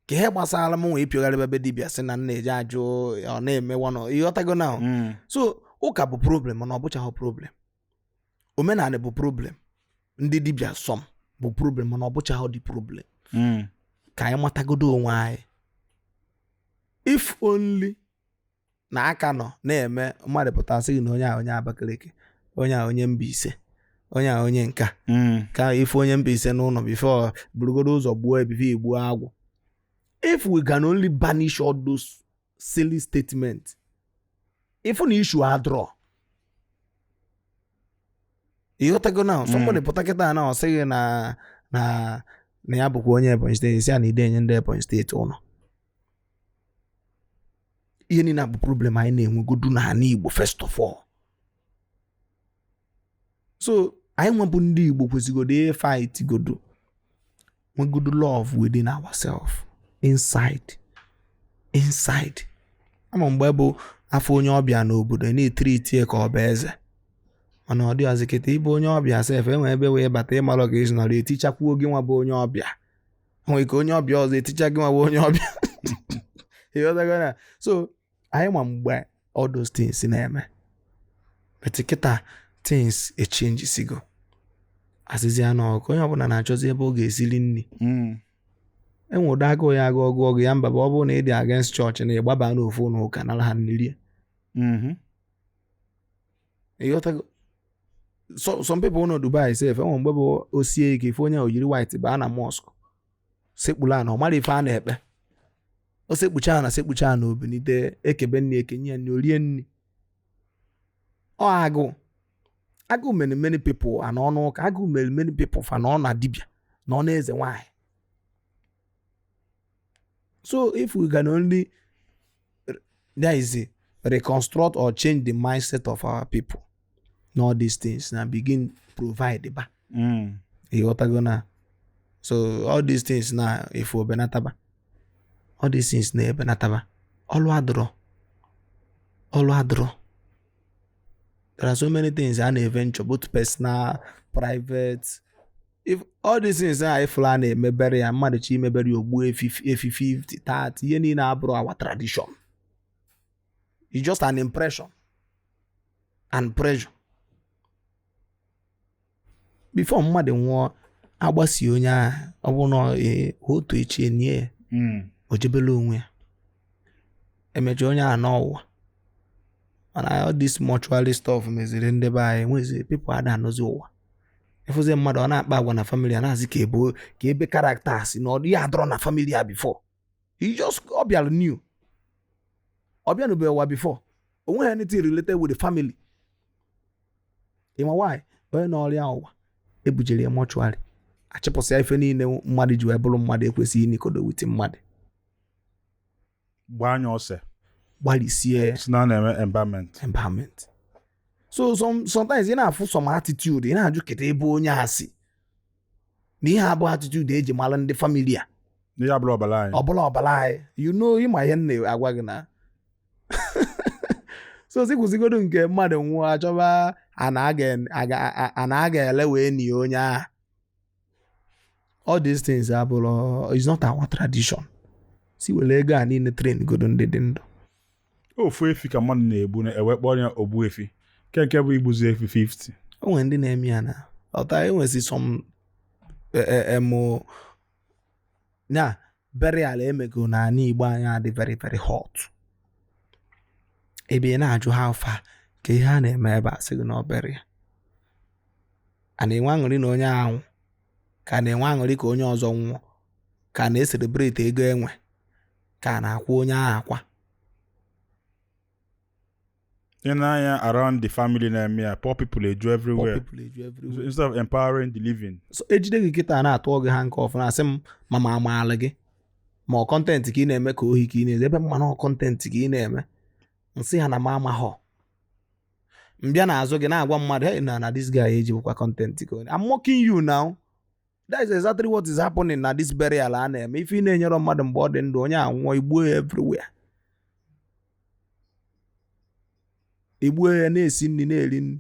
ka ihe gbasara m nwee ịpịogharị be dibịa, sị na m na-eje ajụ, ọ na-eme one. Ịghọtago na so ụka bụ problem, mana ọ bụchaghị problem. Omenala bụ problem, ndị dibịa sọm bụ problem, mana ọ bụchaghị dị problem. Ka anyị matagodo onwe anyị. If only na aka nọ na-eme mmadụ pụta sị gị na onye a onye Abakaliki, onye a onye Mbaise, onye a onye nka, ka ife onye Mbaise n'ụlọ before burugodo ụzọ gbuo ebife igbuo agwụ. If we can only banish all those silly statements, if na issue adrọ. Ịghọtago? Na somebody pụta kịta na ọ sịghị na ya bụkwa onye Ebonyi Steeti, si ya na ide enye ndị Ebonyi Steeti ụlọ. Ihe niile bụ problem anyị na-enwegodu n'ala Igbo first of all. So anyị nwebụ ndị Igbo kwesịgodo ịfight godo, nwegodo love within ourselves, inside inside. Ama mgbe bụ afọ onye ọbịa n'obodo na-etreat ya ka ọ bụ eze, mana ọ dịghịzị kịta. Ịbụ onye ọbịa sef, enwe ebe wee bata ịmalụ ka esi nọrọ etichakwuo gị nwa bụ onye ọbịa, nwere ka onye ọbịa ọzọ eticha gị nwa bụ onye ọbịa. Ịghọtago? Na so anyị ma mgbe all those things na-eme, but kịta things echangesigo, asịzi ya na ọkụ onye ọbụla na-achọzi ebe ọ ga-esili nri. Enwe ụdị agụụ ya agụ ọgụ ọgụ ya mba bụ ọ bụrụ na ị dị against chọọchị na ịgbaba n'ofu ụlọ ụka nara ha nri rie. Ịghọtago? So, some people nọ Dubai sef, enwe mgbe bụ osie ike ife onye ahụ yiri white baa na mosque sekpulu ana, ọ mara ife a na-ekpe. O sekpucha na sekpucha na obinite ekebe nri, ekenye ya nri, orie nri. Ọ agụụ, agụụ mere many people ana ọnụ ụka, agụụ mere many people fa na ọ na dibịa na ọ na eze nwanyị. So if we can only, there is a reconstruct or change the mindset of our people na all these things na begin provide ba. Ịghọtago na? So all these things na efu obenataba, all these things na-ebenataba. Ọlụ adịrọ, ọlụ adịrọ. There are so many things a na-eventure, both personal, private. If all these things a ifụla a na-emebere ya, mmadụ chi imebere ya, ogbuo efi, efi 50, 30, ihe niile abụrụ our tradition. It's just an impression and pressure. Before mmadụ nwụọ, agbasi onye ahụ, ọ bụrụ na otu echi enye ya, o jebela onwe ya, emechaa onye ahụ n'ụwa. Mana all this mortuary stuff meziri ndị be anyị nwezi people ada anọzi ụwa. Ịfụzi mmadụ, ọ na-akpa agwa na family a, na-azị ka ebe ka ebe characters na ọ ya adọrọ na family ya before. He just, ọ bịara new, ọ bịanụbeghị ụwa before, o nweghị anything related with the family. Ịma why? Onye na ọrịa ụwa ebujere ya mortuary, achịpụsịa ife niile mmadụ ji wee bụrụ mmadụ ekwesịghị ịnịkodo with mmadụ. Gbaa anya ose. Gbalịsie ya. Si na a na-eme embalmment. Empowerment. So sometimes ị na-afụ some attitude, ị na-ajụ kedu ebe onye a si, na ihe abụ attitude eji mara ndị family a. Ihe abụla ọbara anyị. Ọbụla ọbara anyị, you know. Ịma ihe m na-agwa gị na so si kwụsịgodo nke mmadụ nwụọ, achọba a na-aga ele wee nie onye ahụ. All these things abụrụ, is not our tradition. Si were ego a niile train godo ndị dị ndụ. Ofu efi ka mmadụ na-egbu na ewe kpọrọ ya ogbu efi, nke bụ igbuzi efi 50. O nwere ndị na-eme ya na ọta enwezi some emo na burial emego n'ala Igbo anyị adị very very hot. Ebe ị na-ajụ ha afa ka ihe a na-eme ebe a, sị gị na ọ burial a na-enwe aṅụrị na onye ahụ, ka a na-enwe aṅụrị ka onye ọzọ nwụọ, ka a na-ecelebrate ego enwe, ka a na-akwa onye ahụ akwa. Ị na-anya around the family na-eme ya, poor people eju Poor everywhere. People eju everywhere. Instead of empowering the living. So ejide gị kịta na-atụ gị ha nke ọfụna, asị m mama amaala gị ma ọ content ka ị na-eme, ka ohi ka ị na-eze ebe mma na ọ content ka ị na-eme. Nsị ha na m amaghọ mbịa n'azụ gị na-agwa mmadụ, "Hey, na this guy ejibụkwa content ka onye." I'm mocking you now. That is exactly what is happening na this burial a na-eme. Ife ị na-enyere mmadụ mgbe ọ dị ndụ, onye anwụọ, igbuo ya everywhere, igbuo ya, na-esi nri, na-eri nri,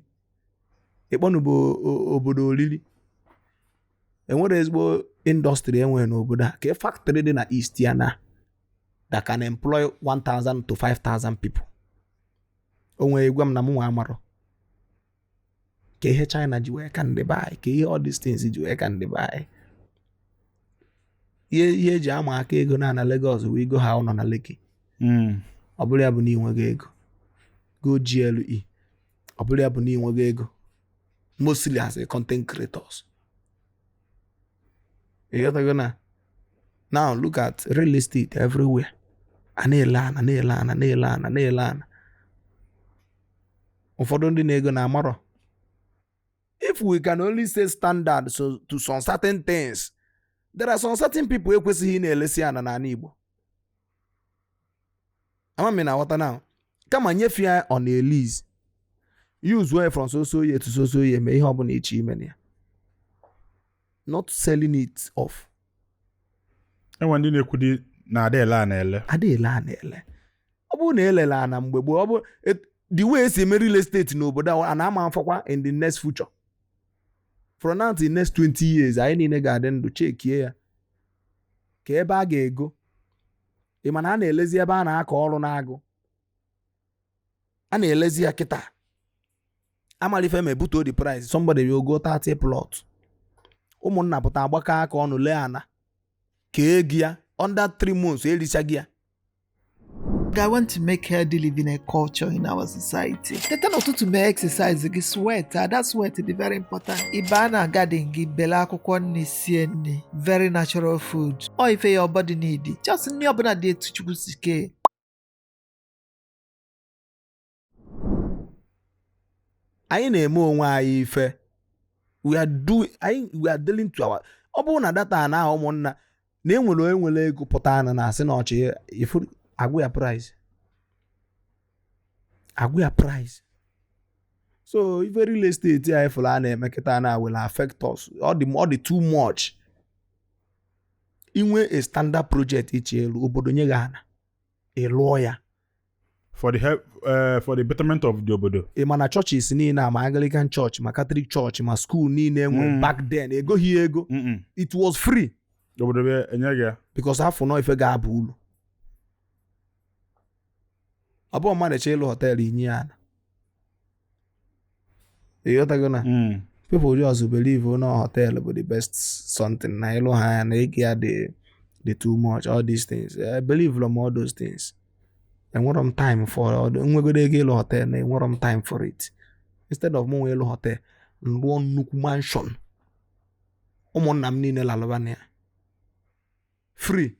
ịkpọnụbụ obodo oriri. Enwere ezigbo industry enwere n'obodo a, ka factory dị na east ya na that can employ 1000 to 5000 people. O nwere gwa m na m nwa amarọ ka ihe China ji wee ka ndị be anyị, ka ihe all these things ji wee ka ndị be anyị. Ihe eji ama aka ego na Lagos wee go ha ụnọ na Lekki. Ọ bụrụ ya bụ na ị nweghị ego, go GLE. Ọ bụrụ ya bụ na ị nweghị ego, mostly as a content creators. Ịghọtago na now look at real estate everywhere, a na-ele ana, na-ele ana, na-ele ana, na-ele ana. Ụfọdụ ndị na-ego na amarọ. If we can only say standard so to some certain things, there are some certain people ekwesịghị ị na-elesi ana n'ala Igbo. Ama m na aghọta now. Kama nyefee ya on a lease, use way from so so year to so so year, mee ihe ọbụla ịchọ ime na ya, not selling it off. Enwe ndị na-ekwudi na ada ele a na-ele. Ada ele a na-ele. Ọ bụrụ na elele ana mgbe gboo, ọ bụ the way esi eme real estate n'obodo a, a na-ama afọkwa in the next future. From now to the next 20 years anyị niile ga-adị ndụ, chekie ya ka ebe a ga-ego. Ị ma na a na-elezi ebe a na-akọ ọrụ na-agụ, a na-elezi ya kịta. Amalife ma ebutuo the price, somebody will go 30 plot. Ụmụnna pụta agbakọ aka ọnụ lee ana ka ego ya under 3 months erichaghị ya. I want to make healthy living a culture in our society. Teta n'ụtụtụ mee exercise gị, sweat ada, sweat dị very important. Ị baa na garden gị, bele akwụkwọ nri, sie nri, very natural food. Ọ ife your body need. Just nri ọbụla dị etu Chukwu si kee. Anyị na-eme onwe anyị ife. We are doing anyị, we are dealing to our, ọ bụrụ na data na ụmụnna na enwere onye nwere ego pụta na na-asị na ọchị ifu agwụ ya price, agwụ ya price. So ife real estate anyị fụrụ a na-eme kịta na will affect us. Ọ dị too much. Inwe a standard project iche elu obodo nye gị ana, ị lụọ ya. For the help, for the betterment of the obodo. Ị ma na churches niile a, ma Anglican Church, ma Catholic Church, ma school niile enwe back then, egoghị ego. It was free. Obodo bịa enye gị ya. Because afọ nọ ife ga-aba ulu. Ọ bụghị mmadụ eche ịlụ hotel inye ya ana. Ịghọtago na people just believe na hotel bụ the best something, na ịlụ ha ya na ego ya dị too much, all these things. I believe from all those things. Enwerọ m time for nwegodo ego ịlụ hotel na enwerọ m time for it. Instead of mụ nwe ịlụ hotel, m rụọ nnukwu mansion, ụmụnna m niile lalụba na ya free.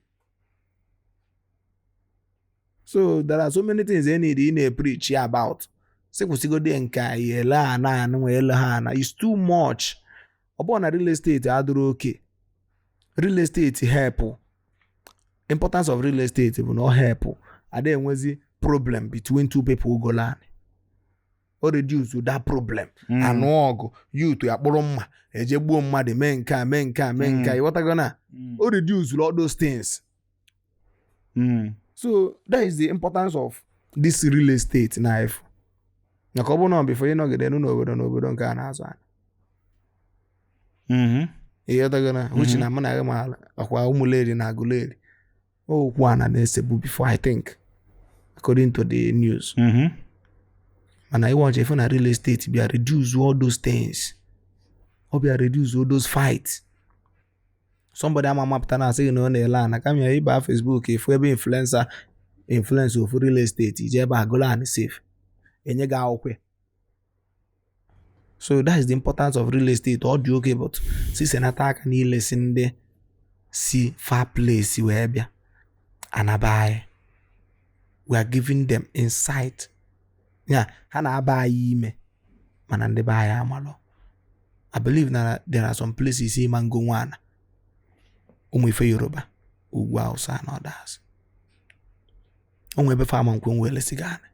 So there are so many things they need ị na-preach about, sị kwụsịgodi nke a ele ana anụ ele ha ana is too much. Ọ bụrụ na real estate adịrọ oke, real estate help. Importance of real estate bụ na ọ help ada enwezi problem between two people go land. O reduce that problem. Anụ ọgụ, youth akpụrụ mma eje gbuo mmadụ, mee nke a, mee nke a, mee nke a. Ịghọtago na o reduce all those things. So that is the importance of this real estate na efu maka ọ bụrụ na before ị nọgide nụ n'obodo nke a na-azụ anya. Ịghọtago na uche na mụ na gị ma ọkwa Ụmụleri na Agụleri, okwu ana na-esebu before, I think, according to the news. Mana ịwọncha ife na real estate bịa reduce all those things, ọ bịa reduce all those fights. Somebody ama amapụta na asị gị na ọ na-ele ana, kama ya ịba Facebook efu ebe influencer influence ofu real estate, ije ebe agụla anị safe, enye gị akwụkwọ ya. So that is the importance of real estate. Ọ dị oke, but si senata aka n'ilesi ndị si far place wee bịa anaba anyị. We are giving them insight ya ha na-aba anyị ime, mana ndị be anyị amalọ. I believe na there are some places ịma ngo nwana ụmụ ife Yoruba, ugwu Hausa and others, onwe ebe fama nkwe wee lesi gị anị,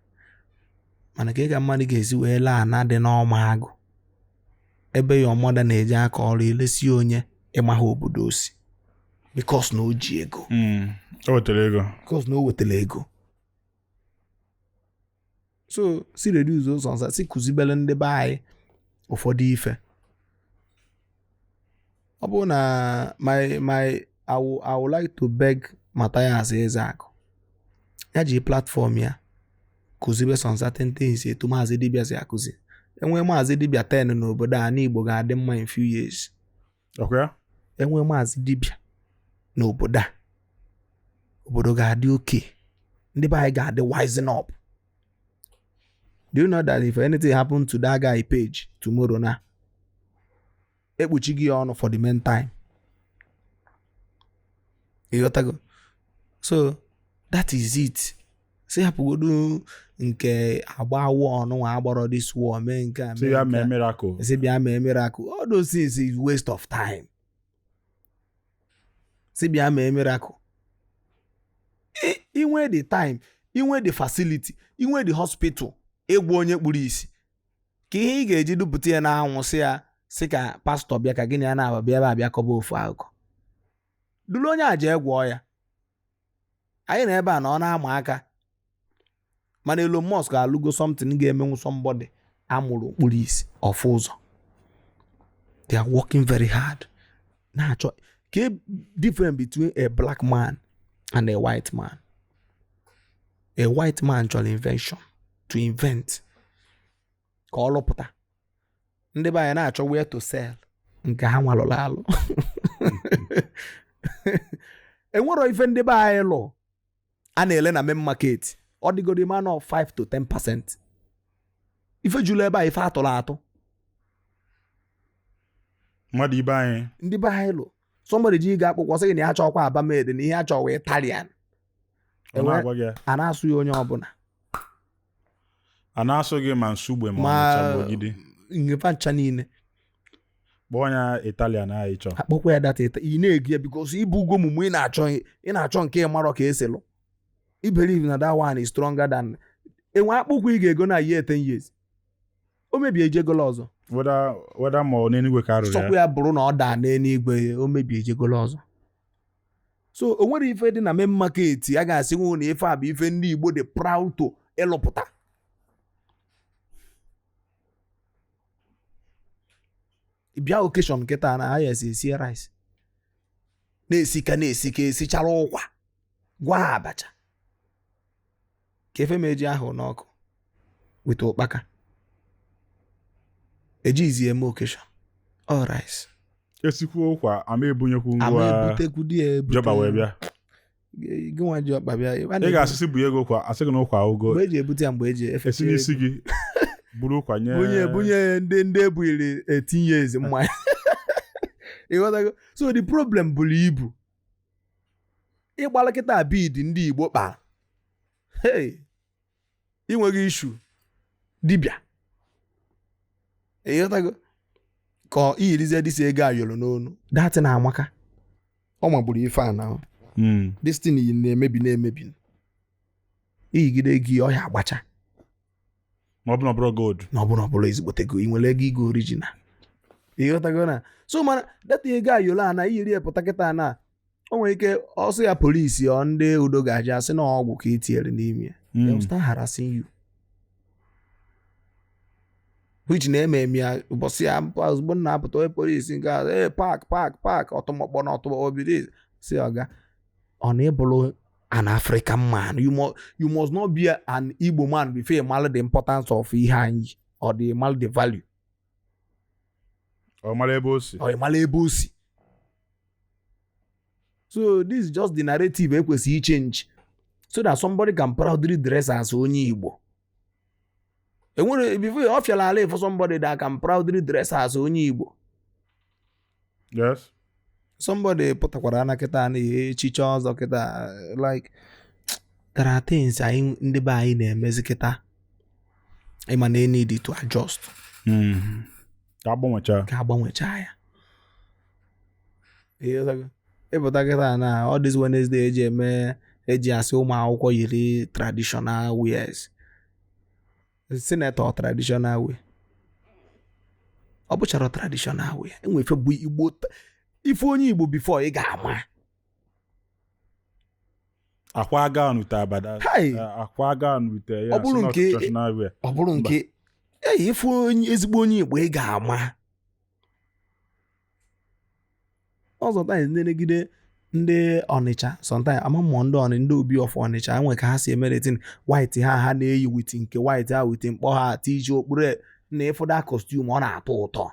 mana ka ị ga mmadụ ga-esi wee laa ana dị n'ọma agụ ebe ya ọmọda na-eje aka ọrụ, elesi onye ịma ha obodo osi because na o ji ego. O wetara ego. Because na o wetara ego. So si reduce ụzọ nsa, si kụzibere ndị be anyị ụfọdụ ife. Ọ bụrụ na my I would like to beg Matthias Ezeaku ya ji platform ya kụzibe some certain things etu Maazị Dibịa si akụzi. Enwee Maazị Dibịa 10 n'obodo a, n'Igbo ga-adị mma in few years. Ọkwa ya? Enwee Maazị Dibịa n'obodo a, obodo ga-adị oke, ndị be anyị ga-adị wising up. Do you know that if anything happen to that guy page tomorrow, na ekpuchi gị ọnụ for the meantime? Ịghọtago? So that is it. Si hapụgodu nke agba war ọnụnwa agbọrọ this war, mee nke a, Si mee ya nke mee a. miracle. Sị bịa mee miracle, all those things is waste of time. Si bịa mee miracle, inwe the time, inwe the facility, inwe the hospital ịgwa onye kpuru isi ka ihe ị ga-eji dupụta ya n'anwụ, sị ya sị ka pastọ bịa ka gịnị ya na-aba bịa ebe a bịa kọba ofu akụkọ duru onye a jee gwọọ ya. Anyị na ebe a na ọ na-ama aka, mana Elon Musk alụgo something ga-emenwu somebody amụrụ kpuru isi ọfụ ụzọ. They are working very hard na-achọ ke difference between a black man and a white man. A white man chọrọ invention, to invent ka ọ lụpụta. Ndị be anyị na-achọ where to sell nke ha nwalụrụ alụ. Enwero ife ndị be anyị lụ a na-ele na main market. Ọ dịgodi man of 5 to 10%. Ife julu ebe a, ife atụrụ atụ. Mmadụ ibe anyị. Ndị be anyị lụ somebody ji ịga akwụkwọ sị gị na ya chọkwa Aba made, na ihe achọ wee Italian. Ọ na-agwa gị ya. A na-asụ ya onye ọbụla. A na-asụ gị ma Nsugbe ma Ma Ọnịcha ma Ogidi. Ngefa ncha niile. Kpọọ ya Italian ahụ ị chọrọ. Akpọkwa ya data ị na-egi ya because ibu ugo mumu ị na-achọ, ị na-achọ nke ị marọ ka esi lụ. I believe na that one is stronger than enwe akpụkpọ ị ga-ego na year 10 years, o mebie, ejegola ọzọ. Weda ma ọ n'eluigwe ka arụrụ sọkwa ya. Ya bụrụ na ọ daa n'eluigwe, o mebie, ejegola ọzọ. So o nwere ife dị na main market a ga-asị nwu na ife a bụ ife ndị Igbo dị proud to ịlụpụta. Bịa occasion nkịta na ha esi esi rice na-esika na-esika, esichara ụkwa, gwa abacha ka efe m eji ahụ n'ọkụ weta ụkpaka ejizi eme occasion, all rice. Esikwuo ụkwa, ama ebunyekwu ama ngwa. Ebutekwu di ya ebute. Jọba wee bịa. Gị nwa ji ọkpa bịa. Ị ga-asịsị bunye ego ụkwa, asị gị na ụkwa ogo. Mgbe eji ebute ya, mgbe eji esi efecha n'isi gị buru ụkwa nye. Bunye bunye ndị ebughiri 18 years mmanya, ịghọtago? So the problem buru ibu. Ịgbala kịta bead ndị Igbo kpara, hey, inweghị issue dibịa, ịghọtago? Ka iyirizie dịsi ego ayọrọ n'onu datị na amaka, ọ magburu ife a na this thing yi na-emebi na-emebi, iyigide ego ya, ọ ya agbacha. Ma ọ bụ na ọ bụrụ gold. Na ọ bụrụ ọ bụrụ ezigbote ego, ị nwere ego igo original, ịghọtago? Na so mana data ego ayọrọ a na iyiri ya pụta kịta na o nwere ike ọsọ ya polisi ọ ndị udo ga-aja asị na ọgwụ ka e tinyere n'ime ya. They will start harassing you, which na-eme eme ya ụbọchị ya ozugbo m na-apụta, onye polisi nke a, ee, park park park, ọtụmọkpọ na ọtụmọkpọ bido si ọga ọ na ịbụrụ an African man, you must not be an Igbo man before you mara the importance of ihe anyị or the mara the value. Ọ mara ebe o si. Or mara ebe o si. So this is just the narrative ekwesịghị change so that somebody can proudly dress as onye Igbo. Enwere before ọ fịara ala for somebody that can proudly dress as onye Igbo. Somebody pụtakwara na kịta na echiche ọzọ kịta, like there are things anyị ndị be anyị na-emezi kịta, ịma na need to adjust. Ka agbanwecha. Ka agbanwecha ya. Ịghọtago? Ịpụta kịta na all this Wednesday eji eme, eji asị ụmụ akwụkwọ yiri traditional wears, senator traditional wear, ọ bụchara traditional wear. Enwe ife bụ Igbo, ife onye Igbo before ị ga-ama. Akwa gown with abada. Hai! Akwa gown with ya. Ọ bụrụ sị na traditional wear. Ọ bụrụ nke ee, ife onye ezigbo onye Igbo ị ga-ama ọzọ. Times na-enegide ndị Ọnịcha, sometimes ama mmụọ ndị Ọnị, ndị Obi of Ọnịcha, enwe ka ha si eme retin white ha, ha na-eyi with nke white ha, with mkpọ ha tiji okpuru na ịfụda costume, ọ na-atọ ụtọ,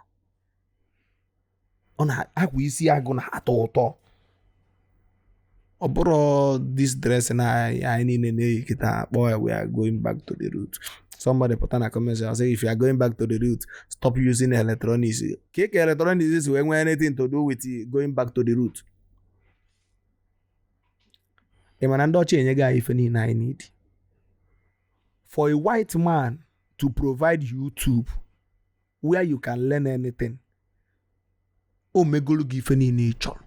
ọ na-akwa isi agụ na-atọ ụtọ. Ọ bụrụ this dress na anyị niile na-eyi kịta akpọ ya "We are going back to the root." Somebody pụta na comment section say, "If you are going back to the root, stop using electronics." Ka electronics wee nwee anything to do with going back to the root? Ị ma na ndị ọcha enyego anyị ife niile anyị need. For a white man to provide YouTube where you can learn anything, o megolu gị ife niile ị chọrọ.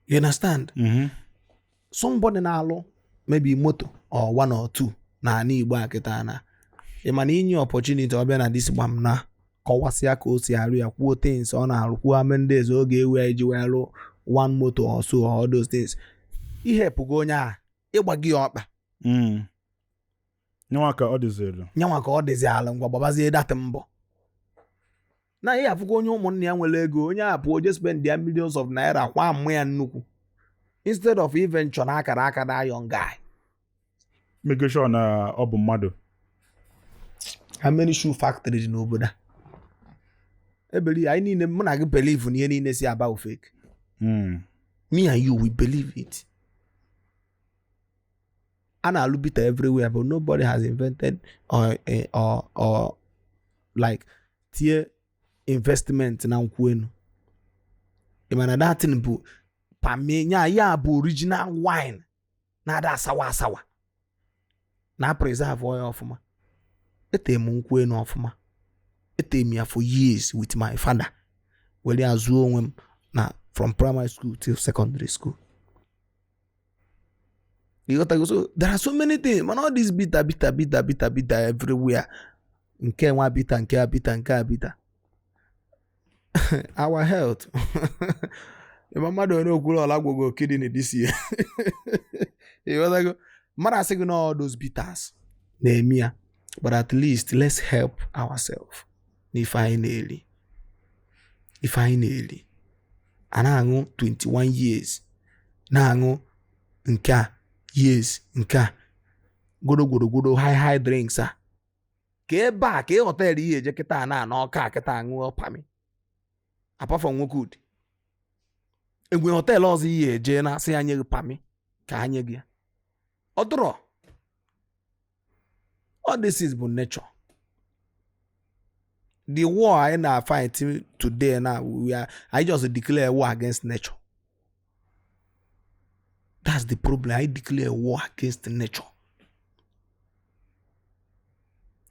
You understand? Mhm. Somebody na-alụ maybe moto or one or two na ana Igbo a kịta na ị ma na inye opportunity, ọ bịa na this gbam na kọwasịa ka o si arụ ya, kwuo things ọ na-arụ, kwuo how many days ọ ga-ewe ya iji wee lụ one moto or so or all those things, ihe pụgo onye a ịgba gị ọkpa. Nyenwa ka ọ dịzịrị. Nyanwa ka ọ dịzi ala, ngwa gbabazie dat mbọ na ihe afụkwa onye ụmụnne ya nwere ego, onye a pụọ je spend ya millions of naira kwa mmụ ya nnukwu instead of iventure na akara aka da young guy. Make sure na ọ bụ mmadụ. How many shoe factory dị n'obodo a ebeli anyị niile? Mụ na gị believe na ihe niile si aba fake. Me and you, we believe it. A na-alụ bitter everywhere, but nobody has invented or like tie investment na nkwụ enu. Ị ma na that thing bụ pami nya ya bụ original wine na-ada asawa asawa na preserve ya ọfụma. Ete m nkwụ enu ọfụma, ete m ya for years with my father, were ya zụọ onwe m na from primary school till secondary school. You got to go. So there are so many things, man. All this bitter, bitter, bitter, bitter, bitter everywhere. Nke nwa bitter, nke a bitter, nke a bitter. Our health. Ịma mmadụ onye okwuru ọla gwụgo kidney this year. Ịghọtago? Mmadụ asị gị na all those bitters na-eme ya, but at least let's help ourselves n'ife anyị na-eri. Ife anyị na-eri. A na-aṅụ 21 years, na-aṅụ nke a years, nke a goro goro goro, high high drinks a ka ebe a ka ị họteelụ ihe eje kịta na ana ọka kịta aṅụọ pami, apart from nwoke udi enwe họteelụ ọzọ ihe eje na-asị ya nye gị pami ka ha nye gị ya. Ọ dụrọ. All this is bụ nature. The war anyị na-fight today now, we are I just declare war against nature. That's the problem. I declare war against nature.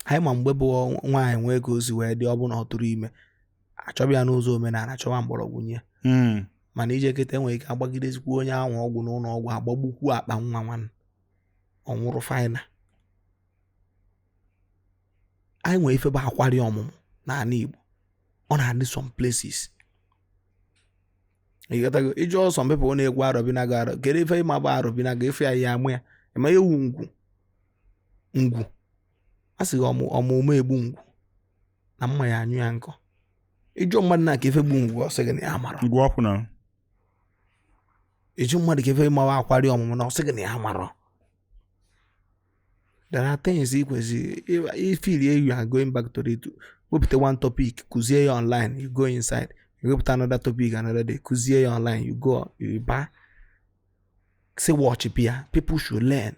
Anyị ma mgbe bụ nwaanyị nwee ka o si wee dị, ọ bụ na ọ tụrụ ime, achọba ya n'ụzọ omenala, chọwa mgbọrọgwụ nye. Mana ije kịta, enwere ike agbagidezikwa onye ahụ ọgwụ n'ụlọ ọgwụ, agbagbukwu akpa nwa nwanne, ọ nwụrụ final. Anyị nwere ife bụ akwari ọmụmụ n'ala Igbo. Ọ na-adị some places. Ịghọtago? Ịjụọ some people na-egwu arọbinago arọ, kedu ife ịma bụ arọbinago? Ife ya ya amụ ya ịma ewu ngwu ngwu, a sị gị ọmụmụ egbu ngwu na mma ya anyụ ya nkọ. Ịjụọ mmadụ na ka ife gbu ngwu, ọ sị gị na ya mara. Ngwu ọkwụ na. Ịjụ mmadụ ka ife ịmawa akwari ọmụmụ, na ọ sị gị na ya mara. There are things ị kwesịrị ifeel you are going back to it. Wepụta one topic, kụzie ya online, you go inside. You wepụta another topic another day, kụzie ya online, you go, you ba say watch bịa. People should learn.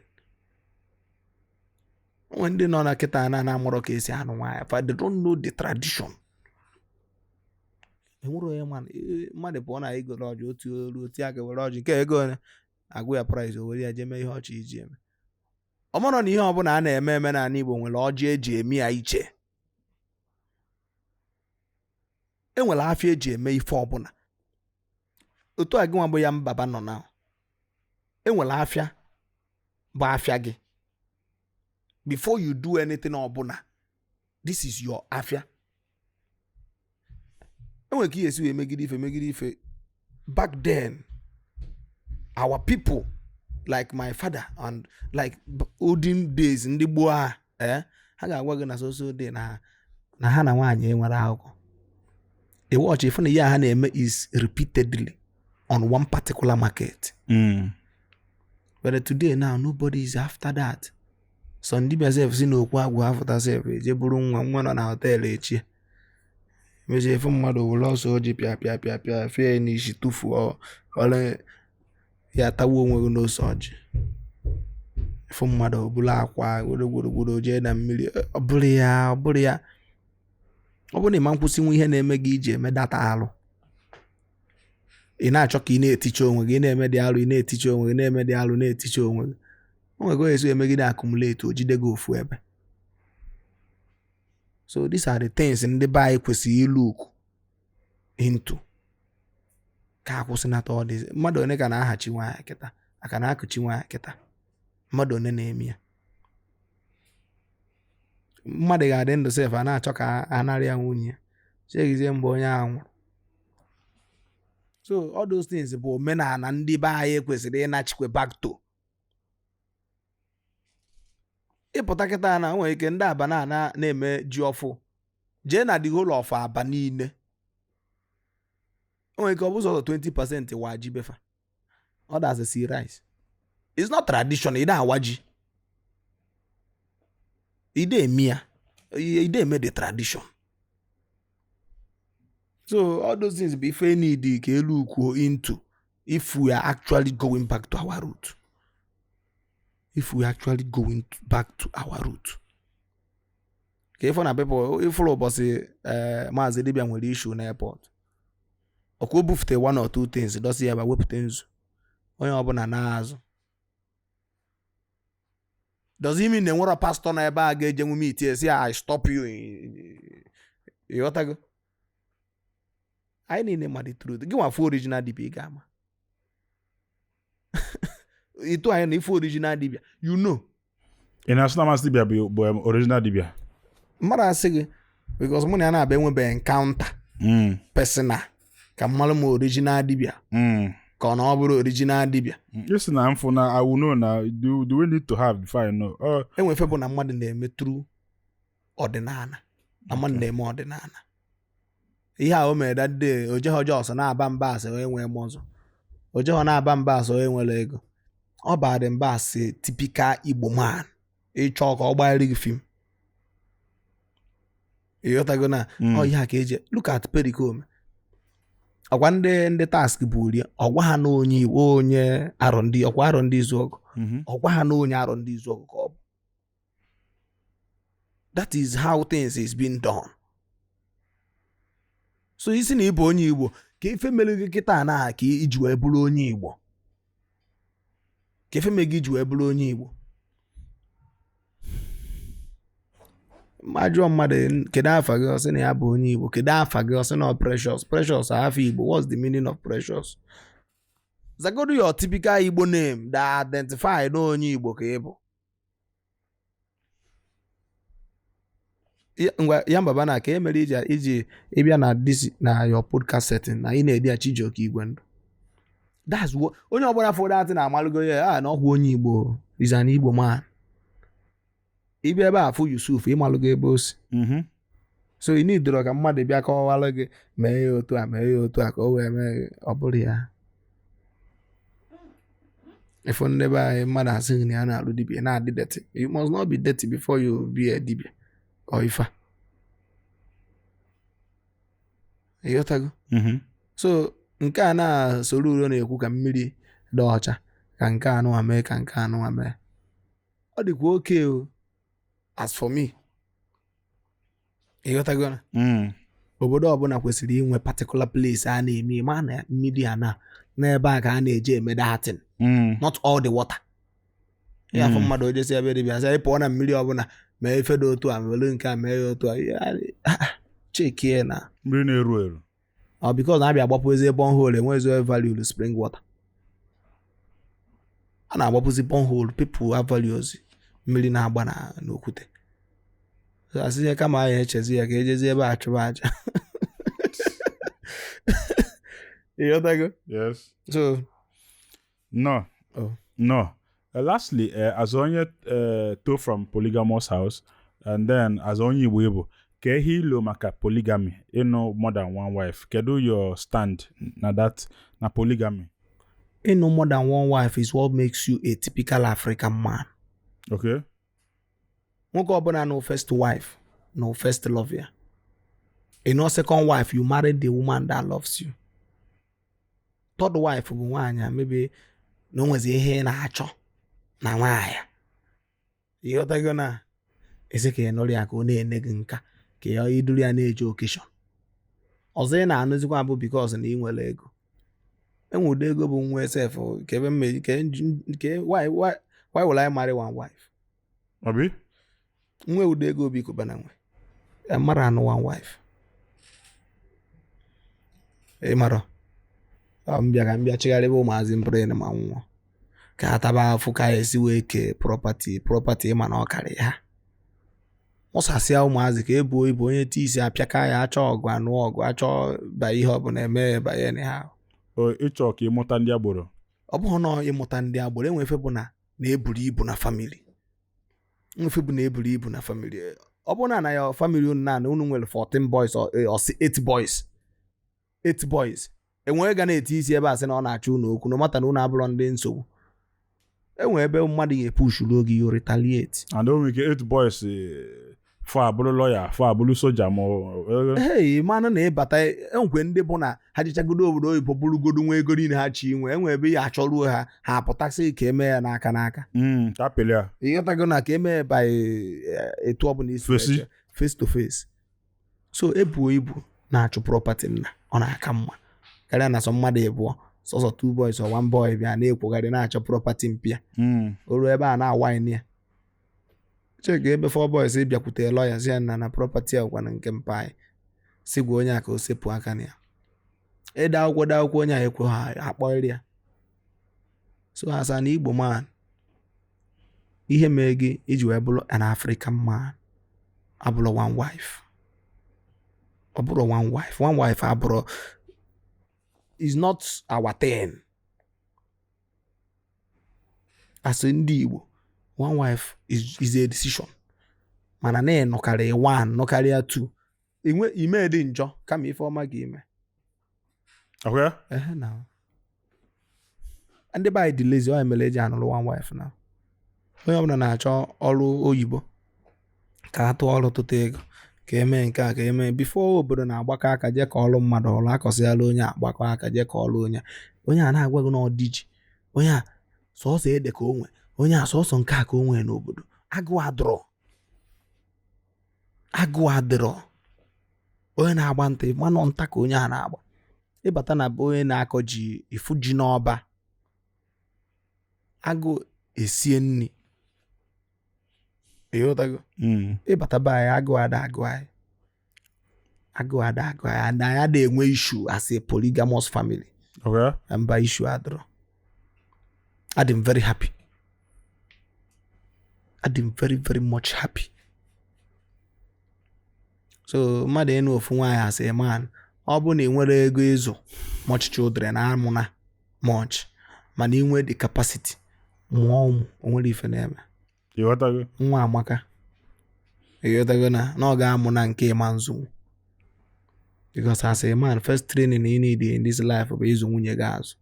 Onwe ndị nọ na kịta na na-amụrọ ka esi anụ nwaanyị fa. They don't know the tradition. Enwere onye mmadụ pụọ na igoro ọjị otu olu otu aka were ọjị nke ego ole, agụ ya price, o were ya jee mee ihe ọchị iji eme. Ọ marọ na ihe ọbụla a na-eme eme n'ala Igbo nwere ọjị eji eme ya iche. E nwere afịa eji eme ife ọbụla. Otu a gị nwa bụ ya mbaba nọ na e nwere afịa bụ afịa gị. Before you do anything ọbụla, this is your afịa. Enwere ka ihe esi wee megide ife megide ife. Back then, our people like my father and like olden days, ndị gboo a, ha ga-agwa gị na so so day na ha na nwaanyị enwere akụkọ. Ị watch ifu na ihe a ha na-eme is repeatedly on one particular market. But today now, nobody is after that. Some dibia sef si n'okwu agwụ afụta sef eje buru nwa nwa nọ na họteelụ echi mezie efu mmadụ were ọsọ oji pịa pịa pịa pịa fee n'isi tụfuo ọle ya tawa onwe gị n'ose ọjị. Efu mmadụ buru akwa were gburugburu jee na mmiri. Ọ bụrụ ya, ọ bụrụ ya, ọ bụrụ na ịma nkwụsịnwu ihe na-eme gị iji eme data alụ, ị na-achọ ka ị na-eticha onwe gị, ị na-eme dị alụ, ị na-eticha onwe gị, na-eme dị alụ, na-eticha onwe gị, o nwere ka o esi emegide accumulate, o jide gị ofu ebe. So these are the things ndị be anyị kwesịrị ilook into ka akwụsịnata. Ọ dị mmadụ one ka na-ahachi nwaanyị kịta, aka na-akụchi nwaanyị kịta? Mmadụ one na-eme ya? Mmadụ ga-adị ndụ sef, a na-achọ ka a nara ya nwunye ya, chegizie mgbe onye ahụ nwụrụ. So all those things bụ omenala ndị be anyị kwesịrị ịnachikwe back to. Ịpụta kịta na nwere ike ndị aba na na-eme ji ọfụ, jee na the whole of Aba niile, o nwere ike ọ bụ sọsọ 20% wa ji befa. Others see rice. It's not tradition. Ị na-awa ji, ị eme ya, ị eme the tradition. So all those things bụ ife need ka elu kwuo into if we are actually going back to our root. If we actually going back to our root, ka ịfụ na people ịfụrụ ụbọchị maazị dibia nwere issue na airport, ọkwa o bufute one or two things, dosi ya ebe a, wepụta nzu, onye ọbụla na-azụ. Does it mean na enwero pastor na ebe a ga-ejenwu meet esi I stop you? Ịghọtago? Anyị niile ma the truth. Gị nwa fụ original dibia, ị ga-ama ịtụ anyị na ife original dibia, you know. Ị na-asị na Maazị Dibia bụ original dibia? Mmadụ asị gị because mụ na ya na-abịa enwebeghị encounter personal ka mmalụ m original dibia ka ọ na ọ bụrụ original dibia. Isi na mfụ na I will know na do we need to have before I know? Oh, enwe ife bụ na mmadụ na-eme true ọdịnala, na mmadụ na-eme ọdịnala. Ihe a o mere that day, o jeghọ jos na-aba mba asị onye nwee mmụọ, o jeghọ na-aba mba asị onye nwere ego. Ọ bara mba asị typical Igbo man, ịchọ ka ọ gbanyere gị film. Ịghọtago na ọ ihe a ka eji look at Pericoma. Ọkwa ndị task bụ uri ọgwa ha na onye Igbo, onye arọ ndị ọkwa arọ ndị izu ọgụ. Ọgwa ha na onye arọ ndị izu ọgụ ka ọ bụ. That is how things is being done. So isi na ịbụ onye Igbo, ka ife mere gị kịta na ka iji wee bụrụ onye Igbo, ka ife mere gị iji wee bụrụ onye Igbo. Ma jụọ mmadụ, kedu afa gị, ọ sị na ya bụ onye Igbo. Kedu afa gị, ọ sị na ọ Precious. Precious afa Igbo, what's the meaning of Precious? Zagodu your typical Igbo name that identify na onye Igbo ka ị bụ. Ngwa ya mbaba na ka e mere iji ịbịa na this na your podcast setting na ị na-edi ya Chijioke Igwendụ. That's what onye ọbụla fọdụ atị na-amalụgo ya a na ọhụ onye Igbo is an Igbo man. Ịbịa ebe a fụ Yusuf, ịmalụgo ebe o si. So ị nidoro ka mmadụ bịa kọwalụ gị mee ya otu a, mee ya otu a ka o wee mee ọ bụrụ ya. Ịfụ ndị be anyị, mmadụ asị gị na ya na-alụ dibia na-adị dirty. You must not be dirty before you be a dibia or ifa. Ịghọtago? So nke a na-soro uro na-ekwu ka mmiri dị ọcha, ka nke anụwa mee, ka nke anụwa mee, ọ dịkwa oke o. As for me, ịghọtago na obodo ọbụla kwesịrị inwe particular place a na-eme ma na mmiri a na n'ebe a ka a na-eji eme datin, not all the water. Ya afọ mmadụ ojesi ebe dibịa sị ị pụọ na mmiri ọbụla mee ife dị otu a, were nke a mee ya otu a, chekie na mmiri na-eru eru. Ọ because na abịa agbapụzi borehole, enwezi value spring water a na-agbapụzi borehole, people have values mmiri na-agba na n'okwute. So asị ya kama anyị echezi ya ka ejezi ebe a chụba aja. Ịghọtago? Yes. So No. Oh. No. Lastly, as onye to from polygamous house, and then as onye Igbo Igbo, ka ihe ilo maka polygamy, ịnụ more than one wife. Kedu your stand na that, na polygamy? Ịnụ more than one wife is what makes you a typical African man. Okay. Nwoke ọbụla no first wife, no first love ya. In second wife, you marry the woman that loves you. Third wife bụ nwaanyị a maybe na o nwezi ihe ị na-achọ na nwaanyị. Ịghọtago na esi ka ị nụrụ ya ka ọ na-ene gị nka, ka ya iduru ya na-eje occasion. Ọzọ ị na-anụzikwa bụ because na ị nwere ego. Enwe ụdị ego bụ nwa sef ka ebe mme ke why will I marry one wife? Obi? Nwe ụdị ego obi kụba na nwe. Mara anụ one wife. Ị mara? Ọ mbịa ka mbịa chigharịba ụmụazị brain ma nwụọ. Ka a taba afụ ka esi wee kee property ịma na ọ karị ha. Mụsasịa ụmụazị ka ebuo ibu onye ti isi apịaka ya, achọ ọgụ anụ ọgụ, achọ ba ihe ọbụla eme ya banye na ha. O ịchọ ka ịmụta ndị agboro. Ọ bụghị na ịmụta ndị agboro, enwe efe bụ na na-eburu ibu na family. Enwe bụ na eburu ibu na family. Ọ bụrụ na ya family unu na unu nwere 14 boys or 8 boys. 8 boys. Enwere ga na-eti isi ebe a sị na ọ na-achọ unu okwu, no mata na unu abụrọ ndị nsogbu. Enwe ebe mmadụ ga-epush ruo gị, you retaliate. And o nwere ike 8 boys Fọ abụrụ lọya, fọ abụrụ soja ma Hey, manụ na ịbata enwekwe ndị bụ na ha jechagodo obodo oyibo bụrụgodo nwa ego niile ha chi nwe enwe ebe ya achọruo ha, ha apụtasị ka eme ya n'aka n'aka. Tapịlị a. Ịghọtago na ka eme by etu ọbụla isi Face. eche, face to face. So ebuo ibu na-achụ property nna, ọ na-aka mma karịa na sọ mmadụ ịbụọ, sọsọ two boys or one boy bịa na-ekwogharị na-achọ property mpịa. O ruo ebe a na-awine ya, cheka ebe four boys bịakwute lawyer si ya na na property a gwana nke mpa anyị, si gwa onye a ka o sepụ aka na ya. Ede akwụkwọ de akwụkwọ, onye a ekwe ha akpọrọ ya. So as an Igbo man, ihe mee gị iji wee bụrụ an African man abụrụ one wife. Ọ bụrụ one wife, one wife abụrụ is not our thing. As ndị Igbo, one wife is a decision. Mana na ịnọkarị one, nọkarịa two, inwe ime dị njọ kama ife ọma ga-eme. Ọkwa ya? Ehe, na ndị be anyị dị lazy, ọ mere eji anụrụ one wife. Na onye ọbụla na-achọ ọrụ oyibo ka a tụọ ọrụ tụta ego ka emee nke a ka emee before obodo na-agbakọ aka jee ka ọrụ mmadụ ọrụ akọsịala onye a agbakọ aka jee ka ọrụ onye a. Onye a na-agwa gị na ọ dị ji onye a sọsọ ede ka o nwe, onye a sọsọ nke a ka o nwee n'obodo. Agụụ adịrọ, agụụ adịrọ. Onye na-agba nta manụ nta ka onye a na-agba. Ịbata na be onye na-akọ ji, ifu ji n'ọba, agụụ esie nri, ịghọtago? Ịbata be anyị, agụụ ada agụ anyị, agụụ ada agụ anyị, and anyị ada enwe issue as a polygamous family. Ọkwa ya? Mba, issue adịrọ. Adị m very happy, adị m very very much happy. So mmadụ ịnụ ofu nwaanyị as a man, ọ bụ na ị nwere ego ịzụ much children, amụna much, mana ị nwee the capacity mụọ ụmụ, o nwere ife na-eme. Ịghọtago? Nwa amaka, ịghọtago na na ọ ga-amụ na nke ịma nzụnwu, because as a man, first training you need in this life bụ ịzụ nwunye gị azụ.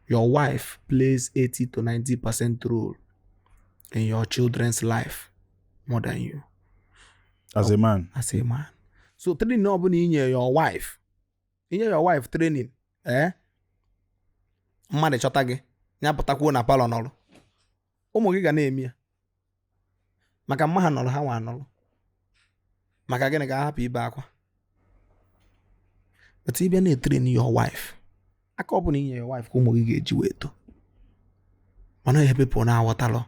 Your wife plays 80 to 90% role in your children's life more than you. As a man. As a man. So training ọ bụla inye your wife, inye your wife training, mmadụ chọta gị ya pụtakwuo na palọ nọrọ, ụmụ gị ga na-eme ya maka mma ha nọrọ, ha nwa nọrọ maka gịnị ka ha hapụ ibe akwa. But ị bịa na-etrain your wife, aka ọ bụla inye your wife ka ụmụ gị ga-eji wee too. Mana ihe people na-aghọtalụ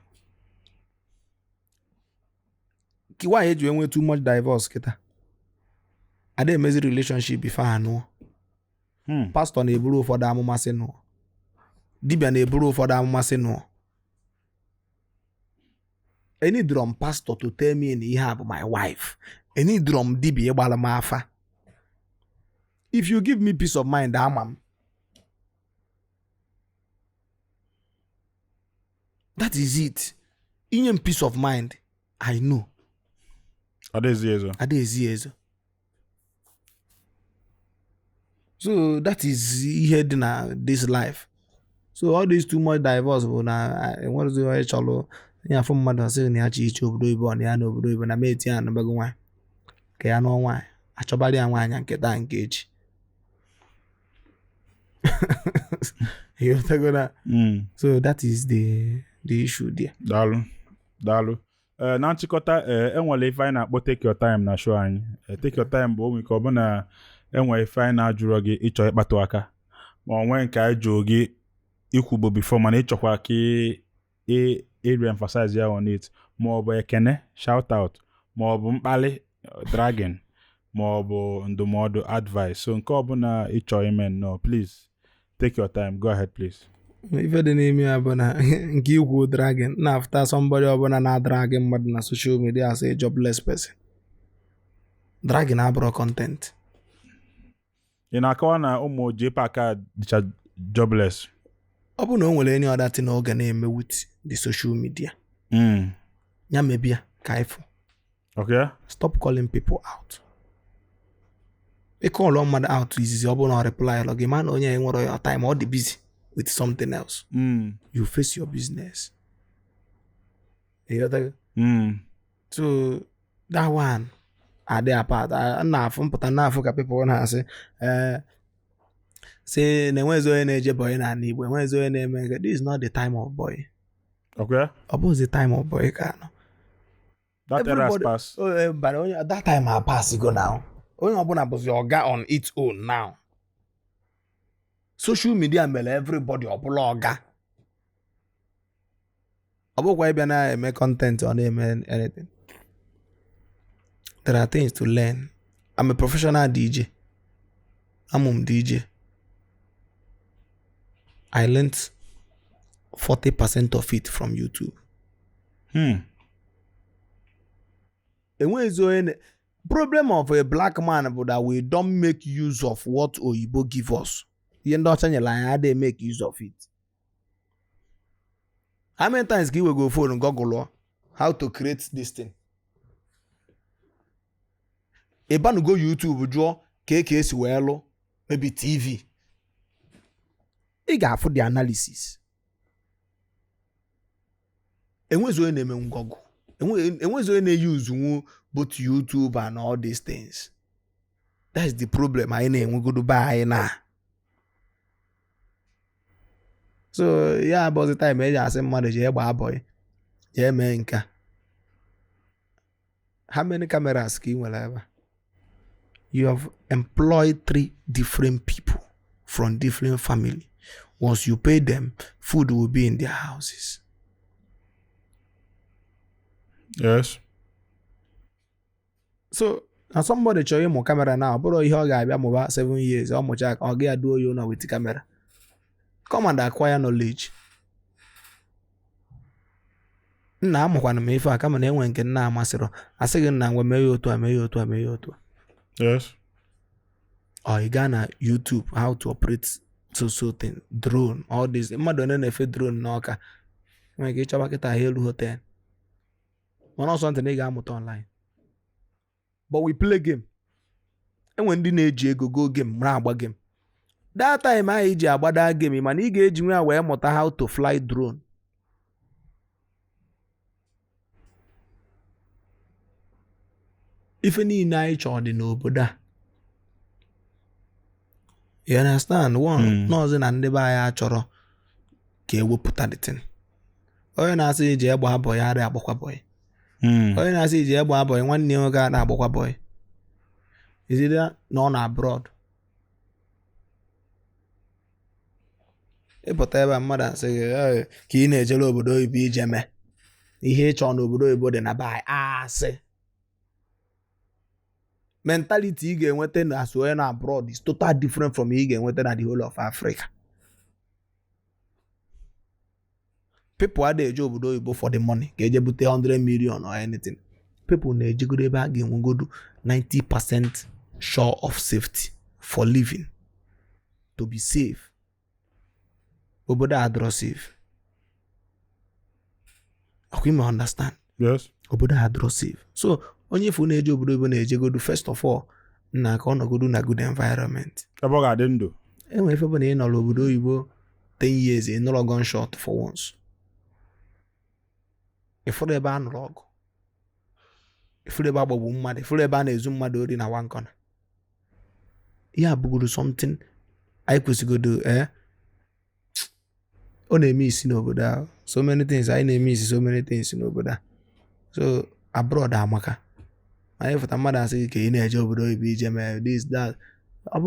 ki nwaanyị eji enwe too much divorce kịta, ada emezi relationship before ha nụọ. Pastọ na-eburu ụfọdụ amụma sị nụọ, dibịa na-eburu ụfọdụ amụma sị nụọ. Enidrom pastor to tell me na ihe a bụ my wife, enidrom dibịa ịgbara m afa. If you give me peace of mind, ama m. That is it. Inye m peace of mind, I know. Ọ dịghịzi ezo. Ada ezi ezo. So that is ihe dị na this life. So all this too much divorce bụ na enwerezi onye chọrọ ihe afọ mmadụ asị na ya chi iche obodo oyibo, ọ na ya na obodo oyibo na meti ya anụbago nwaanyị ka ya nụọ nwaanyị, achọbara ya nwaanyị nke taa nke echi. Ịghọtago na? So that is the issue there. Daalụ, daalụ. Ee, na nchịkọta, ee, enwere ife anyị na-akpọ take your time na show anyị. Ee, take your time bụ onwe ike ọ bụ na enwere ife anyị na-ajụrọ gị ịchọ ịkpatụ aka, ma ọ nwee nke anyị jụrụ gị ikwugbo before mana ịchọkwa ka ị re-emphasize ya on it, ma ọ bụ ekene, shout out, ma ọ bụ mkpali, dragging, ma ọ bụ ndụmọdụ, advice. So nke ọbụla ịchọ ime nnọọ, please take your time, go ahead please. Ife dị n'ime ya bụ na nke ikwu dragging na-afụta somebody ọbụla na-adragị mmadụ na social media as a jobless person. Dragging abụrụ content. Ị na-akọwa na ụmụ JPAC a dịcha jobless? Ọ bụ na o nwere any other thing ọ ga na-eme with the social media, ya mebia ka ịfụ. Stop calling people out. Ịkọlụ mmadụ out izizi, ọ bụrụ na ọ reply lọ gị, ma na onye a enwere your time, ọ dị busy with something else. You face your business. Ịghọtago? So that one adị apart. Na-afụ mpụta na-afụ ka people na-asị ee sị na enwezi onye na-eje boy n'ala Igbo, enwezi onye na-eme nke. This is not the time of boy. Okay. Ọ bụghịzi time of boy ka nọ. That era has Everybody- passed. Oh, bara onye that time ha pass go now. Onye ọbụla bụzi ọga on its own now. Social media mere everybody ọbụla ọga. Ọ bụkwa ịbịa na-eme content ọ na-eme anything. There are things to learn. I'm a professional DJ. Amụ m DJ. I learnt 40% of it from YouTube. Enweghịzi onye problem of a black man bụ that we don't make use of what oyibo give us. Ihe ndị ọcha nyere anyị, adịghị make use of it. How many times ka i wego phone google how to create this thing? Ịbanugo YouTube jụọ ka esi wee lụ maybe TV, ị ga-afụ the analysis. Enwezi onye na-eme ngọgụ, enwezi onye na-eyuzu nwu both YouTube and all these things. That's the problem anyị na-enwegodo be anyị na. So ya abụzi time eji asị mmadụ jee gbaa boy, jee mee nke a. How many cameras ka ị nwere ebe a? You have employed three different people from different family. Once you pay them, food will be in their houses. Yes. So na somebody chọrọ ịmụ camera na ọ bụrụ ihe ọ ga-abịa mụba 7 years, ọ mụcha, ọ ga duo ya ụlọ with camera. Come and acquire knowledge. Nna, amụkwana m ife a, kama na enwe nke nna amasịrọ, asị gị nna ngwa, mee ya otu a, mee ya otu a, mee ya otu a. Yes. Or ị gaa na YouTube, how to operate so so thing, drone, all this. Mmadụ one na-efe drone n'Ọka nwere ike ịchọba kịta ha elu hotel, mana ọsọ ntị na ị ga-amụta online. But we play game. Enwe ndị na-eji ego go game, na-agba game. That time ahụ iji agbada game, mana ị ga-eji nwe ya wee mụta how to fly drone. Ife niile anyị chọrọ dị n'obodo a, you understand? One nọọsụ na ndị be anyị achọrọ ka ewepụta the thing. Onye na-asị iji egbe boy adịghị agbakwa boy. Onye na-asị iji egbe boy, nwanne ya nwoke a na-agbakwa boy. Izida na ọ na abroad, ịpụta ebe a, mmadụ asị gị, "Ee, ka ị na-ejere obodo oyibo ije mee ihe ịchọ n'obodo oyibo dị na be anyị." Asị mentality ị ga-enweta na as onye na abroad is total different from ihe ị ga-enweta na the whole of Africa. People adịghị eje obodo oyibo for the money ka eje bute 100 million or anything. People na-ejegodo ebe a ga-enwegodo 90% sure of safety for living, to be safe. Obodo a adịrọ safe. Ọkwa ime understand? Yes. Obodo a adịrọ safe. So onye ifu na-eje obodo oyibo na-ejegodo first of all na ka ọ nọgodo na good environment. Ebe ọ ga-adị ndụ. Enwere ife bụ na ị nọrọ obodo oyibo 10 years, ị nụrọ gunshot for once. Ịfụrụ ebe a nụrụ ọgụ, ịfụrụ ebe a gbagbu mmadụ, ịfụrụ ebe a na-ezu mmadụ ori na one corner. Ihe a bụgoro something anyị kwesịgodo. Ọ na-eme isi n'obodo ahụ. So many things anyị na-eme isi, so many things n'obodo a. So abroad amaka. Anyị fụta mmadụ asị gị ka ị na-eje obodo oyibo ije mee this, that. Ọ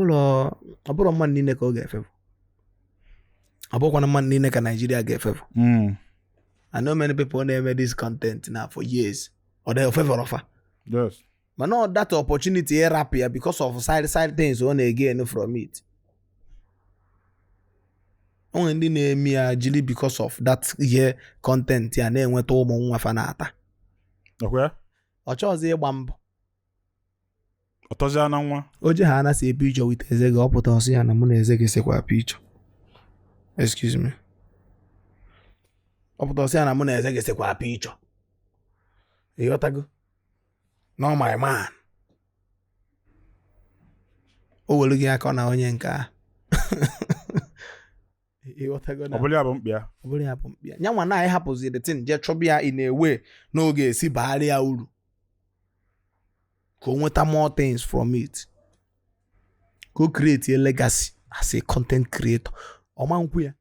bụrụ mmadụ niile ka ọ ga-efefu, ọ bụrụkwana mmadụ niile ka Naijiria ga-efefu. I know many people na-eme this content now for years, ọ dị favor ọfa. Mana ọ that opportunity ịrapụ ya because of side side things ọ na-again from it. O nwere ndị na-eme ya jiri because of that ihe content ya na-enweta ụmụ nwa fa na-ata. Okay. Ọ chọọzi ịgba mbọ. Ọtọzịa na nwa. O je ha anasị picture with eze gị, ọ pụta ọsị ya na mụ na eze gị sekwa picture. Excuse me, ọ pụta ọsị ya na mụ na eze gị sekwa picture. Ịghọtago? No, my man, o were gị aka ọ na onye nke a. Ịghọtago na Ọ bụla ya bụ mkpi ya. Ọ bụrụ ya bụ mkpi ya nyanwa na anyị hapụzi the thing jee chọba ya in a way n'oge esi baara ya uru. Ka o nweta more things from it, ka o create a legacy as a content creator. Ọma nkwu ya,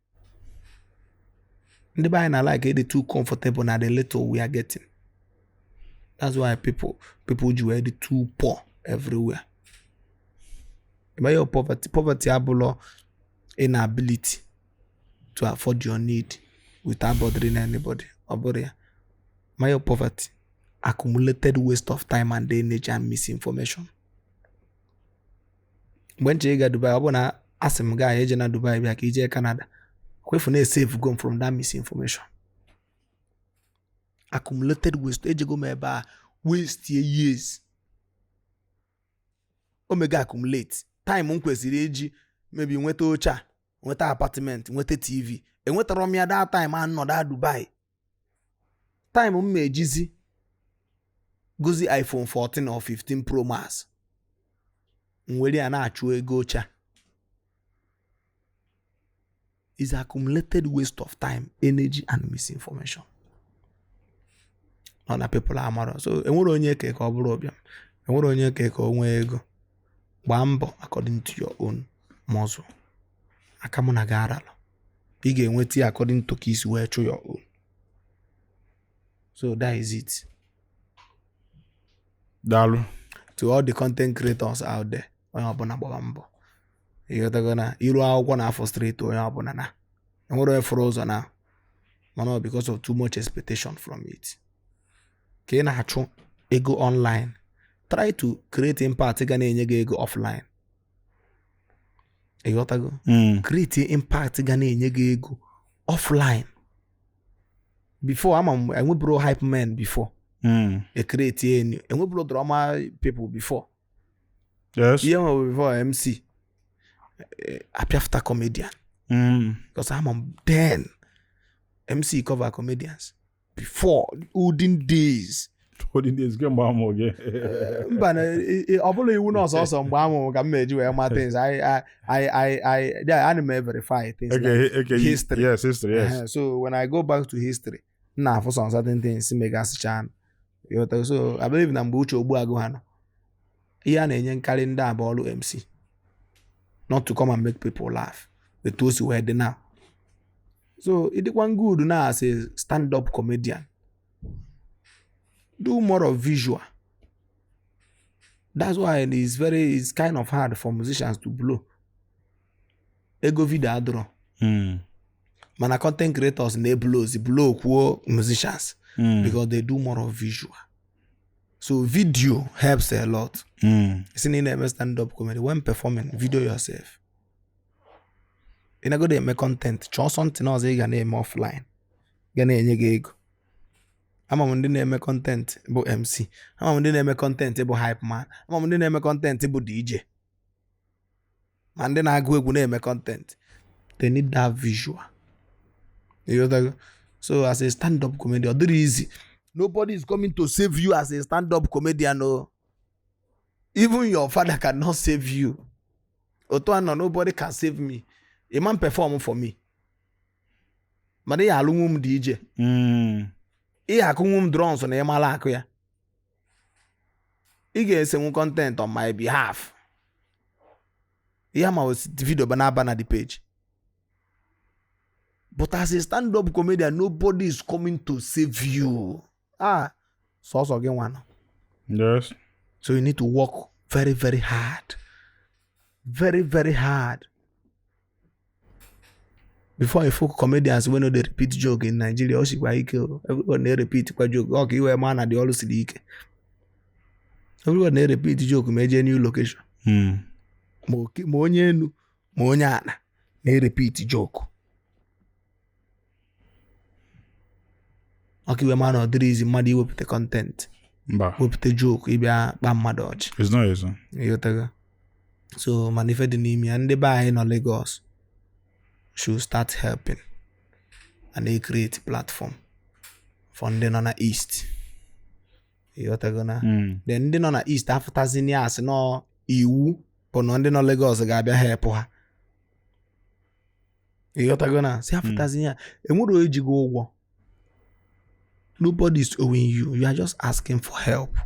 ndị be anyị na like ịdị too comfortable na the little we are getting. That's why people ji wee dị too poor everywhere. Ebe your poverty abụlọ inability to afford your need without bothering anybody. Ọ bụrụ ya ma your poverty, accumulated waste of time and energy and misinformation. Mgbe nche ịga Dubai, ọ bụ na asị m gaa eje na Dubai bịa ka ije Canada, kwefu na save go from that misinformation, accumulated waste. Ejego m ebe a waste years, omega accumulate time m kwesịrị iji maybe nweta oche a, nweta apartment, nweta TV. Enwetara m ya that time a nọ da Dubai. Time m ma ejizi gozi iPhone 14 or 15 Pro Max, m were ya na-achụ ego oche a. Is accumulated waste of time, energy and misinformation. Ọ na people amarọ. So enwere onye ke ka ọ bụrụ ụbịam, enwere onye ke ka o nwee ego. Gbaa mbọ according to your own muscle. Aka mụ na gị aralụ, ị ga-enweta ya according to ka isi wee chụ your own. So that is it. Daalụ. To all the content creators out there, onye ọbụla gbaba mbọ. Ịghọtago na iru akwụkwọ na frustrate onye ọbụla, na enwere onye fụrụ ụzọ na mana ọ because of too much expectation from it. Ka ị na-achụ ego online, try to create impact ga na-enye gị ego offline. Ịghọtago? Create impact ga na-enye gị ego offline. Before, ama m enweburo hype men before. E create enyo, enweburo drama people before. Ihe nwere before MC, apịafta comedian. Because ama m then MC cover comedians before, olden days. Olden days, kemgbe amụ gị. Mba na ọ bụla iwu na ọsọsọ mgbe amụ ka m na-eji wee ma things. I yeah, ana m verify things like history. Yes, history, yes. So when I go back to history, m na-afụ some certain things megasịcha. So I believe na mgbe Uche Ogbuagụ ha nọ, ihe a na-enye nkarị ndị a bụ ọrụ MC, not to come and make people laugh etu o si wee dị now. So ịdịkwa good na as a stand-up comedian, do more of visual. That's why it's kind of hard for musicians to blow. Ego video adịrọ. Mana content creators na-eblow blow kwuo musicians because they do more of visual. So video helps a lot. Si na ị na-eme stand up comedy, when performing, video yourself. Ị na-agodo eme content, chọọ something ọzọ ị ga na-eme offline ga na-enye gị ego. Ama m ndị na-eme content bụ MC, ama m ndị na-eme content bụ hype man, ama m ndị na-eme content bụ DJ, ma ndị na-agụ egwu na-eme content. They need that visual. You ghọtago? So as a stand-up comedian, ọ dịrị easy. Nobody is coming to save you as a stand-up comedian o. Even your father cannot save you. Otu a nọ, nobody can save me. A man perform for me, mana ị alụnwu m DJ, ị akụnwu m drums na ịmala akụ ya, ị ga-esenwu content on my behalf. Ihe ma video ba na-aba na the page. But as a stand-up comedian, nobody is coming to save you. Ah, sọsọ gị nwa nọ. So you need to work very, very hard, very, very hard. Before you folk comedians wey no dey repeat joke in Nigeria, o sikwa ike o. Everybody na-repeat kwa joke. Ọ ka iwe ma na dị ọrụ siri ike. Everybody na-repeat joke ma eje new location. Ma onye enu ma onye ana na-repeat joke. Ọ ka iwe ma na ọ dịrị izi mmadụ iwepụta content, Mba. wepụta joke, ịbịa kpa mmadụ ọchị. It's not easy. Ịghọtago? So mana ife dị n'ime ya, ndị be anyị nọ Lagos should start helping and they create platform for ndị nọ na East. Ịghọtago na? Then ndị nọ na East afụtazini ya asị nọ iwu bụ na ndị nọ Lagos ga-abịa help ha. Ịghọtago na? Si afụtazini ya, enwere onye ji gị ụgwọ. Nobody is owing you. You are just asking for help.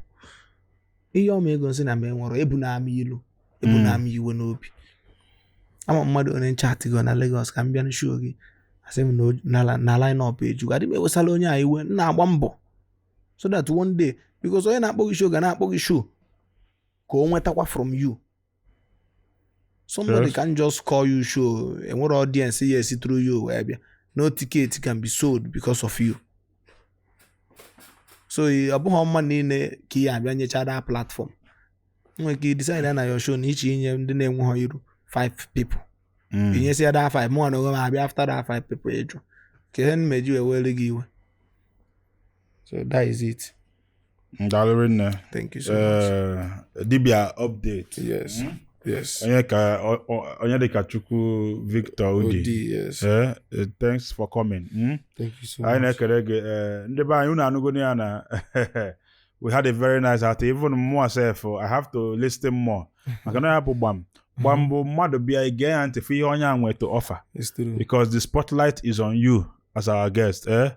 Ihe ọma ego nsị na m enwere ebu na ama ilu, ebu na ama iwe n'obi. Ama mmadụ onye nchatigo na Lagos ka m bịa show gị, asị m na line up ejugo. Adị m ewesala onye a iwe, m na-agba mbọ so that one day, because onye na-akpọ gị show ga na-akpọ gị show ka o nwetakwa from you. Somebody can just call you show, enwere audience ya esi through you wee bịa. No ticket can be sold because of you. So ọ bụghị mma niile ka ị abịa nyecha that platform. Nwere ike decide na your show na iche inye ndị na-enweghị iru five people. Inyesi ya that five, mụnwa na onwe m abịa after that five people, ịjụ ka ihe mmeji wee were gị iwe. So that is it. Daalụ rinne. Thank you so much. Dibia Update. Yes. Onye ka onye dịka Chukwu Victor Udi. Odi, yes. Thanks for coming. Thank you so Anyị much. na-ekele gị. Ndị be anyị, unu anụgo ya na we had a very nice heart. Even mụ sef, I have to listen more, maka na ya bụ gbam gbam bụ mmadụ bịa ige ya ntị fụ ihe onye a nwe to offer, It's true. Because the spotlight is on you as our guest, eh?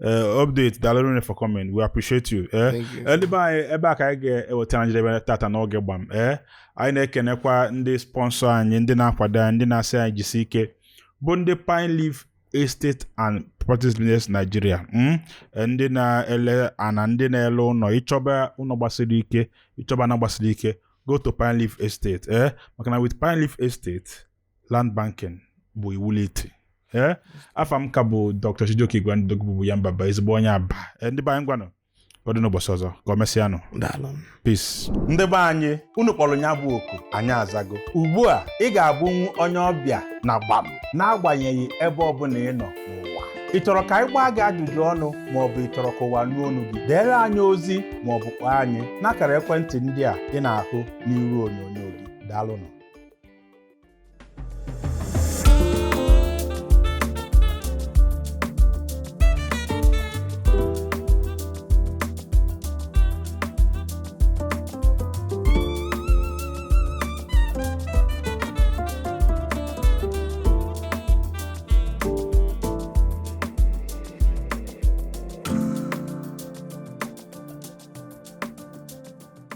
Update, daalụ rinne for coming. We appreciate you, eh? Thank you. Ndị be anyị, ebe a ka anyị ga-eweta njedebe tata n'oge gbam. Ee, anyị na-ekenekwa ndị sponsor anyị, ndị na-akwado anyị, ndị na-asị anyị jisi ike, bụ ndị Pine Leaf Estate and Properties Business Nigeria, Ndị na-ele ana, ndị na-ele ụlọ. Ịchọba ụlọ gbasiri ike, ịchọba ana gbasiri ike, go to Pine Leaf Estate, ee, maka na with Pine Leaf Estate, land banking bụ iwulite. Ee, afa m ka bụ Dr. Chijioke Igwe bụ ya mbaba ezigbo onye Aba. Ee, ndị be anyị, ngwanụ, ka ọ dị n'ụbọchị ọzọ, ka o mesịanụ. Daalụ. Peace. Ndị be anyị, unu kpọrọ ya bụ oku, anyị azago. Ugbu a ị ga-abụnwu onye ọbịa na Gbam, n'agbanyeghị ebe ọbụla ị nọ n'ụwa. Ị chọrọ ka anyị gbaa gị ajụjụ ọnụ, ma ọ bụ ị chọrọ ka ụwa nụ ọnụ gị, deere anyị ozi ma ọ bụ kpọọ anyị n'akara ekwentị ndị a ị na-ahụ n'iru onyonyo gị. Daalụnụ.